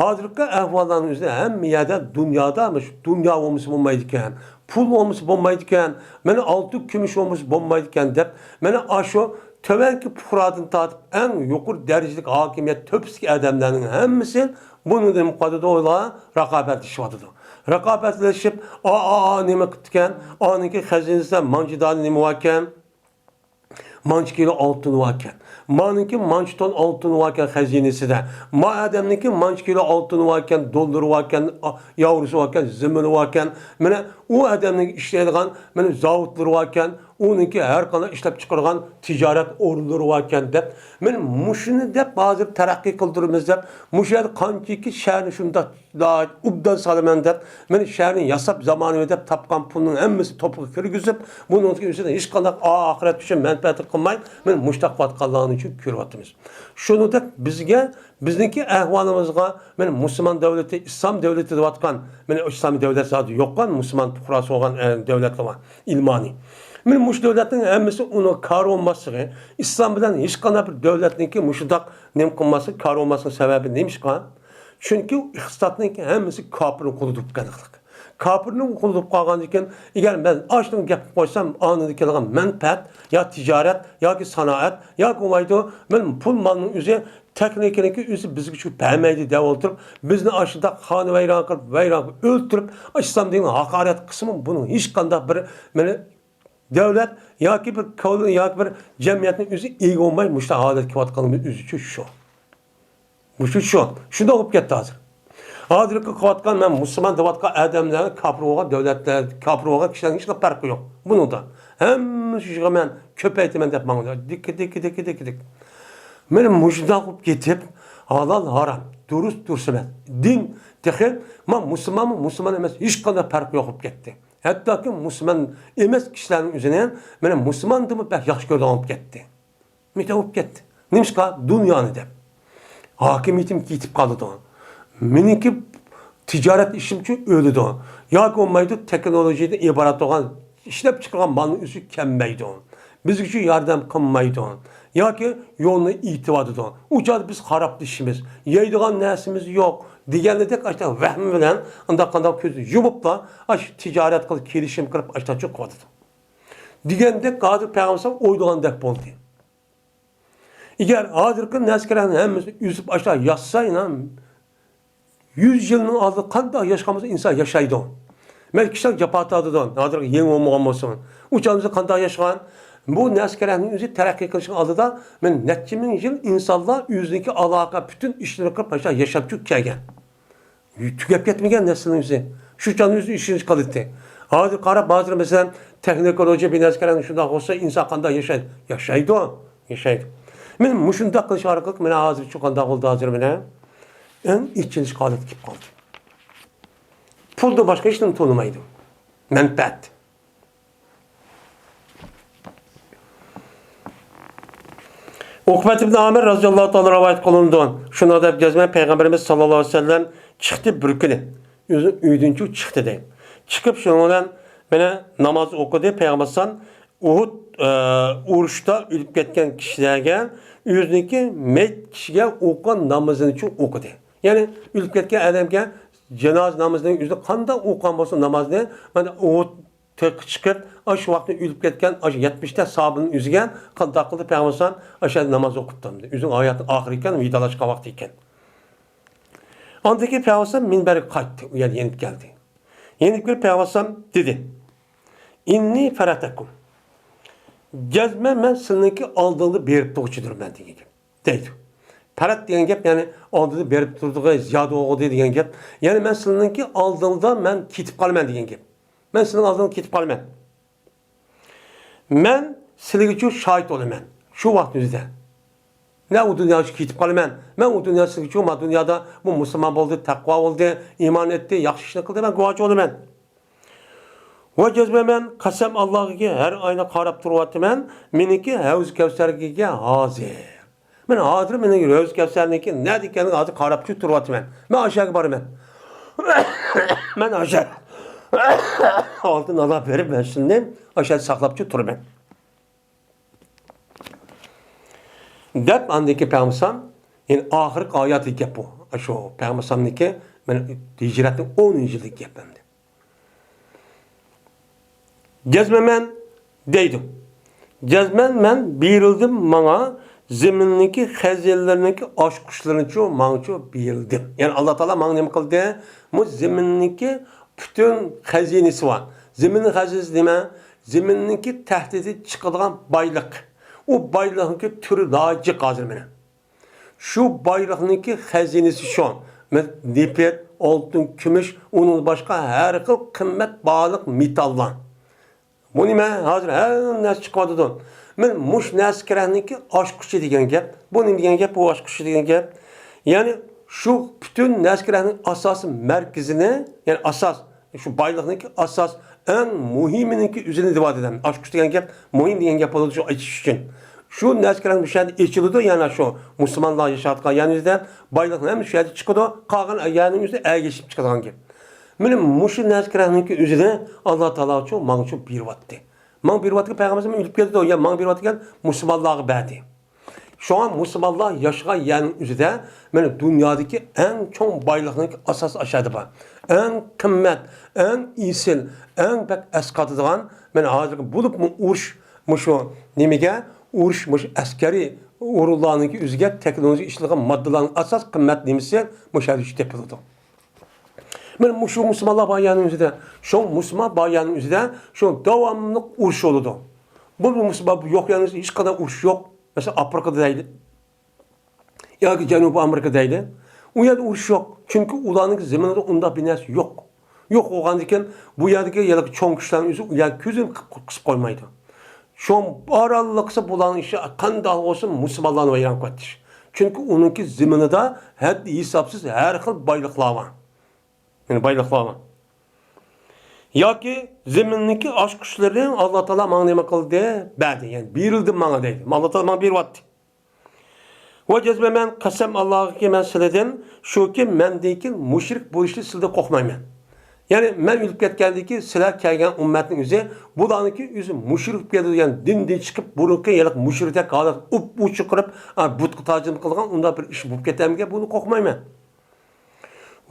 ھازىرقى ئەھۋاللارنىڭ ئۆزىدە ھەممە يەردە دۇنيادا مۇشۇ دۇنيا بولمىسا بولمايدىكەن، پۇل بولمىسا بولمايدىكەن، مانا ئالتۇن كۈمۈش بولمىسا بولمايدىكەن دەپ، مانا ئاشۇ تۆۋەنكى پۇقرادىن تارتىپ ئەڭ يۇقىرى دەرىجىلىك ھاكىمىيەت تۆپىسىدىكى ئادەملەرنىڭ ھەممىسى بۇنىڭدىن قالىدۇ، ئۇلار رىقابەتلىشىۋاتىدۇ. رىقابەتلىشىپ، ئا، ئا، ئا، نېمە قىپتىكەن، ئانىڭكى خەزىنىسىدە مانچە دانە نېمە باركەن؟ مانچە كىلو ئالتۇن باركەن. مانىڭكى مانچە تون ئالتۇن باركەن خەزىنىسىدە. ما ئادەمنىڭكى مانچە كىلو ئالتۇن باركەن، دوللىرى باركەن، ئا، ياۋروسى باركەن، زېمىنى باركەن. مانا ئۇ ئادەمنىڭ ئىشلەيدىغان مانا زاۋۇتلىرى باركەن، ئۇنىڭكى ھەر قانداق ئىشلەپچىقىرىدىغان تىجارەت ئورۇنلىرى باركەن دەپ، مانا مۇشۇنى دەپ ھازىر تەرەققىي قىلدۇرىمىز دەپ، مۇشۇ يەردە قانچىكى شەھەرنى شۇنداق ئوبدان سالىمەن دەپ، مانا شەھەرنى ياساپ زامانىۋى دەپ تاپقان پۇلنىڭ ھەممىسى توپىغا كىرگۈزۈپ، بۇنىڭ ئۈستىدە ھېچقانداق ئاخىرەت ئۈچۈن مەنپەئەت قىلماي، مانا مۇشۇنداق قىلىۋاتقانلىقىنى شۇ كۆرۈۋاتىمىز. شۇنىڭدەك بىزگە، بىزنىڭكى ئەھۋالىمىزغا، مانا مۇسۇلمان دۆلىتى، ئىسلام دۆلىتى دەۋاتقان، مانا ئىسلامىي دۆلەت زادى يوققان، مۇسۇلمان پۇقراسى بولغان، ئە، دۆلەتلەر بار، ئىلمانىي. مانا مۇشۇ دۆلەتنىڭ ھەممىسى ئۇنىڭ كارى بولماسلىقى، ئىسلام بىلەن ھېچقانداق بىر دۆلەتنىڭكى مۇشۇنداق نېمە قىلماسلىقى، كارى بولماسلىقىنىڭ سەۋەبى نېمىشقا؟ چۈنكى ئىقتىسادنىڭكى ھەممىسى كاپىرنىڭ قولىدا بولۇپ قالغانلىق. كاپىرنىڭ قولىدا بولۇپ قالغاندىن كېيىن، ئەگەر مەن ئاشۇنى گەپ قىلىپ قويسام، ئاندىن كېلىدىغان مەنپەئەت يا تىجارەت ياكى سانائەت ياكى بولمايدۇ، مەن پۇل مالنىڭ ئۆزى، تېخنىكىنىڭكى ئۆزى بىزگە شۇ بەرمەيدۇ دەپ ئولتۇرۇپ، بىزنى ئاشۇنداق خانىۋەيران قىلىپ، ۋەيران قىلىپ، ئۆلتۈرۈپ، ئىسلام دىنىغا ھاقارەت قىلسىمۇ، بۇنىڭ ھېچقانداق بىر، مانا، دۆلەت ياكى بىر كون-، ياكى بىر جەمئىيەتنىڭ ئۆزى ئىگە بولماي مۇشۇنداق ھالەتكە كېلىۋاتقانلىقىمىز ئۆزىچۇ شۇ. مۇشۇ شۇ. شۇنداق بولۇپ كەتتى ھازىر. ھازىرقى قىلىۋاتقان، مەن مۇسۇلمان دەۋاتقان ئادەملەر كاپىر بولغان دۆلەتلەر، كاپىر بولغان كىشىلەرنىڭ ھېچقانداق پەرقى يوق بۇنىڭدا. ھەممىسى يىغىمەن، كۆپەيتىمەن دەپ ماڭىدۇ. دىككە، دىككە، دىككە، دىككە، دىك. مانا مۇشۇنداق بولۇپ كېتىپ، ھالال، ھارام، دۇرۇس، دۇرۇس ئەمەس. دىن تېخى، ما مۇسۇلمانمۇ، مۇسۇلمان ئەمەس، ھېچقانداق پەرقى يوق بولۇپ كەتتى. ھەتتاكى مۇسۇلمان ئەمەس كىشىلەرنىڭ ئۆزىنى مانا مۇسۇلماندىنمۇ بەك ياخشى كۆرىدىغان بولۇپ كەتتى. مۇشۇنداق بولۇپ كەتتى. نېمىشقا؟ دۇنيانى دەپ. ھاكىمىيىتىم كېتىپ قالىدۇ. مېنىڭكى تىجارەت ئىشىمچۇ ئۆلىدۇ. ياكى بولمايدۇ، تېخنولوگىيەدىن ئىبارەت بولغان ئىشلەپچىقارغان مالنىڭ ئۆسۈشى كەممەيدۇ. بىزگىچۇ ياردەم قىلمايدۇ. ياكى يولنى ئېتىۋاتىدۇ. ئۇ چاغدا بىز خارابلىشىمىز. يەيدىغان نەرسىمىز يوق. دېگەندەك ئاشۇنداق ۋەھىمى بىلەن ئانداق قانداق كۆزىنى يۇمۇپلا، ئاشۇ تىجارەت قىلىپ، كېلىشىم قىلىپ، ئاشۇنداق چىقىۋاتىدۇ. دېگەندەك ھازىر پەيغەمبەر ئويلىغاندەك بولدى. ئەگەر ھازىرقى نەسكىلەرنى ھەممىسىنى ئۈزۈپ ئاشۇنداق يازسا، ئىنان، يۈز يىلنىڭ ئالدىدا قانداق ياشىغان بولسا ئىنسان ياشايدۇ. مەيلى كىشىلەر جاپا تارتىدۇ، ھازىرقى يېڭى بولمىغان بولسۇن. ئۇ چاغدا قانداق ياشىغان؟ بۇ نەسكىلەرنىڭ ئۆزى تەرەققىي قىلىشنىڭ ئالدىدا، مەن نەچچە مىڭ يىل ئىنسانلار ئۆزىنىڭكى ئالاقە، پۈتۈن ئىشلىرىنى قىلىپ، ئاشۇنداق ياشاپ چۈشۈپ كەلگەن. تۈگەپ كەتمىگەن نەسىلنىڭ ئۆزى. شۇ چاغدا ئۆزى ئىشىنىش قىلاتتى. ھازىر قاراپ، ھازىر مەسىلەن، تېخنىكولوگىيە بىناسىكەن شۇنداق بولسا، ئىنسان قانداق ياشايدۇ؟ ياشايدۇ، ياشايدۇ. مانا مۇشۇنداق قىلىش ئارقىلىق مانا ھازىر شۇ قانداق بولدى ھازىر مانا؟ ئەڭ ئېچىنىشقا ھالەتكە كېلىپ قالدى. پۇلدىن باشقا ھېچ نېمە تونۇمايدۇ. مەنپەئەت. ئوقبەت ئىبن ئامىر رازىياللاھۇ تائالا رىۋايەت قىلىنىدۇ. شۇنداق دەپ گەزمە پەيغەمبىرىمىز ساللاللاھۇ ئەلەيھى ۋەسەللەم چىقتى بىر كۈنى. ئۆزى ئۆيدىن چىقتى دەيدۇ. چىقىپ شۇنىڭ بىلەن مانا ناماز ئوقۇدى. پەيغەمبەر ئەلەيھىسسالام ئۇھۇد، ئە، ئۇرۇشتا ئۆلۈپ كەتكەن كىشىلەرگە ئۆزىنىڭكى مەيت كىشىگە ئوقۇغان نامىزىنىچۇ ئوقۇدى. يەنى ئۆلۈپ كەتكەن ئادەمگە جانازا نامىزىنى ئۆزى قانداق ئوقۇغان بولسا نامازنى، مانا ئۇھۇد تېغقا چىقىپ، ئاشۇ ۋاقىتتا ئۆلۈپ كەتكەن، ئاشۇ يەتمىشتە ساھابىنىڭ ئۆزىگە قانداق قىلدى پەيغەمبەر ئەلەيھىسسالام ئاشۇ يەردە ناماز ئوقۇتتى. ئۆزىنىڭ ھاياتىنىڭ ئاخىرى ئىكەن، ۋىدالاشقان ۋاقتى ئىكەن. ئاندىن كېيىن پەيغەمبەر ئەلەيھىسسالام مىنبەرگە قايتتى، ئۇ يەردە يېنىپ كەلدى. يېنىپ كېلىپ پەيغەمبەر ئەلەيھىسسالام دېدى، «ئىننى فەرەتەكۇم. گەزمە مەن سىلىنىڭكى ئالدىڭدا بېرىپ تۇرغۇچىدۇرمەن» دېگەن گەپ. دەيدۇ. پەرەت دېگەن گەپ، يەنى ئالدىدا بېرىپ تۇرىدىغان زىيادە بولغۇدى دېگەن گەپ. يەنى مەن سىلىنىڭكى ئالدىڭدا مەن كېتىپ قالىمەن دېگەن گەپ. مەن سىلىنىڭ ئالدىڭدا كېتىپ قالىمەن. مەن سىلىگىچۇ شاھىت بولىمەن. شۇ ۋاقىت ئۆزىدە. مەن ئۇ دۇنياغا كېتىپ قالىمەن. مەن ئۇ دۇنيا سىلىگىچۇ، ما دۇنيادا بۇ مۇسۇلمان بولدى، تەقۋا بولدى، ئىمان ئېيتتى، ياخشى ئىشنى قىلدى، مەن گۇۋاھچى بولىمەن. ۋە جەزمەن مەن قەسەم ئاللاھقىكى ھەر ئاينى قاراپ تۇرۇۋاتىمەن، مېنىڭكى ھەۋز كەۋسەرگە ھازىر. مەن ھازىر مېنىڭ ھەۋز كەۋسەرنىڭكى نەدە ئىكەنلىكىنى ھازىر قاراپچۇ تۇرۇۋاتىمەن. مەن ئاشۇ يەرگە بارىمەن. مەن ئاشۇ ئالتۇن ئالا بېرىپ، مەن شۇنى ئاشۇ يەردە ساقلاپچۇ تۇرىمەن. دەپ ئاندىن كېيىن پەيغەمبەر ئەلەيھىسسالام، يەنى ئاخىرقى ھاياتىدىكى گەپ بۇ. شۇ پەيغەمبەر ئەلەيھىسسالامنىڭكى، مانا ھىجرەتنىڭ ئونىنچى يىلىدىكى گەپ ئەمدى. جەزمەن مەن دەيدۇ. جەزمەن مەن بېرىلدىم ماڭا زېمىننىڭكى خەزىنىلىرىنىڭكى ئاچقۇچلىرىنىچۇ ماڭىچۇ بېرىلدى. يەنى ئاللا تائالا ماڭا نېمە قىلدى؟ بۇ زېمىننىڭكى پۈتۈن خەزىنىسى بار. زېمىننىڭ خەزىنىسى نېمە؟ زېمىننىڭكى تەھتىدىن چىقىدىغان بايلىق. ئۇ بايلىقنىڭكى تۈرى ناھايىتى جىق ھازىر مانا. شۇ بايلىقنىڭكى خەزىنىسى شۇ. مەسىلەن، نېفىت، ئالتۇن، كۈمۈش، ئۇنىڭدىن باشقا ھەر خىل قىممەت باھالىق مېتاللار. بۇ نېمە؟ ھازىر ھەممە نەرسە چىقىۋاتىدۇ. مەن مۇشۇ نەرسە كېرەكنىڭكى ئاچقۇچى دېگەن گەپ. بۇ نېمە دېگەن گەپ؟ بۇ ئاچقۇچى دېگەن گەپ. يەنى شۇ پۈتۈن نەرسە كېرەكنىڭ ئاساسىي مەركىزىنى، يەنى ئاساس، شۇ بايلىقنىڭكى ئاساس، ئەڭ مۇھىمىنىڭكى ئۆزىنى دەۋاتىدۇ. ئاچقۇچ دېگەن گەپ، مۇھىم دېگەن گەپ بولىدۇ شۇ ئېچىش ئۈچۈن. شۇ نەرسە كېرەك مۇشۇ يەردە ئېچىلىدۇ، يەنى شۇ مۇسۇلمانلار ياشاۋاتقان يەرنىڭ ئۆزىدە بايلىقنىڭ ھەممىسى شۇ يەردە چىقىدۇ، قالغان يەرنىڭ ئۆزى ئەگىشىپ چىقىدىغان گەپ. مانا مۇشۇ نەرسە كېرەكنىڭكى ئۆزىنى ئاللا تائالاچۇ ماڭىچۇ بېرىۋاتتى. ماڭا بېرىۋاتقان پەيغەمبىرىمىز ئۆلۈپ كەتتى، يا ماڭا بېرىۋاتقان مۇسۇلمانلارغا بەردى. شۇڭا مۇسۇلمانلار ياشىغان يەرنىڭ ئۆزىدە مانا دۇنيادىكى ئەڭ چوڭ بايلىقنىڭ ئاساسى ئاشۇ يەردە بار. ئەڭ قىممەت، ئەڭ ئېسىل، ئەڭ بەك ئەسقاتىدىغان، مانا ھازىرقى بولۇپمۇ ئۇرۇش، مۇشۇ نېمىگە، ئۇرۇش، مۇشۇ ئەسكەرىي ئورۇنلارنىڭكى ئۆزىگە تېخنولوگىيە ئىشلىتىدىغان ماددىلارنىڭ ئاساس قىممەت نېمىسى مۇشۇ يەردە تېپىلىدۇ. مانا مۇشۇ مۇسۇلمانلار بار يەرنىڭ ئۆزىدە، شۇ مۇسۇلمان بار يەرنىڭ ئۆزىدە شۇ داۋاملىق ئۇرۇش بولىدۇ. بۇ مۇسۇلمان يوق يەرنىڭ ئۆزىدە ھېچقانداق ئۇرۇش يوق. مەسىلەن، ئافرىقىدا دەيلى. ياكى جەنۇبىي ئامېرىكا دەيلى. ئۇ يەردە ئۇرۇش يوق. چۈنكى ئۇلارنىڭ زېمىنىدا ئۇنداق بىر نەرسە يوق. يوق بولغاندىكىن، بۇ يەردىكى يەنە چوڭ كۈچلەرنىڭ ئۆزى ئۇ يەرگە كۆزىنى قىپ-، قىسىپ قويمايدۇ. شۇڭا بارلىقسى بۇلارنىڭ ئىشى قانداق بولسۇن، مۇسۇلمانلارنى ۋەيران قىلىۋەتىش. چۈنكى ئۇنىڭكى زېمىنىدا ھەددى ھېسابسىز ھەر خىل بايلىقلار بار. يەنى بايلىقلار بار. ياكى زېمىننىڭكى ئاچقۇچلىرى ئاللا تائالا ماڭا نېمە قىلدى؟ بەردى. يەنى بېرىلدى ماڭا دەيدۇ. ئاللا تائالا ماڭا بېرىۋاتتى. ۋە جەزمەن مەن قەسەم ئاللاھقى مەن سىلىدىن شۇكى مەندىكى مۇشرىك بولۇشنى سىلىدىن قورقمايمەن. يەنى مەن ئۆلۈپ كەتكەندىكى سىلەر كەلگەن ئۈممەتنىڭ ئۆزى بۇلارنىڭكى ئۆزى مۇشرىك بولۇپ كېتىدۇ، يەنى دىندىن چىقىپ بۇرۇنقى ھېلىقى مۇشرىكتەك ھالەت ئۇپ-ئۇچۇقىرىپ، ئا، بۇتقا تاجىم قىلغان ئۇنداق بىر ئىش بولۇپ كېتەرمىكىن، بۇنى قورقمايمەن.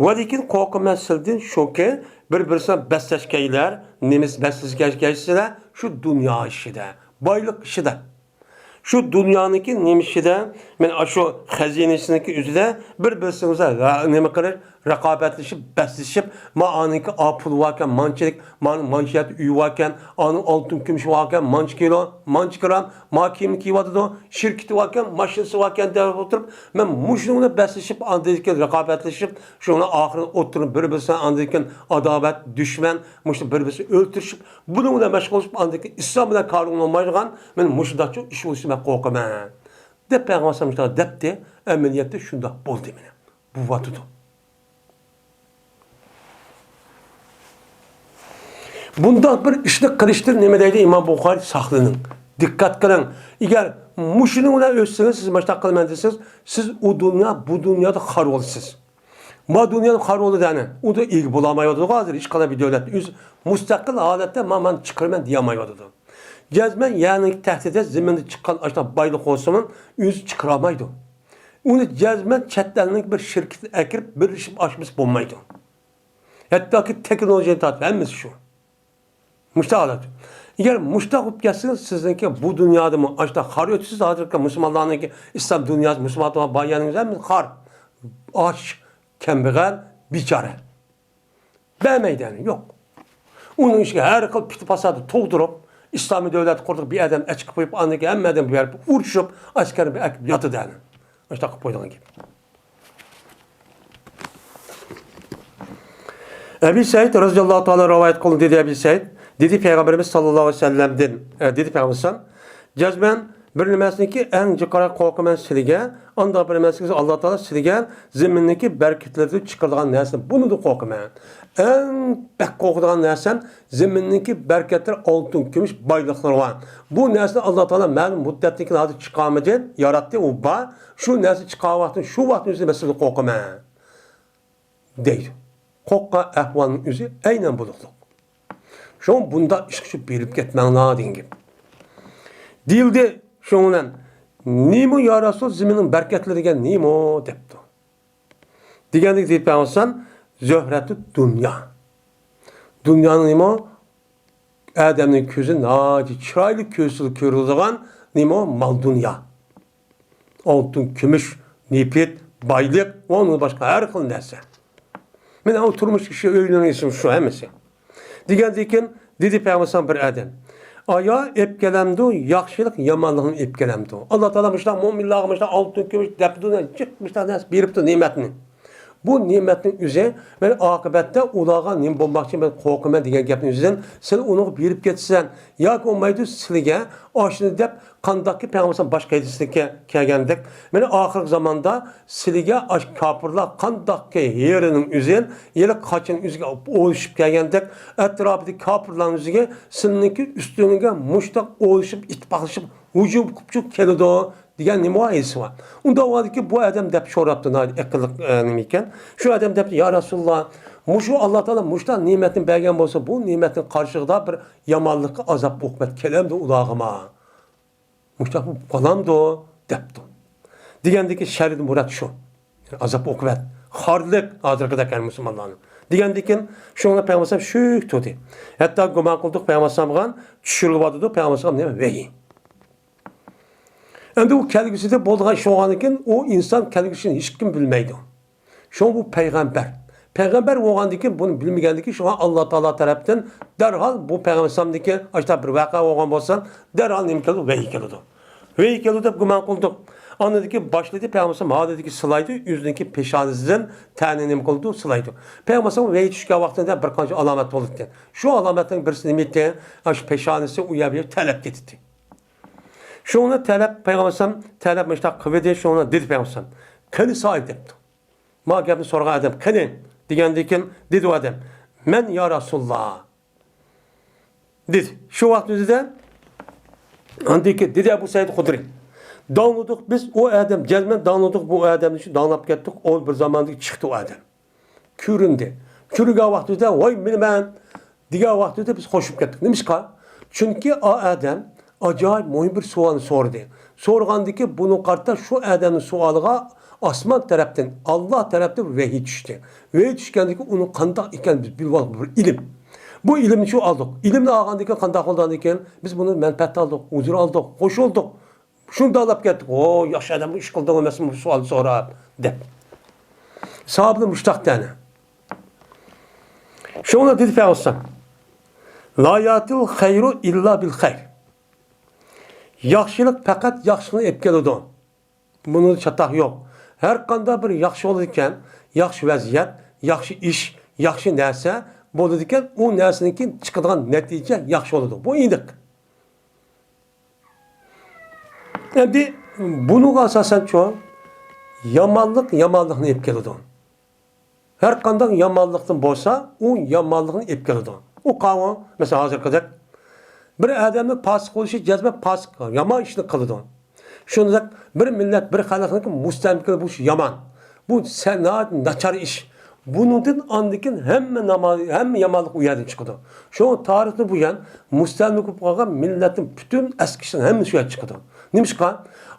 ۋە لېكىن قورقىمەن سىلىدىن شۇكى، بىر-بىرسىنى بەسلەشكەيلەر، نېمىسى بەسلەشكەيسىلەر، شۇ دۇنيا ئىشىدا، بايلىق ئىشىدا. شۇ دۇنيانىڭكى نېمە ئىشىدا، مەن ئاشۇ خەزىنىسىنىڭكى ئۆزىدە بىر-بىرسىڭىزگە ۋە نېمە قىلىش، رىقابەتلىشىپ، بەسلىشىپ، ما ئانىڭكى ئا پۇلى باركەن، مانچىلىك، مانىڭ مانچە يەردە ئۆيى باركەن، ئانىڭ ئالتۇن كۈمۈشى باركەن، مانچە كىلو، مانچە گرام، ما كىيىمنى كىيىۋاتىدۇ، شىركىتى باركەن، ماشىنىسى باركەن دەپ ئولتۇرۇپ، مەن مۇشۇنىڭ بىلەن بەسلىشىپ، ئاندىن كېيىن رىقابەتلىشىپ، شۇنىڭ ئاخىرىدا ئوتتۇرىنى بىر-بىرسى، ئاندىن كېيىن ئاداۋەت، دۈشمەن، مۇشۇ بىر-بىرسىنى ئۆلتۈرۈشۈپ، بۇنىڭ بىلەن مەشغۇل بولۇپ، ئاندىن كېيىن ئىسلام بىلەن كارىڭ بولمايدىغان، مەن مۇشۇنداق ئىش بولۇشىنى مەن قورقىمەن، دەپ پەيغەمبەر ئەلەيھىسسالام شۇنداق دەپتۇ. ئەمەلىيەتتە شۇنداق بولدى مانا. بولۇۋاتىدۇ. بۇنداق بىر ئىشنى قىلىشتىن نېمە دەيدۇ ئىمام بۇخارىي؟ ساقلىنىڭ، دىققەت قىلىڭ. ئەگەر مۇشۇنىڭ بىلەن ئۆتسىڭىز، سىز ماشۇنداق قىلىمەن دېسىڭىز، سىز ئۇ دۇنيا، بۇ دۇنيادا خار بولىسىز. ما دۇنيانىڭ خار بولىدۇ دەنى. ئۇدا ئىگە بولالمايۋاتىدۇ ھازىر، ھېچقانداق بىر دۆلەت ئۆز مۇستەقىل ھالەتتە ما مانا چىقىرىمەن دېيەلمەيۋاتىدۇ. جەزمەن يەرنىڭ تەھتىدە، زېمىندا چىققان ئاشۇنداق بايلىق بولسىمۇ، ئۆزى چىقىرالمايدۇ. ئۇنى جەزمەن چەت ئەلنىڭ بىر شىركىتىگە ئەكىرىپ بىرلىشىپ ئاشمىسا بولمايدۇ. ھەتتاكى تېخنولوگىيە تارتىپ ھەممىسى شۇ. مۇشۇنداق ھالەت. ئەگەر مۇشۇنداق بولۇپ كەتسىڭىز، سىزنىڭكى بۇ دۇنيادىمۇ ئاشۇنداق خار ئۆتىسىز، ھازىرقى مۇسۇلمانلارنىڭكى ئىسلام دۇنياسى، مۇسۇلمان بار يەرنىڭ ھەممىسى خار. ئاچ، كەمبەغەل، بىچارە. بەرمەيدۇ يەنى، يوق. ئۇنىڭ ئىچىگە ھەر خىل پىتى پاساتنى تۇغدۇرۇپ، ئىسلامىي دۆلەت قۇردۇق، بىر ئادەم ئەچىقىپ قويۇپ، ئاندىن كېيىن ھەممە ئادەم بېرىپ ئۇرۇشۇپ، ئەسكەرنى ئەكىپ ياتىدۇ يەنى. ئاشۇنداق قىلىپ قويىدىغان گەپ. ئەبى سەئىد رەزىياللاھۇ تائالا رىۋايەت قىلدى، دېدى ئەبى سەئىد، دېدى پەيغەمبىرىمىز ساللاللاھۇ ئەلەيھى ۋەسەللەمدىن، ئە، دېدى پەيغەمبىرىمىز، جەزمەن بىر نېمىسىنىڭكى ئەڭ جىقراق قورقىمەن سىلىگە، ئانداق بىر نېمىسىنىڭكى ئاللا تائالا سىلىگە زېمىننىڭكى بەرىكەتلىرىدىن چىقىرىدىغان نەرسە، بۇنىڭدىن قورقىمەن. ئەڭ بەك قورقىدىغان نەرسەم زېمىننىڭكى بەرىكەتلىرى، ئالتۇن، كۈمۈش بايلىقلىرى بار. بۇ نەرسىنى ئاللا تائالا مەلۇم مۇددەتتىن كېيىن ھازىر چىقارمىدى، ياراتتى، ئۇ بار. شۇ نەرسە چىققان ۋاقتىدا، شۇ ۋاقىتنىڭ ئۆزىدە مەن سىلىدىن قورقىمەن. دەيدۇ. قورققان ئەھۋالنىڭ ئۆزى ئەينەن بۇزۇقلۇق. شۇڭا بۇنداق ئىشقا چۈشۈپ بېرىپ كەتمەڭلار دېگەن گەپ. دېيىلدى، شۇنىڭ بىلەن، نېمە يا رەسۇل، زېمىننىڭ بەرىكەتلىرى دېگەن نېمە؟ دەپتۇ. دېگەندىكىن دېدى پەيغەمبەر، زۆھرەتۇ دۇنيا. دۇنيانىڭ نېمە؟ ئادەمنىڭ كۆزى ناھايىتى چىرايلىق كۆرسىلا كۆرۈلىدىغان نېمە؟ مال دۇنيا. ئالتۇن، كۈمۈش، نېفىت، بايلىق ۋە ئۇندىن باشقا ھەر خىل نەرسە. مانا ئۇ تۇرمۇش ئىشى، ئۆيلەرنىڭ ئىسمى شۇ ھەممىسى. دېگەندىن كېيىن دېدى پەيغەمبەر بىر ئادەم، ئايا ئېلىپ كەلەمدۇ، ياخشىلىق يامانلىقنى ئېلىپ كەلەمدۇ؟ ئاللا تائالا مۇشۇنداق مۆمىنلارغا مۇشۇنداق ئالتۇن، كۈمۈش، دەپتۇ، جىق مۇشۇنداق نەرسە بېرىپتۇ نېمەتنى. بۇ نېمەتنىڭ ئۆزى، مەن ئاقىۋەتتە ئۇلارغا نېمە بولماقچى، مەن قورقىمەن دېگەن گەپنىڭ ئۆزىدىن سىلەر ئۇنىڭغا بېرىپ كەتسەن ياكى بولمايدۇ سىلىگە ئاشۇنى دەپ قانداقكى پەيغەمبەر باشقا ھەدىسىدە كە-، كەلگەندەك، مانا ئاخىرقى زاماندا سىلىگە ئاش كاپىرلار قانداقكى ھېرىنىڭ ئۆزى، ھېلىقى قاچىنىڭ ئۆزىگە ئولىشىپ كەلگەندەك، ئەتراپىدىكى كاپىرلارنىڭ ئۆزىگە سىلىنىڭكى ئۈستۈڭگە مۇشتاق ئولىشىپ، ئىتتىپاقلىشىپ، ھۇجۇم قىلىپ كېلىدۇ. دېگەن نېمە ۋاھىيسى بار؟ ئۇنداق ۋاقىتتىكى بۇ ئادەم دەپ سوراپتۇ، ناھايىتى ئەقىللىق، ئە، نېمە ئىكەن. شۇ ئادەم دەپتۇ، يا رەسۇلاللا، مۇشۇ ئاللا تائالا مۇشۇنداق نېمەتنى بەرگەن بولسا، بۇ نېمەتنىڭ قارشىسىدا بىر يامانلىققا ئازاب ئوقۇبەت كېلەمدۇ ئۇلارغىمۇ؟ مۇشۇنداق بولۇپ قالامدۇ؟ دەپتۇ. دېگەندىكى شەرتتىن مۇراد شۇ. ئازاب ئوقۇبەت، خارلىق، ھازىرقىدەك يەنى مۇسۇلمانلارنىڭ. دېگەندىكىن شۇڭا پەيغەمبەر ئەلەيھىسسالام شۈك تۇردى. ھەتتا گۇمان قىلدۇق پەيغەمبەر ئەلەيھىسسالامغا چۈشۈرۈلۈۋاتىدۇ، پەيغەمبەر ئەلەيھىسسالام نېمە؟ ۋەھىي. ئەمدى ئۇ كەلگۈسىدە بولىدىغان ئىش بولغاندىن كېيىن، ئۇ ئىنسان كەلگۈسىنى ھېچكىم بىلمەيدۇ. شۇڭا بۇ پەيغەمبەر. پەيغەمبەر بولغاندىن كېيىن، بۇنى بىلمىگەندىن كېيىن، شۇڭا ئاللا تائالا تەرەپتىن دەرھال بۇ پەيغەمبەر ئەلەيھىسسالامدىكى ئاشۇنداق بىر ۋەقە بولغان بولسا، دەرھال نېمە كېلىدۇ؟ ۋەھىي كېلىدۇ. ۋەھىي كېلىدۇ دەپ گۇمان قىلدۇق. ئاندىن كېيىن باشلىدى، پەيغەمبەر ئەلەيھىسسالام ھالىدىكى سىلايدۇ، ئۆزىنىڭكى پېشانىسىدىن تەنى نېمە قىلىدۇ؟ سىلايدۇ. پەيغەمبەر ئەلەيھىسسالام ۋەھىي چۈشكەن ۋاقتىدا بىر قانچە ئالامەت بولىدىكەن. شۇ ئالامەتنىڭ بىرسى نېمە ئىدى؟ ئاشۇ پېشانىسى ئۇ يەر بۇ يەر تەرلەپ كېتىدۇ. شۇڭا تەرلەپ، پەيغەمبەر ئەلەيھىسسالام تەرلەپ مۇشۇنداق قىلىۋىدى، شۇڭا دېدى پەيغەمبەر ئەلەيھىسسالام، قېنى ساي دەپتۇ. ما گەپنى سورىغان ئادەم، قېنى دېگەندىن كېيىن دېدى ئۇ ئادەم، مەن يا رەسۇلاللا دېدى. شۇ ۋاقىت ئۆزىدە ئاندىن كېيىن دېدى ئەبۇ سەئىد خۇدرى، داڭلىدۇق بىز ئۇ ئادەم، جەزمەن داڭلىدۇق بۇ ئادەمنى، شۇ داڭلاپ كەتتۇق، ئۇ بىر زاماندىن چىقتى ئۇ ئادەم. كۆرۈندى. كۆرگەن ۋاقتىمىزدا، ۋاي مېنىمەن دېگەن ۋاقتىمىزدا بىز خوش بولۇپ كەتتۇق. نېمىشقا؟ چۈنكى ئا ئادەم ئاجايىپ مۇھىم بىر سوئالنى سورىدى. سورىغاندىكى بۇنىڭغا قارىتا شۇ ئادەمنىڭ سوئالىغا ئاسمان تەرەپتىن، ئاللا تەرەپتىن ۋەھىي چۈشتى. ۋەھىي چۈشكەندىكى ئۇنىڭ قانداق ئىكەنلىكىنى بىز بىلىۋالدۇق بىر ئىلىم. بۇ ئىلىمنى شۇ ئالدۇق. ئىلىمنى ئالغاندىن كېيىن قانداق بولدى ئاندىن كېيىن؟ بىز بۇنى مەنپەئەت ئالدۇق، ھۇزۇر ئالدۇق، خوش بولدۇق. شۇنداق دەپ كەتتۇق، ھو، ياخشى ئادەم بۇ ئىش قىلدى ئەمەسمۇ بۇ سوئالنى سوراپ، دەپ. ساۋابىدىن مۇشتاق تەنە. شۇڭا دېدى پەيغەمبەر، لا ياتىل خەيرۇ ئىللا بىل خەير. ياخشىلىق پەقەت ياخشىلىقنى ئېلىپ كېلىدۇ. بۇنىڭدا چاتاق يوق. ھەر قانداق بىر ياخشى بولىدىكەن، ياخشى ۋەزىيەت، ياخشى ئىش، ياخشى نەرسە بولىدىكەن، ئۇ نەرسىدىن كېيىن چىقىدىغان نەتىجە ياخشى بولىدۇ. بۇ ئېنىق. ئەمدى بۇنىڭغا ئاساسەنچۇ، يامانلىق يامانلىقنى ئېلىپ كېلىدۇ. ھەر قانداق يامانلىقتىن بولسا، ئۇ يامانلىقنى ئېلىپ كېلىدۇ. ئۇ قاۋۇ، مەسىلەن، ھازىرقىدەك بىر ئادەمنىڭ پاسىق بولۇشى جەزمەن پاسىق، يامان ئىشنى قىلىدۇ. شۇنداق بىر مىللەت، بىر خەلقنىڭكى مۇستەملىكە بولۇشى يامان. بۇ سەن ناھايىتى ناچار ئىش. بۇنىڭدىن ئاندىن كېيىن ھەممە ناما-، ھەممە يامانلىق ئۇ يەردىن چىقىدۇ. شۇڭا تارىختىن بۇيان مۇستەملىكە بولۇپ قالغان مىللەتنىڭ پۈتۈن ئەسكى ئىشىنىڭ ھەممىسى شۇ يەردە چىقىدۇ. نېمىشقا؟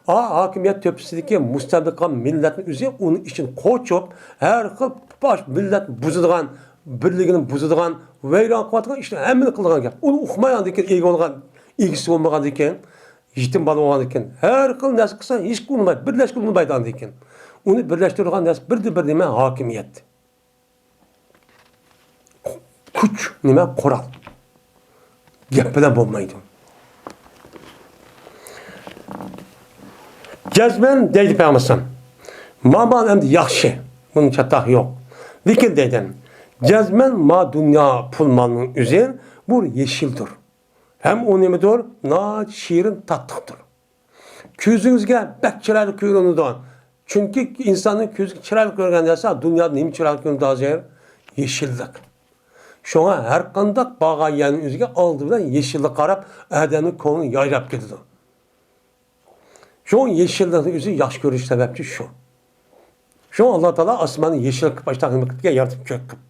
ئا، ھاكىمىيەت تۆپىسىدىكى مۇستەملىكە قىلغان مىللەتنىڭ ئۆزى ئۇنىڭ ئىچىنى قوچۇپ، ھەر خىل باش مىللەت بۇزىدىغان، بىرلىكىنى بۇزىدىغان، ۋەيران قىلىۋاتقان ئىشنى ھەممىنى قىلىدىغان گەپ. ئۇنى ئۇقمايدىكەن، ئىگە بولغان، ئىگىسى بولمىغاندىكەن، يېتىم بالا بولغاندىكەن، ھەر خىل نەرسە قىلسا ھېچكىم ئۇنىمايدۇ، بىرلەشكە ئۇنىمايدىغاندىكەن. ئۇنى بىرلەشتۈرىدىغان نەرسە بىردىن بىر نېمە؟ ھاكىمىيەت. كۈچ نېمە؟ قورال. گەپ بىلەن بولمايدۇ. جەزمەن دەيدۇ پەيغەمبەر، ما، ما ئەمدى ياخشى، بۇنىڭ چاتاق يوق. لېكىن دەيدۇ، جەزمەن ما دۇنيا پۇل مالنىڭ ئۆزى بۇ يېشىلدۇر. ھەم ئۇ نېمىدۇر؟ ناھايىتى شېرىن تاتلىقتۇر. كۆزىڭىزگە بەك چىرايلىق كۆرۈنىدۇ. چۈنكى ئىنساننىڭ كۆزىگە چىرايلىق كۆرگەن نەرسە، دۇنيادا نېمە چىرايلىق كۆرۈنىدۇ ھازىر؟ يېشىللىق. شۇڭا ھەر قانداق بارغان يەرنىڭ ئۆزىگە ئالدى بىلەن يېشىللىققا قاراپ ئادەمنىڭ كۆڭلى يايراپ كېتىدۇ. شۇڭا يېشىللىقنىڭ ئۆزى ياخشى كۆرۈش سەۋەبچى شۇ. شۇڭا ئاللا تائالا ئاسماننى يېشىل قىلىپ، ئاشتاق نېمە قىلىپ يارىتىپ كۆك قىلىپ.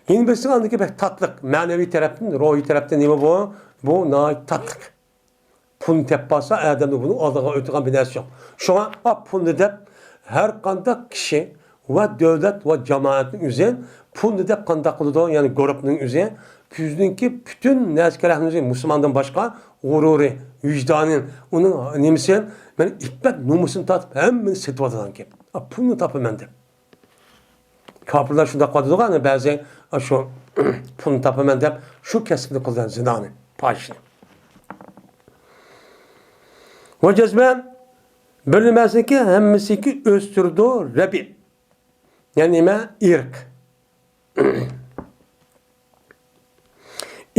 يەنە بىرسى ئاندىكى بەك تاتلىق، مەنىۋى تەرەپتىن، روھىي تەرەپتىن نېمە بۇ؟ بۇ ناھايىتى تاتلىق. پۇلنى تېپىپ قالسا، ئادەمنى بۇنىڭ ئالدىغا ئۆتىدىغان بىر نەرسە يوق. شۇڭا، ئا، پۇلنى دەپ، ھەر قانداق كىشى ۋە دۆلەت ۋە جامائەتنىڭ ئۆزى، پۇلنى دەپ قانداق قىلىدۇ؟ يەنى گۇرۇپنىڭ ئۆزى، ئۆزىنىڭكى پۈتۈن نەرسە-كېرەكنىڭ ئۆزى مۇسۇلماندىن باشقا، غۇرۇرى، ۋىجدانى، ئۇنىڭ نېمىسى، مەن ئىپپەت نومۇسىنى تارتىپ، ھەممىنى سېتىۋاتىدىغان گەپ. ئا، پۇلنى تاپىمەن دەپ. كاپىرلار شۇنداق قىلىدىغۇ، ئەنە بەزى شۇ پۇلنى تاپىمەن دەپ شۇ كەسىپنى قىلغان زىنانى، پاھىشىنى. ۋە جەزمەن بىر نېمەسىنىكى ھەممىسىنىكى ئۆستۈرىدۇ رەبى. يەنى نېمە؟ ئىرق.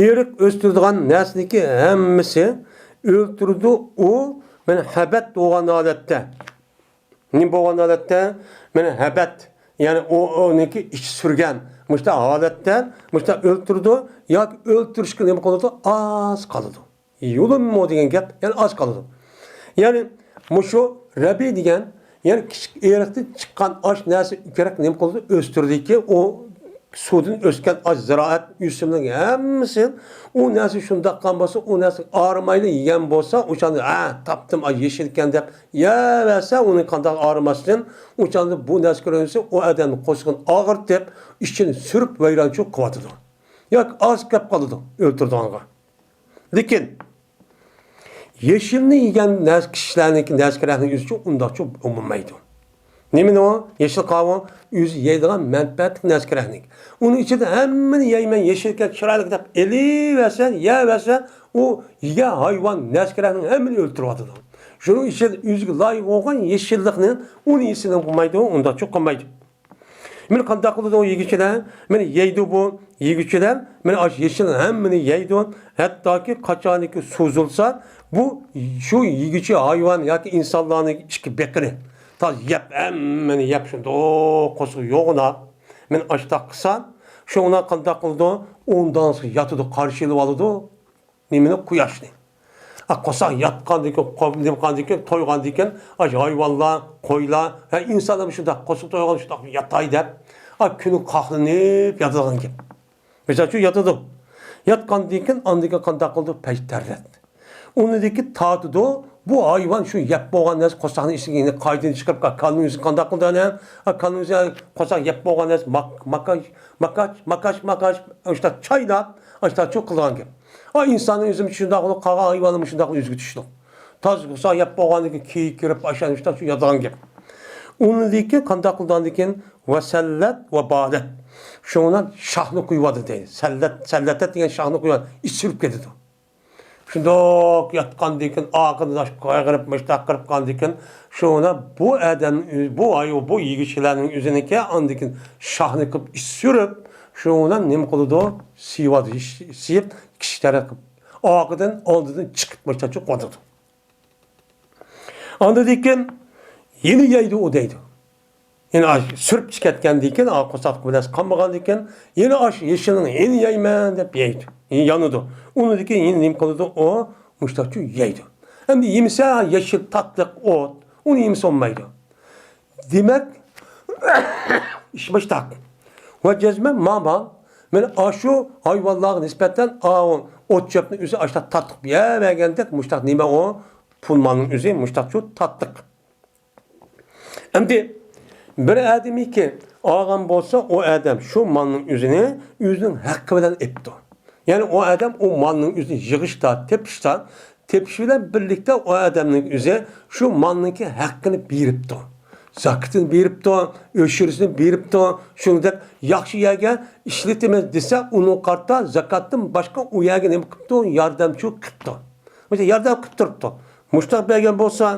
ئىرق ئۆستۈرىدىغان نەرسىنىكى ھەممىسى ئۆلتۈرىدۇ ئۇ، مەن ھەبەت بولغان ھالەتتە. نېمە بولغان ھالەتتە؟ مانا ھەبەت، يەنى ئۇ، ئۇنىڭكى ئىچى سۈرگەن مۇشۇنداق ھالەتتە، مۇشۇنداق ئۆلتۈرىدۇ ياكى ئۆلتۈرۈشكە نېمە قىلىدۇ؟ ئاز قالىدۇ. يۇلۇممۇ دېگەن گەپ، يەنى ئاز قالىدۇ. يەنى مۇشۇ رەبى دېگەن، يەنى كىچىك ئېرىقتىن چىققان ئاش نەرسە كېرەك نېمە قىلىدۇ؟ ئۆستۈرىدىكى ئۇ سۇدىن ئۆسكەن ئاش زىرائەت، ئۆسۈملۈك ھەممىسى ئۇ نەرسە شۇنداق قىلغان بولسا، ئۇ نەرسە ئارىمايلا يېگەن بولسا، ئۇ چاغدا، ھە، تاپتىم، ئاي، يېشىل ئىكەن دەپ يەۋەرسە، ئۇنى قانداق ئارىماستىن، ئۇ چاغدا بۇ نەرسە كۆرۈنسە، ئۇ ئادەمنىڭ قورسىقىنى ئاغرىتىپ، ئىچىنى سۈرۈپ ۋەيرانچۇ قىلىۋاتىدۇ. ياكى ئاز كەپ قالىدۇ ئۆلتۈرىدىغانغا. لېكىن يېشىلنى يېگەن نەرسە، كىشىلەرنىڭكى نەرسە كېرەكنىڭ ئۆزىچۇ ئۇنداقچۇ ئومۇمايدۇ. نېمىنى ئۇ؟ يېشىل قاۋۇن ئۆزى يەيدىغان مەنپەئەتلىك نەرسە كېرەكلىك. ئۇنىڭ ئىچىدە ھەممىنى يەيمەن، يېشىلكەن، چىرايلىق دەپ ئېلىۋەرسە، يەۋەرسە، ئۇ يېگەن ھايۋان نەرسە كېرەكنىڭ ھەممىنى ئۆلتۈرۈۋاتىدۇ. شۇنىڭ ئىچىدە ئۆزىگە لايىق بولغان يېشىللىقنى ئۇنى يېسە نېمە قىلمايدۇ، ئۇنداقچۇ قىلمايدۇ. مانا قانداق قىلىدۇ ئۇ يېگۈچىلەر؟ مانا يەيدۇ بۇ يېگۈچىلەر، مانا ئاشۇ يېشىل ھەممىنى يەيدۇ. ھەتتاكى قاچانكى سوزۇلسا، بۇ شۇ يېگۈچى ھايۋان ياكى ئىنسانلارنىڭ ئىككى بېقىنى تازا يەپ، ھەممىنى يەپ، شۇنداق قورسىقى يوغىناپ، مانا ئاشتاق قىلسا، شۇڭا قانداق قىلىدۇ؟ ئوڭدانسىغا ياتىدۇ، قارشى ئېلىۋالىدۇ. نېمىنى؟ قۇياشنى. ئا، قورساق ياتقاندىن كېيىن، قو-، نېمە قىلغاندىن كېيىن، تويغاندىن كېيىن، ئاشۇ ھايۋانلار، قويلار، ھە، ئىنسانلارمۇ شۇنداق قورساق تويغان، شۇنداق ياتاي دەپ، ئا، كۈنى قاقلىنىپ ياتىدىغان گەپ. مىسال ئۈچۈن ياتىدۇ. ياتقاندىن كېيىن، ئاندىن كېيىن قانداق قىلىدۇ؟ پەيتەرلەت. ئۇنىڭدىن كېيىن تارتىدۇ، بۇ ھايۋان شۇ يەپ بولغان نەرسە قورساقنىڭ ئىچىگە يەنە قايتىدىن چىقىرىپ، كالىنىڭ ئۆزىنى قانداق قىلىدۇ ئەنە؟ ئا، كالىنىڭ ئۆزى قورساق يەپ بولغان نەرسە ماك-، ماكاش، ماكاش، ماكاش، ماكاش، ئاشۇنداق چايناپ، ئاشۇنداق چۇ قىلىدىغان گەپ. ئا، ئىنساننىڭ ئۆزىمۇ شۇنداق بولۇپ، قالغان ھايۋانلارمۇ شۇنداق ئۆزىگە تۇشلۇق. تازا قورساق يەپ بولغاندىن كېيىن كېيىك كىرىپ، ئاشۇنداق شۇ ياتىدىغان گەپ. ئۇنىڭدىن كېيىن قانداق قىلىدۇ ئاندىن كېيىن؟ ۋەسەللەت ۋە بالەت. شۇنىڭ بىلەن شاخنى قويۇۋاتىدۇ دەيدۇ. سەللەت، سەللەتەت دېگەن شاخنى قويۇۋاتىدۇ. ئىچ سۈرۈپ كېتىدۇ. شۇنداق ياتقاندىن كېيىن، ئارقىدىن قايغۇرۇپ، مۇشتاق قىلىپ قالغاندىن كېيىن، شۇنى بۇ ئادەم، بۇ ئايۇ، بۇ يېگۈچىلەرنىڭ ئۆزىنىڭكى ئاندىن كېيىن شاخنى قىلىپ ئىچ سۈرۈپ، شۇنى بىلەن نېمە قىلىدۇ؟ سىيىۋاتىدۇ، سىيىپ، كىشى تەرەپ قىلىپ. ئارقىدىن، ئالدىدىن چىقىپ، مۇشتاق قىلىدۇ. ئاندىن كېيىن يەنە يەيدۇ ئۇ دەيدۇ. يەنە ئاش سۈرۈپ چىقىۋەتكەندىن كېيىن، ئا، قورساق بىلەن قالمىغاندىن كېيىن، يەنە ئاش يېشىلنى يەنە يەيمەن دەپ يەيدۇ. يەنە يانىدۇ. ئۇنىڭدىن كېيىن يەنە نېمە قىلىدۇ؟ ئۇ مۇشتاقچۇ يەيدۇ. ئەمدى يېمىسە، يېشىل تاتلىق ئوت، ئۇنى يېمىسە بولمايدۇ. دېمەك، ئىش مۇشتاق. ۋە جەزمەن ماما، مانا ئاشۇ ھايۋانلارغا نىسبەتەن ئاۋۇ ئوت چۆپنى ئۆزى ئاشتا تاتلىق يەۋەرگەندەك، مۇشتاق نېمە ئۇ؟ پۇل مالنىڭ ئۆزى مۇشتاقچۇ تاتلىق. ئەمدى بىر ئادەمكى ئالغان بولسا، ئۇ ئادەم شۇ مالنىڭ ئۆزىنى ئۆزىنىڭ ھەققى بىلەن ئېپتۇ. يەنى ئۇ ئادەم ئۇ مالنىڭ ئۆزىنى يىغىشتا، تېپىشتا، تېپىش بىلەن بىرلىكتە ئۇ ئادەمنىڭ ئۆزى شۇ مالنىڭكى ھەققىنى بېرىپتۇ. زاكىتىنى بېرىپتۇ، ئۆشۈرىسىنى بېرىپتۇ. شۇنىڭدەك ياخشى يەرگە ئىشلىتىمىز دېسە، ئۇنىڭغا قارىتا زاكاتتىن باشقا ئۇ يەرگە نېمە قىپتۇ؟ ياردەمچى قىپتۇ. مۇشۇ ياردەم قىپ تۇرۇپتۇ. مۇشتاق بەرگەن بولسا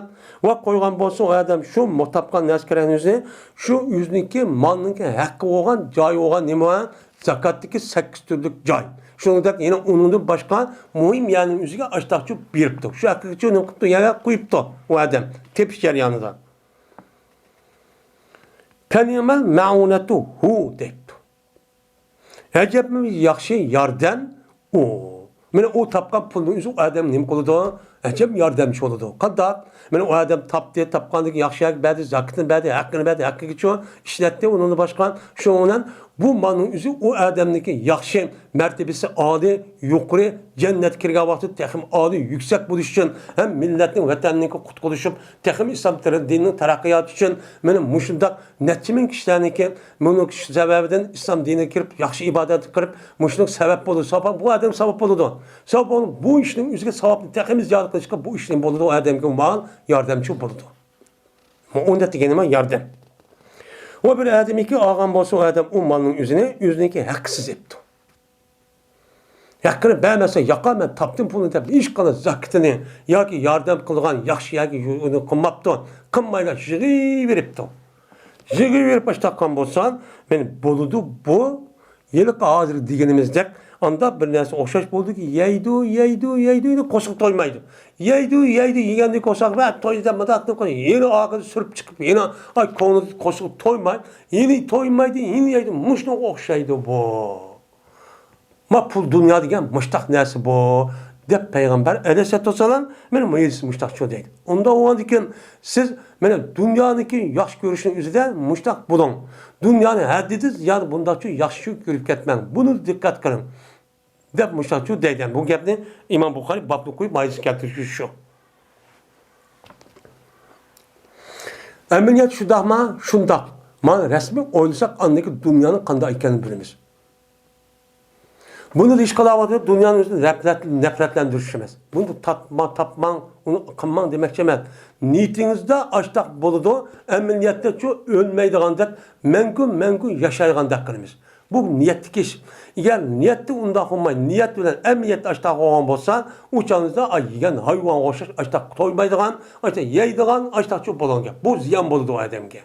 ۋە قويغان بولسا، ئۇ ئادەم شۇ مو-، تاپقان نەرسە كېرەكنى ئۆزىنى شۇ ئۆزىنىڭكى مالنىڭكى ھەققى بولغان، جايى بولغان نېمە؟ زاكاتتىكى سەككىز تۈرلۈك جاي. شۇنىڭدەك يەنە ئۇنىڭدىن باشقا مۇھىم يەرنىڭ ئۆزىگە ئاشتاقچۇ بېرىپتۇ. شۇ ھەققىگىچۇ نېمە قىپتۇ؟ يەنە قويۇپتۇ ئۇ ئادەم تېپىش جەريانىدا. فنعم المعونة هو دەيدۇ. ئەجەبمۇ ياخشى ياردەم ئۇ. مانا ئۇ تاپقان پۇلنىڭ ئۆزى ئۇ ئادەم نېمە قىلىدۇ؟ ئەجەب ياردەمچى بولىدۇ. قانداق؟ مانا ئۇ ئادەم تاپتى، تاپقاندىن كېيىن ياخشى يەرگە بەردى، زاكىتىنى بەردى، ھەققىنى بەردى، ھەققىگىچۇ ئىشلەتتى، ئۇنىڭدىن باشقا. شۇنىڭ بىلەن بۇ مالنىڭ ئۆزى ئۇ ئادەمنىڭكى ياخشى، مەرتىبىسى ئالىي، يۇقىرى، جەننەتكە كىرگەن ۋاقتىدا تېخىمۇ ئالىي، يۈكسەك بولۇش ئۈچۈن ھەم مىللەتنىڭ، ۋەتەننىڭكى قۇتقۇزۇشۇپ، تېخىمۇ ئىسلام تىلى دىنىنىڭ تەرەققىياتى ئۈچۈن مانا مۇشۇنداق نەچچە مىڭ كىشىلەرنىڭكى مۇنۇ كىشى سەۋەبىدىن ئىسلام دىنىگە كىرىپ، ياخشى ئىبادەتكە كىرىپ، مۇشۇنىڭ سەۋەب بولىدۇ. ساۋاب، بۇ ئادەم ساۋاب بولىدۇ. ساۋاب بولۇپ، بۇ ئىشنىڭ ئۆزىگە ساۋابنى تېخىمۇ زىيادە قىلىشقا بۇ ئىش نېمە بولىدۇ؟ ئۇ ئادەمگە مال ياردەمچى بولىدۇ. مۇئۇنەت دېگىنى مانا ياردەم. ئۇ بىر ئادەمكى ئالغان بولسا، ئۇ ئادەم ئۇ مالنىڭ ئۆزىنى ئۆزىنىڭكى ھەققىسىز ئېپتۇ. ھەققىنى بەرمەسە، ياقا، مەن تاپتىم پۇلنى دەپ، ھېچقانداق زاكىتىنى ياكى ياردەم قىلغان ياخشى يەرگە يۇ-، ئۇنى قىلماپتۇ. قىلمايلا يىغىۋېرىپتۇ. يىغىۋېرىپ ئاشتاققان بولسا، مانا بولىدۇ بۇ. ھېلىقى ھازىر دېگىنىمىزدەك، ئاندا بىر نەرسە ئوخشاش بولدىكى، يەيدۇ، يەيدۇ، يەيدۇ، يەيدۇ، قورسىقى تويمايدۇ. يەيدۇ، يەيدۇ، يېگەندىن قورساق ۋە تويدى دەپ مۇنداق قىلىپ قويىدۇ. يەنە ئارقىدا سۈرۈپ چىقىپ، يەنە، ئاي، كۆڭلى، قورسىقى تويماي، يەنە تويمايدۇ، يەنە يەيدۇ. مۇشۇنىڭغا ئوخشايدۇ بۇ. ما پۇل، دۇنيا دېگەن مۇشتاق نەرسە بۇ، دەپ پەيغەمبەر ئەلەيھىسسالاتۇ ۋەسسالام مانا مۇ ھەدىسى مۇشتاقچۇ دەيدۇ. ئۇنداق بولغاندىكىن سىز مانا دۇنيانىڭكى ياخشى كۆرۈشنىڭ ئۆزىدە مۇشتاق بولۇڭ. دۇنيانى ھەددىدىز يا بۇنداقچۇ ياخشىچۇ كۆرۈپ كەتمەڭ. بۇنى دىققەت قىلىڭ. دەپ مۇشتاقچۇ دەيدۇ. بۇ گەپنى ئىمام بۇخارى بابنى قويۇپ ھەدىسى كەلتۈرۈشى شۇ. ئەمەلىيەت شۇنداقما؟ شۇنداق. مانا رەسمىي ئويلىساق ئاندىكى دۇنيانىڭ قانداق ئىكەنلىكىنى بىلىمىز. بۇنى ھېچقانداق ۋاقىتتا دۇنيانىڭ ئۆزىنى نەپرەت-، نەپرەتلەندۈرۈش ئەمەس. بۇنى تاپما-، تاپماڭ، ئۇنى قىلماڭ دېمەكچى ئەمەس. نىيىتىڭىزدە ئاشتاق بولىدۇ، ئەمەلىيەتتە شۇ ئۆلمەيدىغاندەك، مەڭگۈ، مەڭگۈ ياشايدىغاندەك قىلىمىز. بۇ نىيەتتىكى ئىش. ئەگەر نىيەتتە ئۇنداق بولماي، نىيەت بىلەن ئەمەلىيەتتە ئاشتاق بولغان بولسا، ئۇ چاغىڭىزدا ئاي يېگەن ھايۋانغا ئوخشاش ئاشتاق تويمايدىغان، ئاشتاق يەيدىغان، ئاشتاقچۇ بولغان گەپ. بۇ زىيان بولىدۇ ئادەمگە.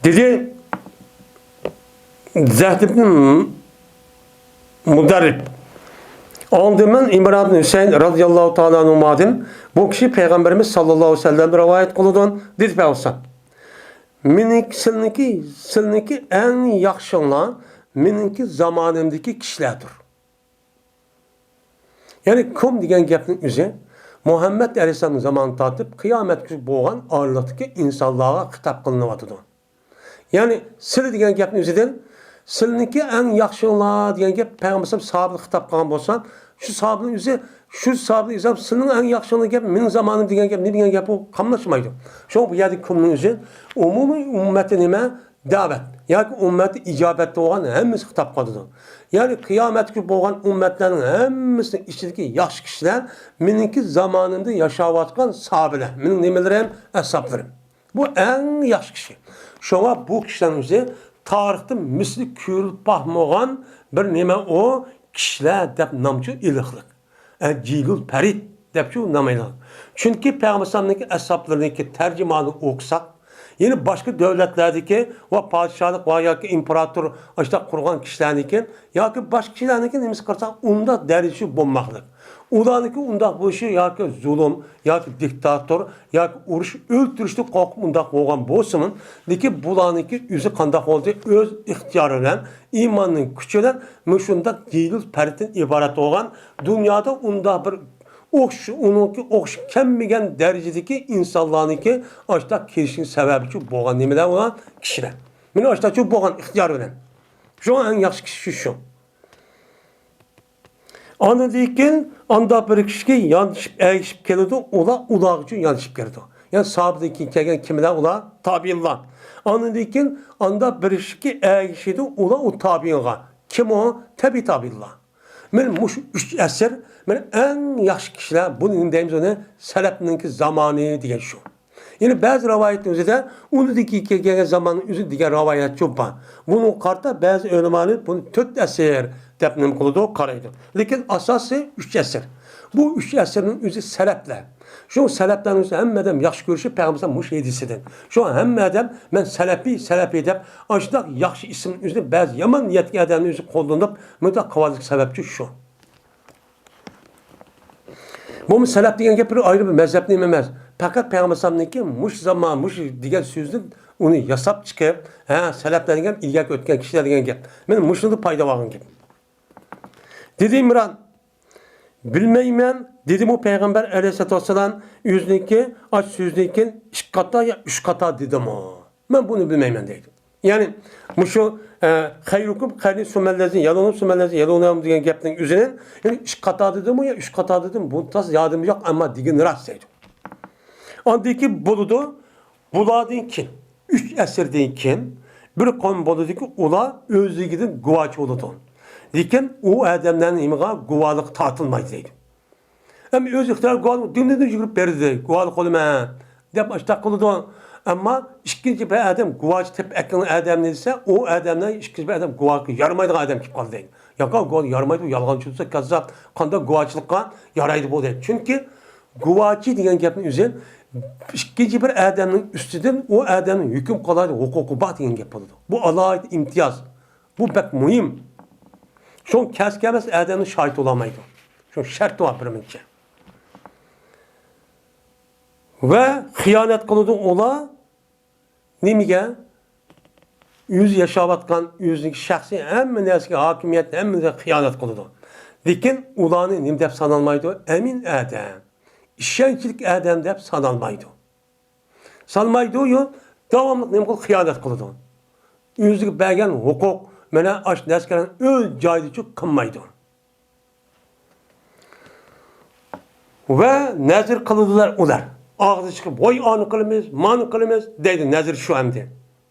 دېدى زەھد ئىبن مۇدەررىب. ئاڭلىدىم مەن ئىمران ئىبن ھۈسەيىن رازىياللاھۇ تائالا ئەنھۇمادىن، بۇ كىشى پەيغەمبىرىمىز ساللاللاھۇ ئەلەيھى ۋەسەللەمدىن رىۋايەت قىلىدۇ، دېدى پەيغەمبەر. مېنىڭكى، سىلىنىڭكى، سىلىنىڭكى ئەڭ ياخشىڭلار مېنىڭكى زامانىمدىكى كىشىلەردۇر. يەنى كىم دېگەن گەپنىڭ ئۆزى مۇھەممەد ئەلەيھىسسالامنىڭ زامانى تارتىپ قىيامەتكىچە بولغان ئارىلىقتىكى ئىنسانلارغا خىتاب قىلىنىۋاتىدۇ. يەنى سىلى دېگەن گەپنىڭ ئۆزىدىن سىلىنىڭكى ئەڭ ياخشىڭلار دېگەن گەپ پەيغەمبەر ئەلەيھىسسالام ساھابىغا خىتاب قىلغان بولسا، شۇ ساھابىنىڭ ئۆزى، شۇ ساھابىنىڭ ئۆزى سىلىنىڭ ئەڭ ياخشىڭلار گەپ مېنىڭ زامانىم دېگەن گەپ نېمە دېگەن گەپ، ئۇ قاملاشمايدۇ. شۇڭا بۇ يەردە كىمنىڭ ئۆزى ئومۇمىي ئۈممەتنى نېمە؟ دەۋەت. ياكى ئۈممەتتە ئىجابەتتە بولغان ھەممىسى خىتاب قىلىدۇ. يەنى قىيامەتكىچە بولغان ئۈممەتلەرنىڭ ھەممىسىنىڭ ئىچىدىكى ياخشى كىشىلەر مېنىڭكى زامانىمدا ياشاۋاتقان ساھابىلەر، مېنىڭ نېمىلىرىم، ئەسھابلىرىم. بۇ ئەڭ ياخشى كىشى. شۇڭا بۇ كىشىلەرنىڭ ئۆزى تارىختا مىسلى كۆرۈلۈپ باقمىغان بىر نېمە ئۇ كىشىلەر دەپ نامچۇ ئېلىقلىق. ئە، جىلۇل پەرىد دەپچۇ نام ئېلىقلىق. چۈنكى پەيغەمبەر ئەلەيھىسسالامنىڭكى ئەسھابلىرىنىڭكى تەرجىمانىنى ئوقۇساق، يەنە باشقا دۆلەتلەردىكى ۋە پادىشاھلىق ۋە ياكى ئىمپېراتور ئاشۇنداق قۇرغان كىشىلەرنىڭكى ياكى باشقا كىشىلەرنىڭكى نېمىسى قارىساق، ئۇنداق دەرىجىسى بولماقلىق. ئۇلارنىڭكى ئۇنداق بولۇشى ياكى زۇلۇم، ياكى دىكتاتور، ياكى ئۇرۇش، ئۆلتۈرۈشتىن قورقۇپ ئۇنداق بولغان بولسىمۇ، لېكىن بۇلارنىڭكى ئۆزى قانداق بولدى؟ ئۆز ئىختىيارى بىلەن، ئىماننىڭ كۈچى بىلەن مۇشۇنداق جىلۇل پەرىدتىن ئىبارەت بولغان دۇنيادا ئۇنداق بىر ئوخش-، ئۇنىڭكى ئوخشىشى كەلمىگەن دەرىجىدىكى ئىنسانلارنىڭكى ئاشۇنداق كېلىشىنىڭ سەۋەبىچۇ بولغان نېمىلەر بۇلار؟ كىشىلەر. مانا ئاشۇنداقچۇ بولغان ئىختىيار بىلەن. شۇڭا ئەڭ ياخشى كىشى شۇ. ئاندىن كېيىن ئاندا بىر كىشىگە يانىشىپ، ئەگىشىپ كېلىدۇ، ئۇلار ئۇلارغىچۇ يانىشىپ كېلىدۇ. يەنى ساھابىدىن كېيىن كەلگەن كىملەر؟ ئۇلار تابىئىنلار. ئاندىن كېيىن ئاندا بىر كىشىگە ئەگىشىدۇ، ئۇلار ئۇ تابىئىنغا. كىم ئۇ؟ تەبىئىي تابىئىنلار. مانا مۇشۇ ئۈچ ئەسىر، مانا ئەڭ ياخشى كىشىلەر، بۇنى نېمە دەيمىز ئۇنى؟ سەلەپنىڭكى زامانى دېگەن شۇ. يەنە بەزى رىۋايەتنىڭ ئۆزىدە ئۇنىڭدىن كېيىن كەلگەن زاماننىڭ ئۆزى دېگەن رىۋايەتچۇ بار. بۇنىڭغا قارىتا بەزى ئۆلىمالار بۇنى تۆت ئەسىر دەپ نېمە قىلىدۇ؟ قارايدۇ. لېكىن ئاساسى ئۈچ ئەسىر. بۇ ئۈچ ئەسىرنىڭ ئۆزى سەلەپلەر. شۇ سەلەپلەرنىڭ ئۆزى ھەممە ئادەم ياخشى كۆرۈشى پەيغەمبەر مۇشۇ ھەدىسىدىن. شۇ ھەممە ئادەم مەن سەلەپىي، سەلەپىي دەپ ئاشۇنداق ياخشى ئىسىمنىڭ ئۆزىنى بەزى يامان نىيەتلىك ئادەمنىڭ ئۆزى قوللىنىپ مۇنداق قىلىۋالىدىغان سەۋەبچۇ شۇ. بۇمۇ سەلەپ دېگەن گەپ بىر ئايرى بىر مەزھەپنىڭ ئەمەس. پەقەت پەيغەمبەر ئەلەيھىسسالامنىڭكى مۇشۇ زامان، مۇشۇ دېگەن سۆزدىن ئۇنى ياساپ چىقىپ، ھە، سەلەپلەر دېگەن ئىلگەرى ئۆتكەن كىشىلەر دېگەن گەپ. مانا مۇشۇنىڭدىن پايدا ئالغان گەپ. دېدى ئىمران، بىلمەيمەن، دېدىمۇ پەيغەمبەر ئەلەيھىسسالاتۇ ۋەسسالام ئۆزىنىڭكى ئاش سۆزىدىن كېيىن ئىككى قاتا يا ئۈچ قاتا دېدىمۇ؟ مەن بۇنى بىلمەيمەن دەيدۇ. يەنى مۇشۇ، ئە، خەيرۇكۇم قەرنى سۇممەللەزىنە يەلۇنۇھۇم سۇممەللەزىنە يەلۇنۇھۇم دېگەن گەپنىڭ ئۆزىنى، يەنى ئىككى قاتا دېدىمۇ يا ئۈچ قاتا دېدىمۇ، بۇنى تاس يادىمدا يوق، ئەمما دېگىنى راست دەيدۇ. ئاندىن كېيىن بولىدۇ، بۇلاردىن كېيىن، ئۈچ ئەسىردىن كېيىن بىر قوم بولىدۇكى، ئۇلار ئۆزلۈكىدىن گۇۋاچى بولىدۇ. لېكىن ئۇ ئادەملەرنىڭ نېمىغا گۇۋاھلىقى تارتىلمايدۇ دەيدۇ. ئەمما ئۆز ئىختىيارى گۇۋاھ دۈمدۈم يۈگۈرۈپ بەردى، گۇۋاھلىق قىلىمەن دەپ ئاشتاق قىلىدۇ. ئەمما ئىككىنچى بىر ئادەم گۇۋاھچى تېپىپ ئەكىڭ ئادەمنى دېسە، ئۇ ئادەمنى ئىككىنچى بىر ئادەم گۇۋاھقا يارىمايدىغان ئادەم كېلىپ قالدى دەيدۇ. ياق، گۇۋاھ يارىمايدۇ، يالغانچى بولسا، كاززاپ، قانداق گۇۋاھچىلىققا يارايدۇ بۇ دەيدۇ. چۈنكى گۇۋاھچى دېگەن گەپنىڭ ئۆزى ئىككىنچى بىر ئادەمنىڭ ئۈستىدىن ئۇ ئادەمنىڭ ھۆكۈم قىلالايدىغان ھوقۇقى بار دېگەن گەپ بولىدۇ. بۇ ئالاھىدە ئىمتىياز. بۇ بەك مۇھىم. شۇڭا كەس كەلمەس ئادەمنى شاھىت بولالمايدۇ. شۇ شەرتى بار بىر مۇنچە. ۋە خىيانەت قىلىدۇ ئۇلار. نېمىگە؟ ئۆزى ياشاۋاتقان، ئۆزىنىڭ شەخسىي ھەممە نەرسىگە، ھاكىمىيەت ھەممىسىگە خىيانەت قىلىدۇ. لېكىن ئۇلارنى نېمە دەپ سانالمايدۇ؟ ئەمىن ئادەم، ئىشەنچلىك ئادەم دەپ سانالمايدۇ. سانالمايدۇ، يو، داۋاملىق نېمە قىلىدۇ؟ خىيانەت قىلىدۇ. ئۆزىگە بەرگەن ھوقۇق، مانا ئاشۇ نەرسىلەرنى ئۆز جايىدىچۇ قىلمايدۇ. ۋە نەزىر قىلىدۇلار ئۇلار. ئاغزى چىقىپ، ۋاي ئانى قىلىمىز، مانى قىلىمىز دەيدۇ. نەزىر شۇ ئەمدى.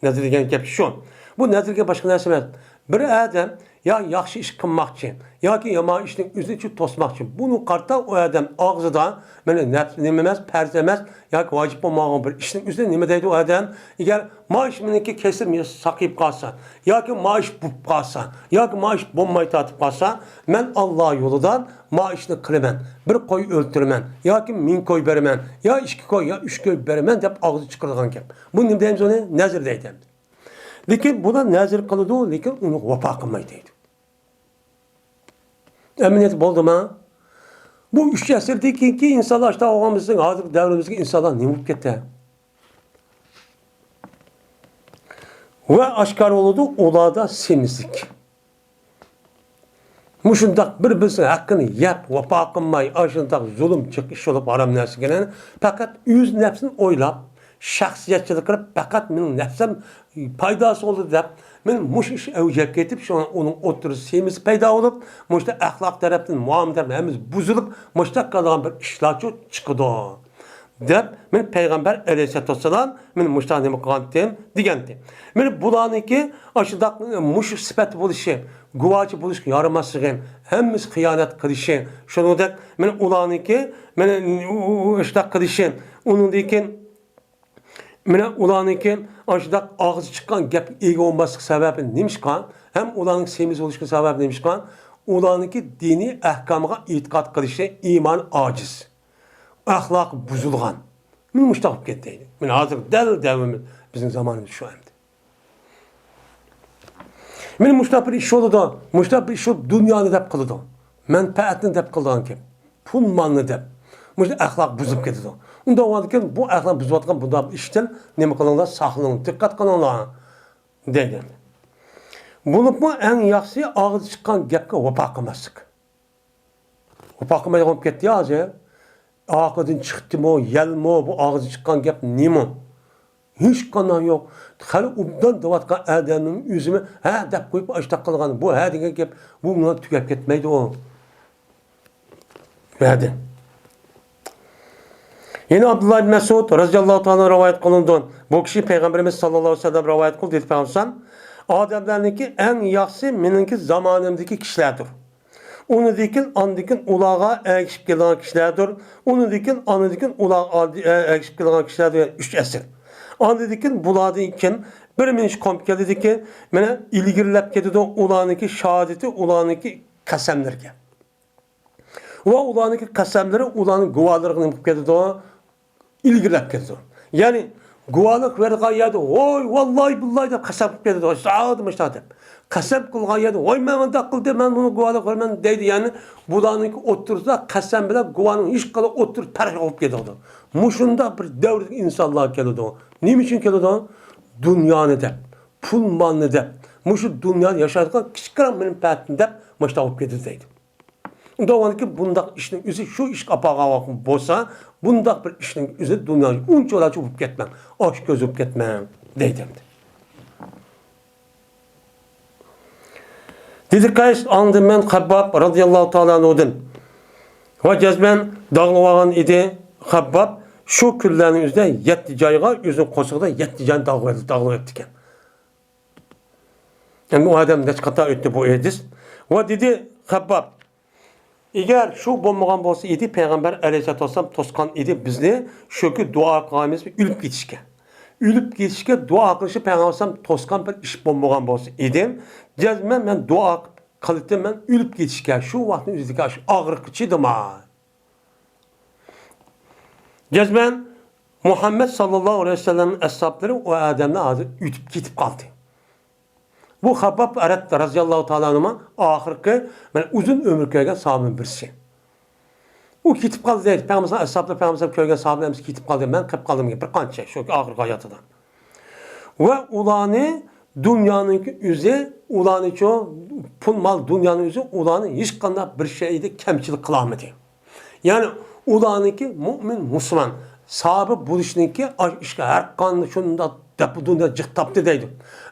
نەزىر دېگەن گەپ شۇ. بۇ نەزىرگە باشقا نەرسە ئەمەس. بىر ئادەم يا ياخشى ئىش قىلماقچى ياكى يامان ئىشنىڭ ئۆزىنى توسماقچى. بۇنى قارىتا ئۇ ئادەم ئاغزىدا مانا نەپس نېمە ئەمەس، پەرز ئەمەس ياكى ۋاجىپ بولمىغان بىر ئىشنىڭ ئۆزىدە نېمە دەيدۇ ئۇ ئادەم؟ ئەگەر ما ئىش مېنىڭكى كەسلىم ساقىيىپ قالسا ياكى ما ئىش بوپ قالسا ياكى ما ئىش بولماي تارتىپ قالسا، مەن ئاللا يولىدا ما ئىشنى قىلىمەن، بىر قوي ئۆلتۈرىمەن ياكى مىڭ قوي بېرىمەن يا ئىككى قوي يا ئۈچ قوي بېرىمەن دەپ ئاغزى چىقىرىدىغان گەپ. بۇ نېمە دەيمىز ئۇنى؟ نەزىر دەيدۇ. لېكىن بۇلار نەزىر قىلىدۇ، لېكىن ئۇنى ۋاپا قىلماي دەيدۇ. ئەمەلىيەتتە بولدىما؟ بۇ ئۈچ ئەسىردىن كېيىنكى ئىنسانلار ئاشتا بولغان بىزنىڭ ھازىرقى دەۋرىمىزدىكى ئىنسانلار نېمە بولۇپ كەتتى؟ ۋە ئاشكارا بولىدۇ، ئۇلاردا سېمىزلىك. مۇشۇنداق بىر-بىرسىنىڭ ھەققىنى يەپ، ۋاپا قىلماي، ئاشۇنداق زۇلۇم جىق ئىش بولۇپ، ھارام نەرسىگە پەقەت ئۆز نەپسىنى ئويلاپ، شەخسىيەتچىلىك قىلىپ، پەقەت مېنىڭ نەپسىم پايداسى بولدى دەپ، مېنىڭ مۇشۇ ئىش ئەۋج ئېلىپ كېتىپ، شۇڭا ئۇنىڭ ئوتتۇرىسى سېمىز پەيدا بولۇپ، مۇشۇ ئەخلاق تەرەپتىن، مۇئامىلە تەرەپتىن ھەممىسى بۇزۇلۇپ، مۇشۇنداق قىلىدىغان بىر ئىشلارچۇ چىقىدۇ. دەپ، مەن پەيغەمبەر ئەلەيھىسسالاتۇ ۋەسسالام مەن مۇشۇنداق نېمە قىلغانتىم دېگەنتى. مەن بۇلارنىڭكى ئاشۇنداق مۇشۇ سۈپەتتە بولۇشى، گۇۋاچى بولۇشقا يارىماسلىقى، ھەممىسى خىيانەت قىلىشى، شۇنىڭدەك مەن ئۇلارنىڭكى مەن ئۇ- ئۇ- ئۇ- شۇنداق قىلىشى، ئۇنىڭدىن كېيىن مانا ئۇلارنىڭكى ئاشۇنداق ئاغزى چىققان گەپكە ئىگە بولماسلىق سەۋەبى نېمىشقا؟ ھەم ئۇلارنىڭ سېمىز بولۇشقا سەۋەب نېمىشقا؟ ئۇلارنىڭكى دىنىي ئەھكامغا ئېتىقاد قىلىشى ئىمانى ئاجىز، ئەخلاقى بۇزۇلغان. مانا مۇشۇنداق بولۇپ كەتتى. مانا ھازىر دەل دەۋرىمىز، بىزنىڭ زامانىمىز شۇ ئەمدى. مانا مۇشۇنداق بىر ئىش بولىدۇ، مۇشۇنداق بىر ئىش بولۇپ دۇنيانى دەپ قىلىدۇ. مەنپەئەتنى دەپ قىلىدىغان گەپ. پۇل مالنى دەپ. مۇشۇ ئەخلاق بۇزۇلۇپ كېتىدۇ. ئۇنداق بولغاندىكىن بۇ ئەخلاق بۇزۇۋاتقان بۇنداق ئىشتىن نېمە قىلىڭلار، ساقلىنىڭ، دىققەت قىلىڭلار دەيدۇ. بولۇپمۇ ئەڭ ياخشىسى ئاغزى چىققان گەپكە ۋاپا قىلماسلىق. ۋاپا قىلمايدىغان بولۇپ كەتتى ھازىر. ئارقىدىن چىقتىمۇ، يەلمۇ، بۇ ئاغزى چىققان گەپ نېمە؟ ھېچقانداق يوق. خېلى ئوبدان دەۋاتقان ئادەمنىڭ ئۆزىمۇ ھە دەپ قويۇپ ئاشۇنداق قىلغان. بۇ ھە دېگەن گەپ بۇ مۇنۇ تۈگەپ كەتمەيدۇ. بەردى. يەنە ئابدۇللا ئىبن مەسئۇد رەزىياللاھۇ تائالا رىۋايەت قىلىنىدۇ. بۇ كىشى پەيغەمبىرىمىز ساللاللاھۇ ئەلەيھى ۋەسەللەم رىۋايەت قىلدى دېدى پەيغەمبەر، ئادەملەرنىڭكى ئەڭ ياخشىسى مېنىڭكى زامانىمدىكى كىشىلەردۇر. ئۇنىڭدىن كېيىن، ئاندىن كېيىن ئۇلارغا ئەگىشىپ كېلىدىغان كىشىلەردۇر. ئۇنىڭدىن كېيىن، ئاندىن كېيىن ئۇلارغا ئەگىشىپ كېلىدىغان كىشىلەردۇر، يەنى ئۈچ ئەسىر. ئاندىن كېيىن بۇلاردىن كېيىن بىر مىنچە قوم كېلىدىكى، مانا ئىلگىرىلەپ كېتىدۇ ئۇلارنىڭكى شاھادىتى، ئۇلارنىڭكى قەسەملىرىگە. ۋە ئۇلارنىڭكى قەسەملىرى ئۇلارنىڭ گۇۋاھلىرىغا نېمە قىلىپ كېتىدۇ؟ ئىلگىرىلەپ كېتىدۇ. يەنى گۇۋاھلىق بېرىدىغان يەردە ۋاي، ۋاللاھى، بىللاھى دەپ قەسەم قىلىپ كېتىدۇ. سادە مۇشۇنداق دەپ. قەسەم قىلغان يەردە ۋاي، مەن مۇنداق قىلدىم، مەن بۇنى گۇۋاھلىق بېرىمەن دەيدۇ. يەنى بۇلارنىڭكى ئوتتۇرىسىدا قەسەم بىلەن گۇۋاھنىڭ ھېچقانداق ئوتتۇرىسى پەرق يوق بولۇپ كېتىدۇ. مۇشۇنداق بىر دەۋردىكى ئىنسانلار كېلىدۇ. نېمە ئۈچۈن كېلىدۇ؟ دۇنيانى دەپ، پۇل مالنى دەپ، مۇشۇ دۇنيادا ياشايدىغان كىچىككىنە مەنپەئەتنى دەپ مۇشۇنداق بولۇپ كېتىدۇ دەيدۇ. ئۇنداق بولغاندىكىن بۇنداق ئىشنىڭ ئۆزى شۇ ئىشقا ئاپارغان بولسا، بۇنداق بىر ئىشنىڭ ئۆزى دۇنيا ئۇنچىۋالا بولۇپ كەتمەڭ، ئاچكۆز بولۇپ كەتمەڭ دەيدۇ ئەمدى. دېدى قەيس، ئاڭلىدىم مەن خەبباب رەزىياللاھۇ تائالا ئەنھۇدىن. ۋە جەزمەن داغلىۋالغان ئىدى. خەبباب شۇ كۈنلەرنىڭ ئۆزىدە يەتتە جايغا، ئۆزىنىڭ قورسىقىدا يەتتە جاينى داغلىۋەتتى، داغلىۋەتتىكەن. يەنى ئۇ ئادەم نەچچە قېتىم ئۆتتى بۇ ھەدىس. ۋە دېدى خەبباب، ئەگەر شۇ بولمىغان بولسا ئىدى، پەيغەمبەر ئەلەيھىسسالاتۇ ۋەسسالام توسقان ئىدى بىزنى، شۇكى دۇئا قىلغان ئۆلۈپ كېتىشكە. ئۆلۈپ كېتىشكە دۇئا قىلىشى پەيغەمبەر ئەلەيھىسسالام توسقان بىر ئىش بولمىغان بولسا ئىدى، جەزمەن مەن دۇئا قىلىتتىم، مەن ئۆلۈپ كېتىشكە، شۇ ۋاقىتنىڭ ئۆزىدىكى شۇ ئاغرىققا چىدىماي. جەزمەن مۇھەممەد ساللاللاھۇ ئەلەيھى ۋەسەللەمنىڭ ئەسھابلىرى ئۇ ئادەمنى ھازىر ئۆتۈپ كېتىپ قالدى. بۇ خەبباب ئەرەت رەزىياللاھۇ تائالا ئەنھۇما ئاخىرقى، مانا، ئۇزۇن ئۆمۈر كۆرگەن ساھابىنىڭ بىرسى. ئۇ كېتىپ قالدى دەيدۇ. پەيغەمبەر ئەسھابلار، پەيغەمبەر كۆرگەن ساھابىلەر ھەممىسى كېتىپ قالدى. مەن قېلىپ قالدىم، بىر قانچە، شۇ ئاخىرقى ھاياتىدا. ۋە ئۇلارنى دۇنيانىڭكى ئۆزى، ئۇلارنىچۇ پۇل مال دۇنيانىڭ ئۆزى ئۇلارنى ھېچقانداق بىر شەيدە كەمچىلىك قىلالمىدى. يەنى ئۇلارنىڭكى مۇئمىن، مۇسۇلمان، سابىت بولۇشنىڭكى ئىشقا ھەر قانداق شۇنداق دەپ دۇنيا جىق تاپتى دەيدۇ.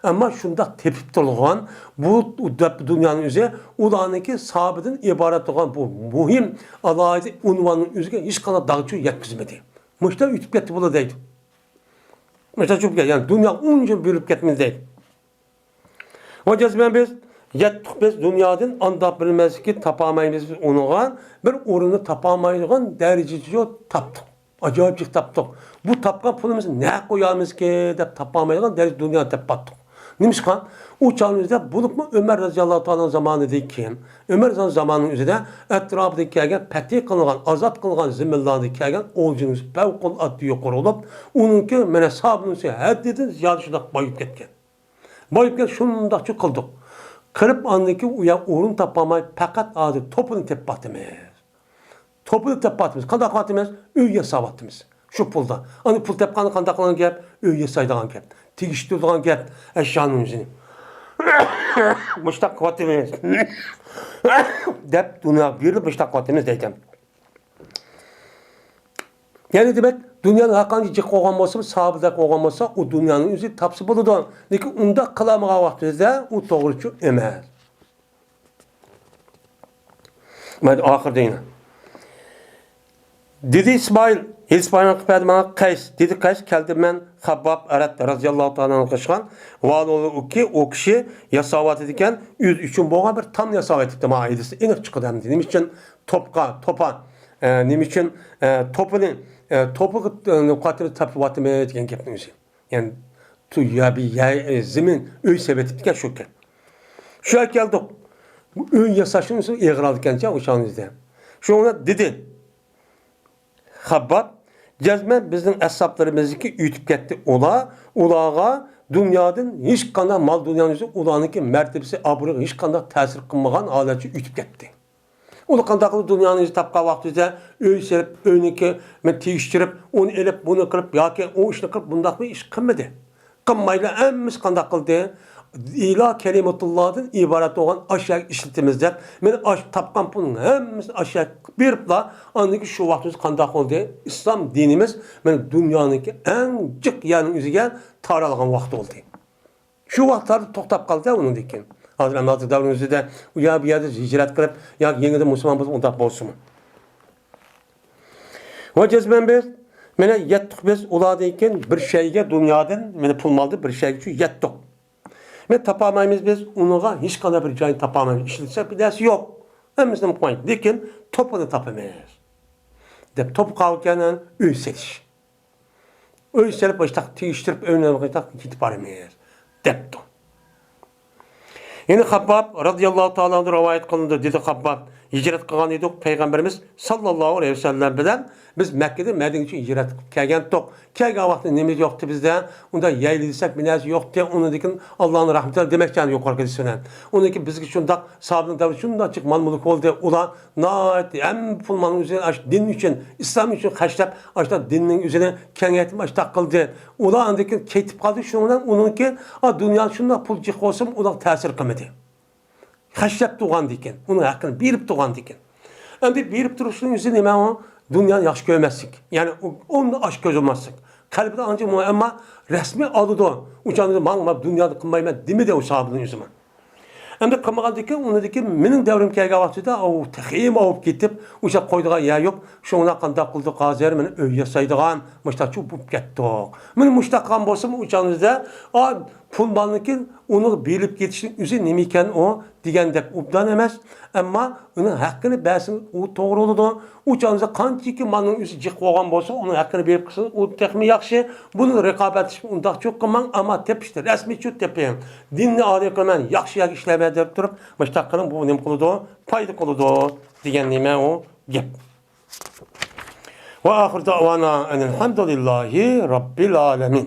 ئەمما شۇنداق تېپىپ تۇرغان بۇ دەپ دۇنيانىڭ ئۆزى ئۇلارنىڭكى سابىتتىن ئىبارەت بولغان بۇ مۇھىم ئالاھىدە ئۇنۋاننىڭ ئۆزىگە ھېچقانداق داغچۇ يەتكۈزمىدى. مۇشۇنداق ئۆتۈپ كەتتى بۇلار دەيدۇ. مۇشۇنداق چۈشۈپ كەتتى. يەنى دۇنيا ئۇنچە بۆلۈپ كەتمىدى دەيدۇ. ۋە جەزمەن بىز يەتتۇق بىز دۇنيادىن، ئانداق بىلمەسلىككە تاپالمايمىز بىز ئۇنىڭغا، بىر ئورۇننى تاپالمايدىغان دەرىجىگىچە تاپتۇق. ئاجايىپ جىق تاپتۇق. بۇ تاپقان پۇلىمىزنى نەگە قويامىزكى دەپ تاپالمايدىغان دەرىجىدە دۇنيانى تېپىپ باقتۇق. نېمىشقا؟ ئۇ چاغنىڭ ئۆزىدە بولۇپمۇ ئۆمەر رەزىياللاھۇ تائالانىڭ زامانىدىن كېيىن، ئۆمەر زامانىنىڭ ئۆزىدە ئەتراپىدىن كەلگەن پەتھى قىلىنغان، ئازاد قىلىنغان زېمىنلاردىن كەلگەن ئولجىنىڭ فەۋقۇلئاددە يۇقىرى بولۇپ، ئۇنىڭكى مانا سابىتىنىڭ ھەددىدىن زىيادە شۇنداق بايىيىپ كەتكەن. بايىپ كەتكەن شۇنداقچە قىلدۇق. قىلىپ ئاندىن كېيىن ئۇ يەر ئورۇن تاپالماي پەقەت ھازىر توپىنى تېپىپ باقتىمىز. توپىنى تېپىپ باقتىمىز. قانداق قىلىۋاتىمىز؟ ئۆي ياساۋاتىمىز. شۇ پۇلدا. ئاندىن پۇل تاپقاندا قانداق قىلغان گەپ؟ ئۆي ياسايدىغان گەپ. تېگىشتۈرىدىغان گەپ. ئەشيانىڭ ئۆزىنى. مۇشتاق قىلىۋاتىمىز. دەپ دۇنياغا بېرىلىپ مۇشتاق قىلىۋاتىمىز دەيدۇ. يەنى دېمەك، دۇنيانى ھەرقانچە جىق قويغان بولسا، سابىدەك قويغان بولسا، ئۇ دۇنيانىڭ ئۆزى تاپسا بولىدۇ. لېكىن ئۇنداق قىلالمىغان ۋاقتىمىزدا ئۇ توغرىچۇ ئەمەس. مانا ئاخىرىدا يەنە. دېدى ئىسمائىل، ھېلىسى بايان قىلىپ بەردى ماڭا قەيس. دېدى قەيس، كەلدىم مەن خابباب ئەرەت رازىياللاھۇ تائالا ئانھۇغا قوشقان. ۋاھالەنكى، ئۇ كىشى ياساۋاتىدىكەن، ئۆزى ئۈچۈن بولغان بىر تام ياساۋاتىپتۇ. ماڭا ھېلىسى ئېنىق چىقىدۇ ئەمدى. نېمە ئۈچۈن توپقا، توپا، ئە، نېمە ئۈچۈن، ئە، توپىنى، ئە، توپىغا، ئە، قاتىنى تاپىۋاتىمىز دېگەن گەپنىڭ ئۆزى. يەنى، تۇ يا بى يا، ئە، زېمىن ئۆي سېلىۋېتىپتىكەن شۇ گەپ. شۇ يەرگە كەلدۇق. ئۆي ياساشنىڭ ئۆزى ئېغىر ئالىدىكەنچە ئوشۇ چاغنىڭ ئۆزىدە. شۇڭا دېدى. خابباب، جەزمەن بىزنىڭ ئەسھابلىرىمىزنىڭكى ئۆتۈپ كەتتى. ئۇلار، ئۇلارغا دۇنيادىن ھېچقانداق مال دۇنيانىڭ ئۆزى ئۇلارنىڭكى مەرتىۋىسى، ئابرۇيىغا ھېچقانداق تەسىر قىلمىغان ھالەتچە ئۆتۈپ كەتتى. ئۇلار قانداق قىلىپ دۇنيانىڭ ئۆزى تاپقان ۋاقتىدا ئۆي سېلىپ، ئۆينىڭكى مەن تېگىشتۈرۈپ، ئۇنى ئېلىپ، بۇنى قىلىپ ياكى ئۇ ئىشنى قىلىپ، بۇنداق بىر ئىش قىلمىدى. قىلمايلا ھەممىسى قانداق قىلدى؟ ئىلا كەلىمەتۇللادىن ئىبارەت بولغان ئاشۇ يەرگە ئىشلىتىمىز دەپ، مانا ئاشۇ تاپقان پۇلنىڭ ھەممىسىنى ئاشۇ يەرگە بېرىپلا، ئاندىن كېيىن شۇ ۋاقتىمىز قانداق بولدى؟ ئىسلام دىنىمىز مانا دۇنيانىڭكى ئەڭ جىق يەرنىڭ ئۆزىگە تارالغان ۋاقتى بولدى. شۇ ۋاقىتلاردا توختاپ قالدى ئۇنىڭدىن كېيىن. ھازىر ئەمما ھازىر دەۋرنىڭ ئۆزىدە ئۇ يەر بۇ يەردە ھىجرەت قىلىپ ياكى يېڭىدىن مۇسۇلمان بولۇپ ئۇنداق بولسىمۇ. ۋە جەزمەن بىز، مانا يەتتۇق بىز ئۇلاردىن كېيىن بىر شەيگە دۇنيادىن، مانا پۇل مالدىن بىر شەيگىچە يەتتۇق. مانا تاپالمايمىز بىز، ئۇنىڭغا ھېچقانداق بىر جاينى تاپالمايمىز. ئىشلىتسەك بىر نەرسە يوق. ھەممىسىنى قويۇڭ. لېكىن توپىنى تاپىمىز. دەپ توپا قالغان ئۆي سېلىش. ئۆي سېلىپ، مۇشتاق تېگىشتۈرۈپ، ئۆينى مۇشتاق كېتىپ بارىمىز، دەپتۇ. يەنە خابباب رازىياللاھۇ تائالا ئانھۇ رىۋايەت قىلىنىدۇ، دېدى خابباب، ھىجرەت قىلغان ئىدۇق، پەيغەمبىرىمىز ساللاللاھۇ ئەلەيھى ۋەسەللەم بىلەن بىز مەككىدىن مەدىنىگىچە ھىجرەت قىلىپ كەلگەنتۇق. كەلگەن ۋاقتىدا نېمە يوقتى بىزدە؟ ئۇندا يەيلى دېسەك بىر نەرسە يوقتى. ئۇنىڭدىن كېيىن ئاللانىڭ رەھمىتى دېمەكچى يۇقىرىقى دېسىلەن. ئۇنىڭدىن كېيىن بىزگە شۇنداق ساھابىنىڭ دەۋرىدە شۇنداق جىق مال-مۈلۈك بولدى. ئۇلار ناھايىتى ھەممە پۇل-مالنىڭ ئۆزىنى ئاشۇ دىن ئۈچۈن، ئىسلام ئۈچۈن خەجلەپ، ئاشۇنداق دىننىڭ ئۆزىنى كېڭەيتىپ، ئاشۇنداق قىلدى. ئۇلار ئاندىن كېيىن كېتىپ قالدى. شۇنىڭ بىلەن ئۇنىڭكى، ئا، دۇنيا شۇنداق پۇل جىق بولسىمۇ، ئۇلارغا تەسىر قىلمىدى. خەجلەپ تۇرغاندىكىن، ئۇنىڭ ھەققىنى بېرىپ تۇرغاندىكىن. ئەمدى بېرىپ تۇرۇشنىڭ ئۆزى نېمە ئۇ؟ دۇنيانى ياخشى كۆرمەسلىك. يەنى ئۇ، ئۇنى ئاشۇ كۆزى بولماسلىق. قەلبىدە ئانچە مۇ-، ئەمما رەسمىي ئالىدۇ. ئۇ چاغدا ماڭا، مانا دۇنيانى قىلمايمەن دېمىدى ئۇ ساھابىنىڭ ئۆزىمۇ. ئەمدى قىلمىغاندىكىن، ئۇنىڭدىن كېيىن مېنىڭ دەۋرىم كەلگەن ۋاقتىدا، ئۇ تېخىمۇ ئاۋۇپ كېتىپ، ئۇ چاغ قويىدىغان يەر يوق. شۇڭا قانداق قىلدۇق ھازىر؟ مانا ئۆي ياسايدىغان، مۇشتاق چۇ بولۇپ كەتتۇق. مانا مۇشتاق قىلغان بولسىمۇ، ئۇ چاغىمىزدا، ئا، پۇل مالنىڭكى ئۇنىڭ بېرىلىپ كېتىشىنىڭ ئۆزى نېمە ئىكەن ئۇ دېگەندەك ئوبدان ئەمەس. ئەمما ئۇنىڭ ھەققىنى بەرسىڭىز ئۇ توغرا بولىدۇ. ئۇ چاغدا قانچىكى مالنىڭ ئۆزى جىق بولغان بولسا، ئۇنىڭ ھەققىنى بېرىپ قىلسىڭىز ئۇ تېخىمۇ ياخشى. بۇنى رىقابەتلىشىپ ئۇنداق چوق قىلماڭ، ئەمما تېپىشتا رەسمىي چوت تېپىڭ. دىننى ئالىي قىلىمەن، ياخشى يەرگە ئىشلەيمەن دەپ تۇرۇپ، مۇشتاق قىلىڭ، بۇ نېمە قىلىدۇ؟ پايدا قىلىدۇ دېگەن نېمە ئۇ گەپ. ۋە ئاخىر دەۋانا ئەنىل ھەمدۇلىللاھى رەببىل ئالەمىن.